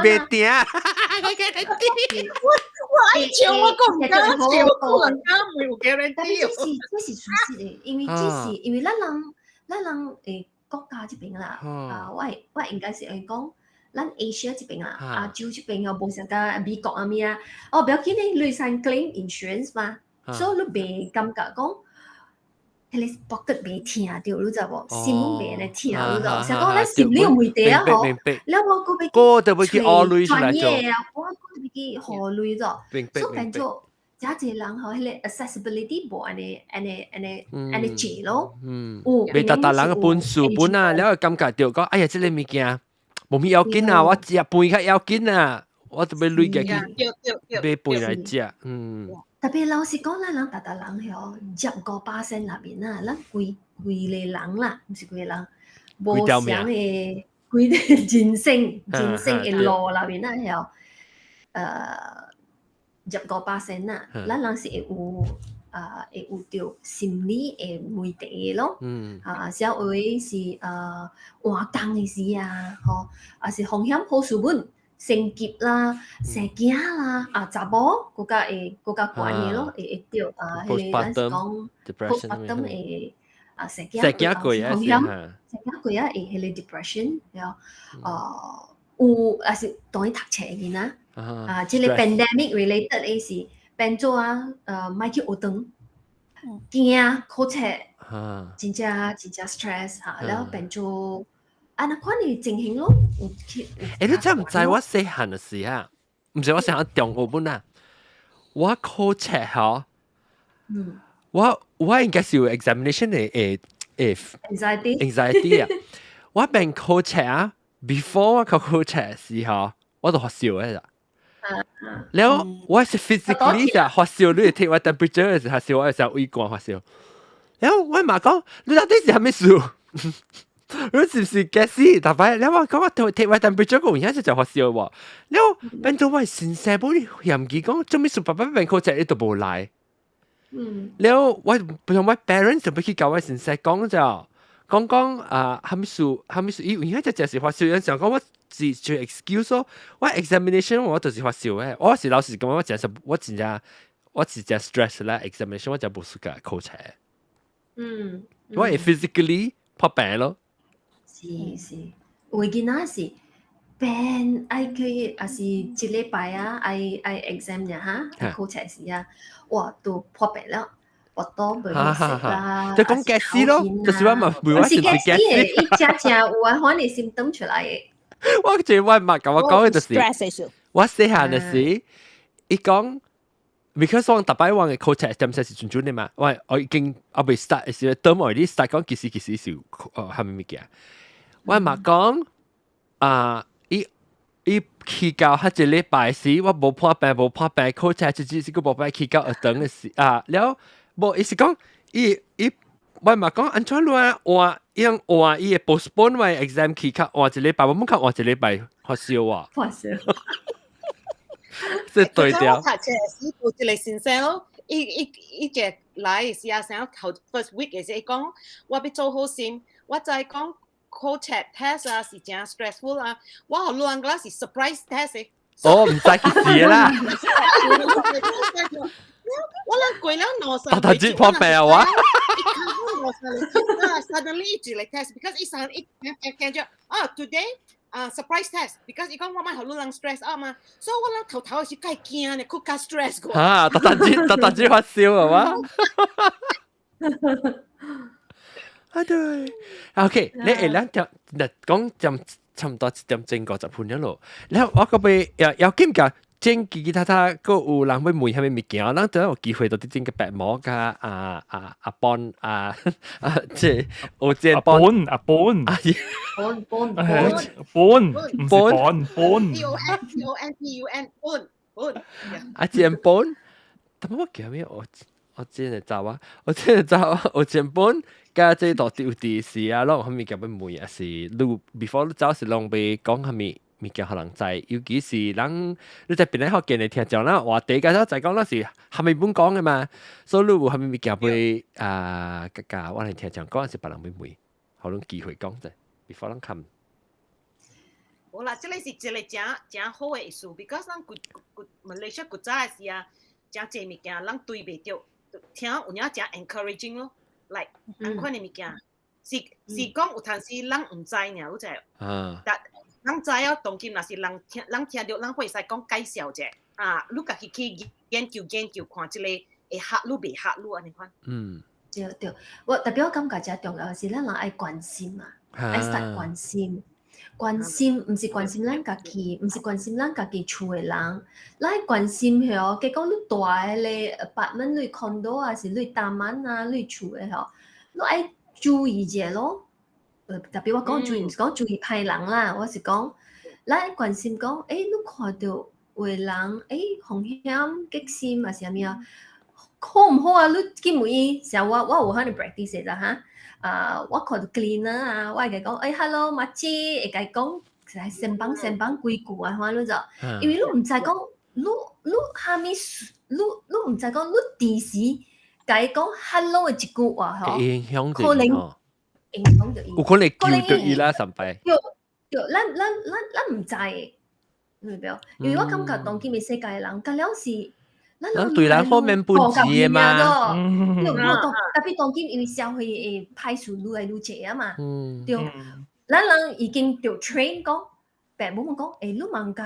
別定，我我愛笑我講唔敢笑，我人家沒有 guarantee。但是這是事實的，因為這是因為咱人國家這邊啦，啊，我應該是會講，咱 Asia 這邊啦，亞洲這邊又無像佮美國啊物啊，哦，不要緊呢，你使 claim insurance 嘛，所以你袂感覺講，彼個 pocket 袂疼著，你知無？心袂按呢疼，你知無？想講咱心理有問題啊，吼，了我閣欲去專業啊，我閣欲去予鐳咗，所以變做誠濟人吼，彼個 accessibility 無按呢按呢按呢按呢濟咯。嗯，袂逐逐人嘅本事本啊，了會感覺著講，哎呀，這個物件無咩要緊啊，我食飯較要緊啊，我就欲鐳家己買飯來食，嗯。特別老實講，咱人逐逐人吼，25%內面啊，咱規規个人啦，毋是規個人，無相的規個人生的路內面啊，吼，25%啊，咱人是會有啊，會有著心理的問題咯。啊，小有的是換工的時啊，吼，抑是風險好事本。升級啦，生囝啦，啊，查某閣較會閣較懸的咯，會著啊，彼個咱是講 postpartum 會啊，生囝生囝過啊，風險，生囝過啊會彼個 depression，了，有抑是當伊讀冊的囡仔，啊，這個 pandemic related 的是變做啊，莫去學堂，驚考冊，真正真正 stress 哈，了變做。按呢款的情形攏有去。欸，你知毋知我細漢的時啊？毋是我細漢中學本啊，我考冊吼，我應該是有 examination 的誒 anxiety anxiety 啊。我邊考冊啊，before 我考考冊時吼，我就發燒的啦。了我是 physically 就發燒，你會 take 我 temperature 的時發燒，我會時畏寒發燒。了我媽講，你到底是啥物事？你是唔是 gas？逐擺，了我講我 take 我 temperature 個有影就發燒喎。了變做我先生本嫌棄講，做咩事爸爸邊考冊你都無來。了我不像我 parents 就欲去共我先生講就講講啊，啥物事啥物事，伊有影就就是發燒，想講我是做 excuse 咯。我 examination 我就是發燒的，我是老實講，我真正 stress 啦，examination 我就無暑假考冊。我會 physically 破病咯。是是，有的囡仔是病愛去，抑是一禮拜啊，愛 exam 爾哈，愛考冊時啊，哇，都破病了，腹肚袂好勢啦，就講 gas 咯，就是我嘛，袂我是 gas 的，伊真正有啊，款的 symptom 出來的。我這我媽共我講的就是，我細漢的時，伊講，because 我逐擺我的考冊點說是準準的嘛，我已經猶未 start 時，等我你 start 講其實是啥物物件。我媽講啊，伊去到彼一禮拜時，我無破病無破病，考冊只是閣無擺去到學堂的時啊，了無伊是講伊我媽講按怎亂換用換伊會 postpone 我 exam 去較換一禮拜，我毋較換一禮拜發燒啊。發燒。這對掉。我讀冊時有一個先生咯，伊伊個來時啊，成頭 first week 的時，伊講我欲做好心，我知講考冊 test 啊是誠 stressful 啊，我予亂個是 surprise test 的。哦，毋知去死啦！我人過了兩三逐日破病啊我。 Suddenly 一個 test，because 伊上一聽聽著啊，today 啊 surprise test，because 伊講我莫予你人 stress 啊嘛，所以我人頭頭是較驚呢，閣較 stress 過。嚇！逐逐日逐逐日發燒係嘛？啊對，OK，你會咱條嗱講佔差唔多1點鐘50分了咯。然後我閣欲要緊㗎，整其其他他閣有人欲問啥物物件，咱等有機會就佇整個白毛佮啊啊阿邦啊啊，這有這阿本阿本啊，本本本唔是本本 P O N P O N P U N 本本。啊，這本，但我記咩？我真係走啊！我真係走啊！我前本佮這度有佇時啊，攏有啥物件欲問，抑是你 before 你走是攏欲講啥物？物件予人知，尤其是人你在邊個福建的聽眾啦，話題個就講咱是蝦米本講的嘛，所以你有蝦米物件欲啊，共我哋聽眾講，是別人欲問，予恁機會講者，before 咱看。無啦，這個是一個誠誠好的意思，because 咱古古馬來西亞古早的時啊，誠濟物件咱對袂著，聽有影誠 encouraging 咯，like 按款的物件，是是講有當時咱毋知爾，你知？啊。但咱知影當今若是人聽，人聽著，咱會使講介紹者，啊，你家己去研究研究，看這個會合你袂合你按呢款。對對，我特別我感覺誠重要是咱人愛關心嘛，愛 start 關心。關心毋是關心咱家己，毋是關心咱家己厝的人，咱愛關心吼，結果你住的彼個 apartment 你 condo 啊，是你 taman 啊，你厝的吼，你愛注意者咯。特別我講注意，毋是講注意歹人啦，我是講咱愛關心講，欸，你看著有的人，欸，風險激心啊，是啥物啊？好毋好啊？你去問伊，像我我有可能 practice 啦哈。啊，我看著 cleaner 啊，我會共伊講，欸，hello，馬姐，會共伊講，來 sembang sembang 幾句啊，看你就，因為你毋知講，你你啥物，你你毋知講，你佇時共伊講 hello 的一句話吼，影響可能影響著伊，有可能救著伊啦，上擺。對對，咱咱咱咱毋知的，明白？因為我感覺當今的世界的人，甲了是。咱對人好免本錢的嘛，對，特別當今因為社會的歹事愈來愈濟啊嘛，對，咱人已經著 train 講，爸母講，欸，你茫共毋捌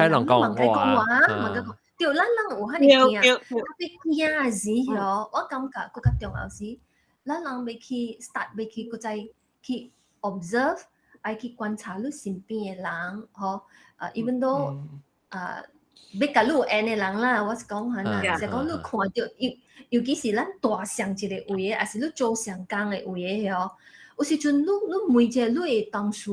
人，你茫共講話，茫共講，對，咱人有遐爾驚，特別驚的時吼，我感覺閣較重要是，咱人欲去 start 欲去閣再去 observe，愛去觀察你身邊的人，吼，啊，even though 啊。欲共你有緣的人啦，我是講哈啦，是講你看著，尤尤其是咱住仝一个位的，抑是你做仝工的位的吼，有時陣你你問一下你的同事，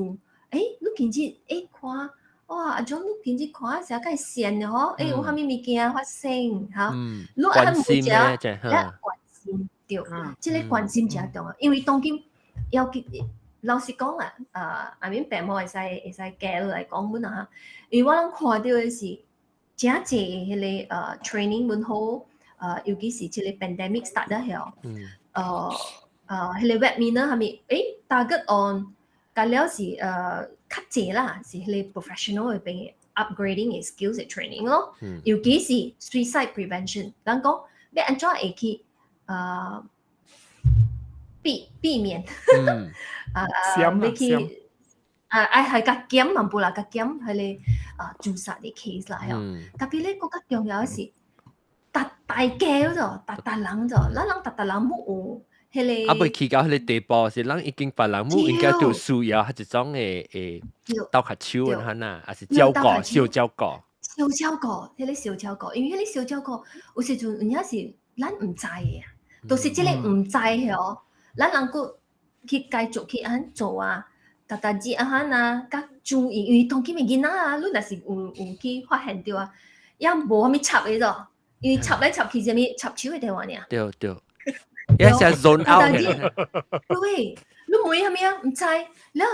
欸，你今日欸看，哇，阿種你今日看啥較善的吼，欸，有啥物物件發生，吼，你愛問一下，來關心，對，這个關心誠重要，因為當今要緊，老實講啊，啊，I mean 爸母會使會使加落來講阮啊，因為我攏看著的是。誠濟彼個training 阮好，尤其是這個 pandemic start 了後，彼個 webinar 啥物，欸 target on，甲了是較濟啦，是彼個 professional 的邊 upgrading 的 skills 的 training 咯，尤其是 suicide prevention，人講欲按怎會去避免，啊欲去。啊，愛係較減嘛，無啦，較減彼個啊自殺的 case 啦，吼。特別咧，閣較重要的是，逐大家咗，逐逐人咗，咱人逐逐人冇有彼個。啊，未去到彼個地步，是咱已經別人冇應該就需要彼一種的鬥較手的哈啊，抑是照顧，小照顧。小照顧，彼個小照顧，因為彼個小照顧有時陣有影是咱毋知的啊，就是這個毋知的哦，咱人閣去繼續去按做啊。逐逐日啊哈啊，較注意，因為當今的囡仔啊，你若是有有去發現著啊，也無啥物插的咗，因為插來插去，啥物插手的電話爾。對對，也是 zone out。對，你問啥物啊？毋知，了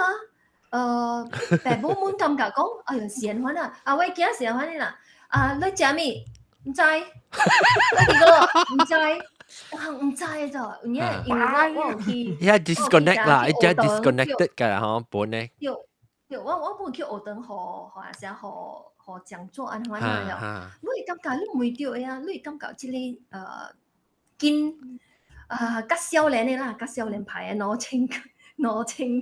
啊，爸母們感覺講，哎喲，是按款啊，啊，我囝是按款的啦，啊，你食物？毋知，你佇佗？毋知。我毋知咗，因為因為我我有去，伊 disconnect 啦，伊只 disconnected 㗎吼，本呢。對對，我我本去學堂，予予阿啥，予予講座按款啊，你會感覺你問著的啊，你會感覺這個緊啊，較少年的啦，較少年派的兩千兩千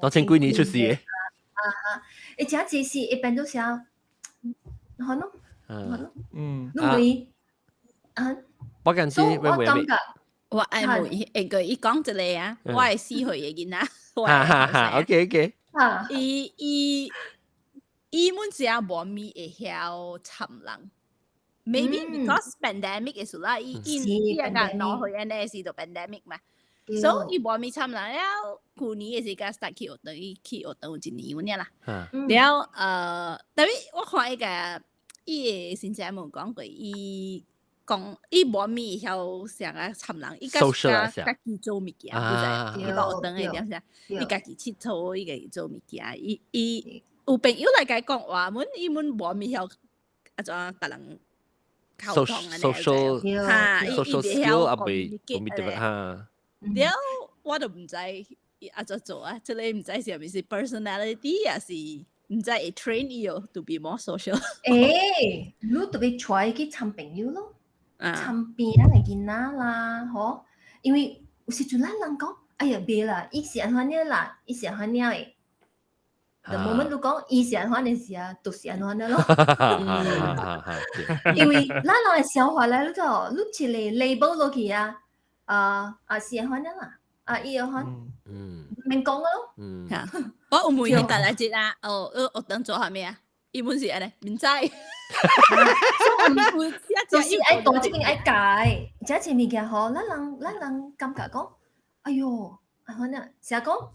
兩千幾年出世的。啊啊！伊誠濟是會變做啥？好喏，好喏，你問啊？我感覺我感覺我愛問伊，個伊講一個啊，我係4歲的囡仔，哈哈哈，OK OK，伊伊伊滿時啊無咪會曉插人，maybe because pandemic 的時啦，伊伊伊個攞去按呢時就 pandemic 嘛，所以伊無咪插人了。舊年的時間 start 去學堂，伊去學堂有一年有爾啦。了特別我看伊個伊的先生無講過，伊講伊無咪會曉啥個插人，伊家家己做物件，伊學堂的點啥，伊家己𨑨迌，伊家己做物件，伊伊。有朋友來共講話，阮伊們無咪曉啊怎共人溝通按呢。 social 哈， social skill 啊未無咪得哈。了，我都毋知按怎做啊，這個毋知是毋是 personality，抑是毋知會 train 伊哦，to be more social。欸，你特別帶去參朋友咯，參邊仔的囡仔啦，吼，因為有時陣咱人講，哎呀，袂啦，伊是按怎啦，伊是按怎的。The moment 你講伊是按怎的時啊，就是按怎咯。因為咱人的想法來，你知道，你一個 label 落去啊，啊啊是按怎啦，啊伊按怎，免講咯。我有問伊大家啊，哦，學堂做啥物啊？伊本是按呢，毋知。就是愛大這邊愛改，這一物件吼，咱人感覺講，哎喲，按怎啊？成日講，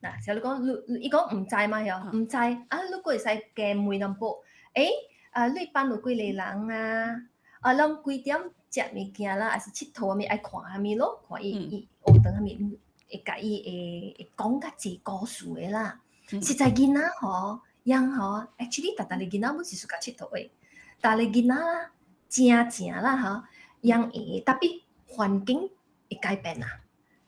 嗱，成日講，你伊講毋知嘛，嗬，毋知，啊，你閣會使加問淡薄，欸，啊，你班有幾个人啊？啊，攏幾點食物件啦，還是𨑨迌啥物愛看啥物咯？看伊伊學堂啥物，會共伊會會講較濟故事的啦。實在囡仔吼，樣吼，actually 逐逐個囡仔本是喜歡𨑨迌的，逐個囡仔啦，正正啦吼，樣會，特別環境會改變啊，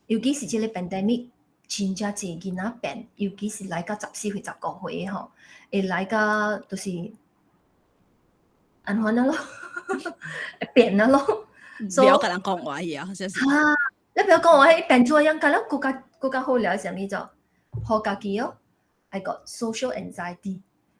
尤其是這個 pandemic，真正濟囡仔變，尤其是來到14歲、15歲吼，會來到就是按怎啊咯，會變啊咯。不要共人講話伊啊，好像是。哈，你不要講話，伊變做樣，甲了閣較閣較好聊啥物做，予家己哦，I got social anxiety，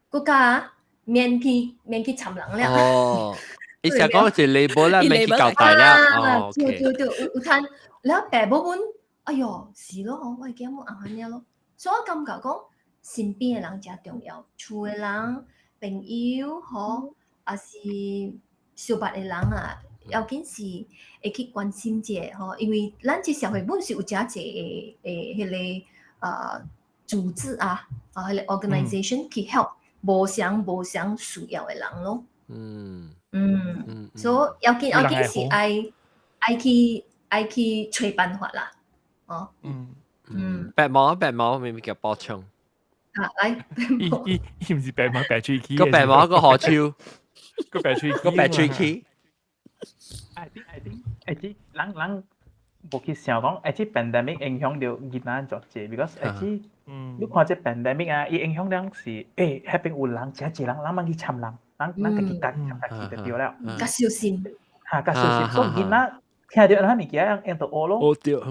閣較免去參人了。哦，伊成講是 label 啦，免去交代啦。哦，對對對，有有趁了爸母阮，哎喲，是咯，我會記得按按呢咯，所以我感覺講身邊的人誠重要，厝的人、朋友吼，抑是相捌的人啊，要緊是會去關心者吼，因為咱這社會本是有誠濟的的彼个組織啊，啊，彼个 organization 去 help 無相無相需要的人咯。所以要緊要緊是愛去揣辦法啦，哦。白毛白毛明明叫補充。啊，來。伊伊伊毋是白毛白喙齒。個白毛個何秋，個白喙個白喙齒。 I think 人人無去想講，actually pandemic 影響著囡仔足濟，because actually 你看這 pandemic 啊，伊影響了是，欸，彼邊有人，誠濟人，人茫去參人，人人家己家參家己就對了。較小心。哈，較小心。所以囡仔聽著咱物件，𪜶就學咯。學著，了，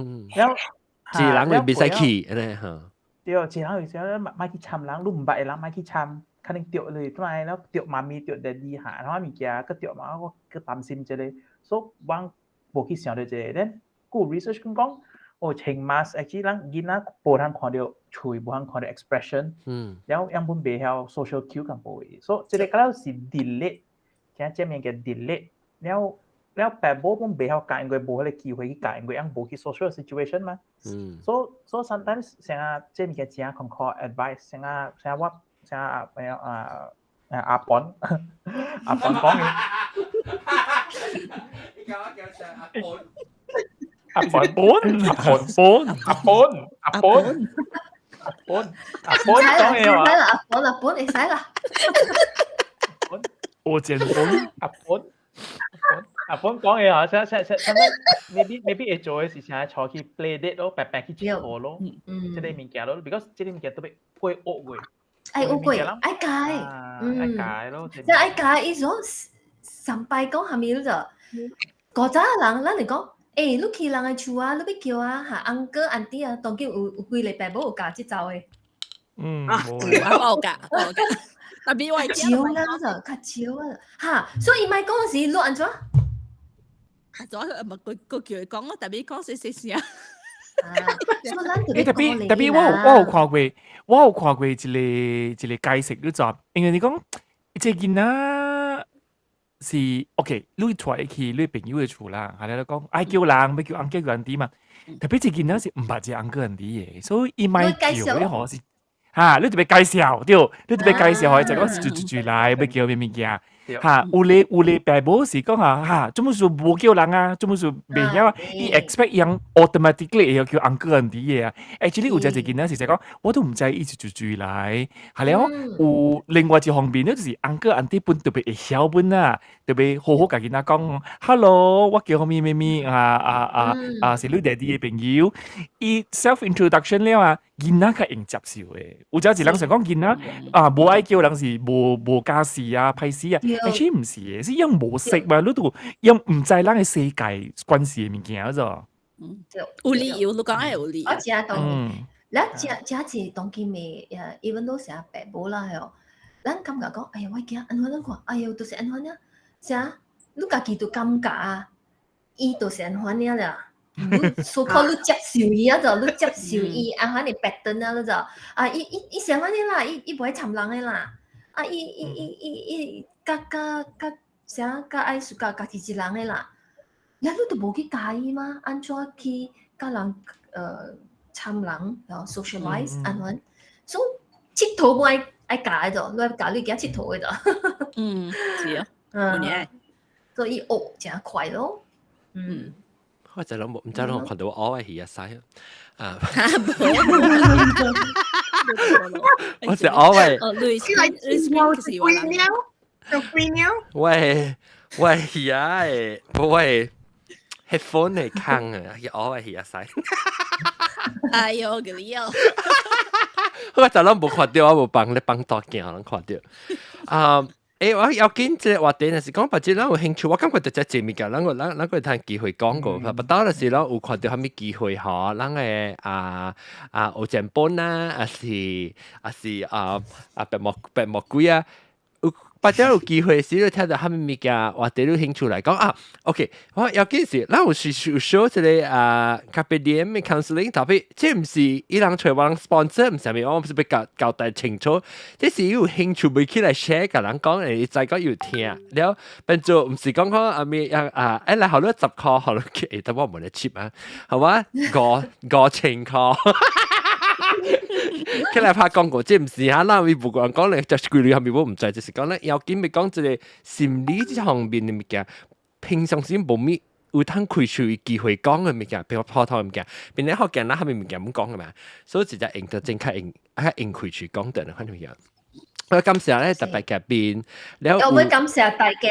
一人就袂使去，按呢哈。對，一人有時莫莫去參人，你毋捌的人莫去參，可能著你轉來了，著媽咪著爹地哈，然後物件閣著嘛，我閣擔心這個，所以我無去想著這個。then 有 research 講，哦，穿 mask actually 咱囡仔無通看著喙，無通看著 expression，了樣本袂曉 social cue 共無的，所以這個敢若是 delay，聽這物件 delay，了了爸母本袂曉教，因為無彼個機會去教，因為𪜶無去 social situation 嘛。So sometimes 成日這物件誠艱苦 advice，成日成日我成日阿啊阿本阿本講嘅。你講我叫啥？阿本。阿本阿本阿本阿本阿本阿本講嘅話。阿本阿本會使啦。我見本阿本阿本講嘅話，啥啥啥啥物？maybe 會做嘅是啥？坐去 play date 咯，白白去𨑨迌咯，這個物件咯，because 這個物件特別過學過。愛學過，愛改，愛改咯。即愛改，伊說上擺講啥物你就，古早人咱會講，欸，你去人的厝啊，你欲叫啊，哈，uncle auntie 啊，當今有有幾個爸母有教這招的。我有教，我有教。特別我少啦，就較少啊，哈，所以伊莫講時，你按怎？左咪佢佢叫佢講，我特別講細細聲。欸，特別特別，我有看過，我有看過一個一個解釋，你知？因為你講這囡仔是 OK，你帶去你朋友的厝啦，係你講愛叫人，欲叫 uncle 叫 auntie 嘛。特別這囡仔是毋捌這 uncle auntie 的，所以伊莫叫你吼是，哈，你特別介紹對，你特別介紹，就講是住住住來，欲叫啥物件。嚇，有咧有咧，爸母是講啊嚇，做乜事無叫人啊，做乜事袂曉啊，伊 expect 人 automatically 會曉叫 uncle auntie 嘅啊。Actually 有隻一囡仔是講，我都毋知伊是住住來，係了。有另外一方面咧，就是 uncle auntie 本特別會曉本啊，特別好好共囡仔講，hello，我叫咩咩咩啊啊啊啊，是你爹哋嘅朋友。伊 self introduction 了啊，囡仔較會接受嘅。有陣時人想講囡仔啊，無愛叫人是無無家事啊、歹勢啊，actually 毋是嘅，是因無識嘛，你都因毋知人嘅世界關係嘅物件咗。有理由，你講係有理由。我真同意。咱真真濟當今嘅誒，even 都成爸母啦，係哦。咱感覺講，哎呀，我囝按怎咱看，哎喲，就是按怎爾，啥？你家己都感覺啊，伊就是按怎爾啦。你所靠你接受伊啊，就你接受伊按款的 pattern 啊，你就啊，伊伊伊是按款啦，伊伊無愛參人的啦。啊，伊伊伊伊伊，較較較啥較愛自家家己一人的啦。了你都無去教伊嗎？按怎去佮人參人，然後 socialize 按款，所以𨑨迌無愛愛教的就，你愛教你囝𨑨迌的就。嗯，是啊，有所以學誠快咯。嗯。我就諗冇，毋知攏看到我學嘅魚仔啊！我是學嘅。哦，類似類似是鬼鳥，做鬼鳥。喂喂，魚仔，喂，headphone 嚟坑啊！學嘅魚仔。哎喲，個你哦！我就攏無看到，我無幫你幫大鏡，攏看到。啊！我要緊這個話題，若是講別人有興趣，我感覺就這濟物件，咱個咱咱個趁機會講過。不到就是咱有看到啥物機會吼，咱個啊啊學前本啊，還是還是啊啊白魔白魔鬼啊，有別者有機會時，你聽到啥物物件話題，你有興趣來講啊。OK，我要緊是，咱有是有 show 一個啊，咖啡店的 counseling，特別這毋是伊人揣我人 sponsor，毋是啥物，我毋是欲交交代清楚，這是有興趣欲起來 share，共人講，伊知講有聽，了變做毋是講講啊咩啊啊，欸來予你10箍，予你，欸，但我無咧 cheap 啊，好嘛，五五千箍。起來拍廣告，這毋是哈，咱伊無講講咧，就是規律後面我毋知，就是講咧要緊欲講這個心理這方面的物件，平常時無咪有通開喙機會講的物件，比如普通的物件，變咧福建咱後面物件毋講的嘛，所以直接用得真較用較用開喙講的款物件。我感謝咧特別嘉賓，了我們感謝大家。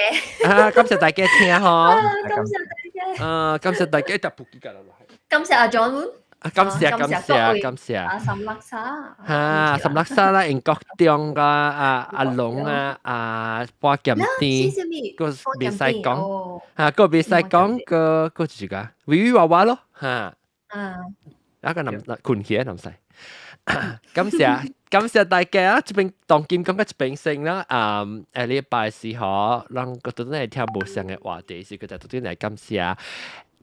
啊，感謝大家聽吼。感謝大家。啊，感謝大家特別記得落來。感謝阿 John。啊，感謝感謝感謝。阿岑垃圾。嚇，岑垃圾啦，英國中個阿阿龍啊，阿波劍甜，個袂使講，嚇，個袂使講個個是個維維娃娃咯，嚇。啊。啊個男困起來男婿。感謝感謝大家啊！這邊當今講個這邊先啦，啊，下禮拜四嗬，咱個都來聽無相的話題，是個就都來感謝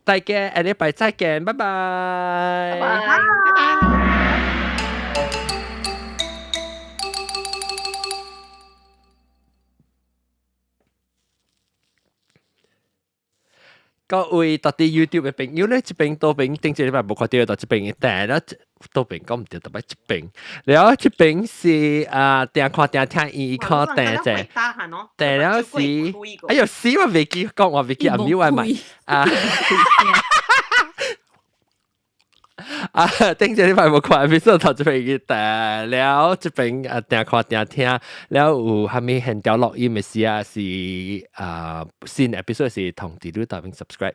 大家，下禮拜再見，拜拜，拜拜，拜拜。各位到底 YouTube 的朋友咧，這邊多邊頂一禮拜無看到，到這邊但係多邊講毋對，特別這邊，了後這邊是啊，定看定聽伊看定者，定了是，哎喲死我袂記講，我袂記阿咪外賣啊。啊，頂一禮拜無看，必須頭這邊去訂了，這邊啊定看定聽，了有啥物現調錄音的時啊是啊新 episode 是通知你大邊 subscribe。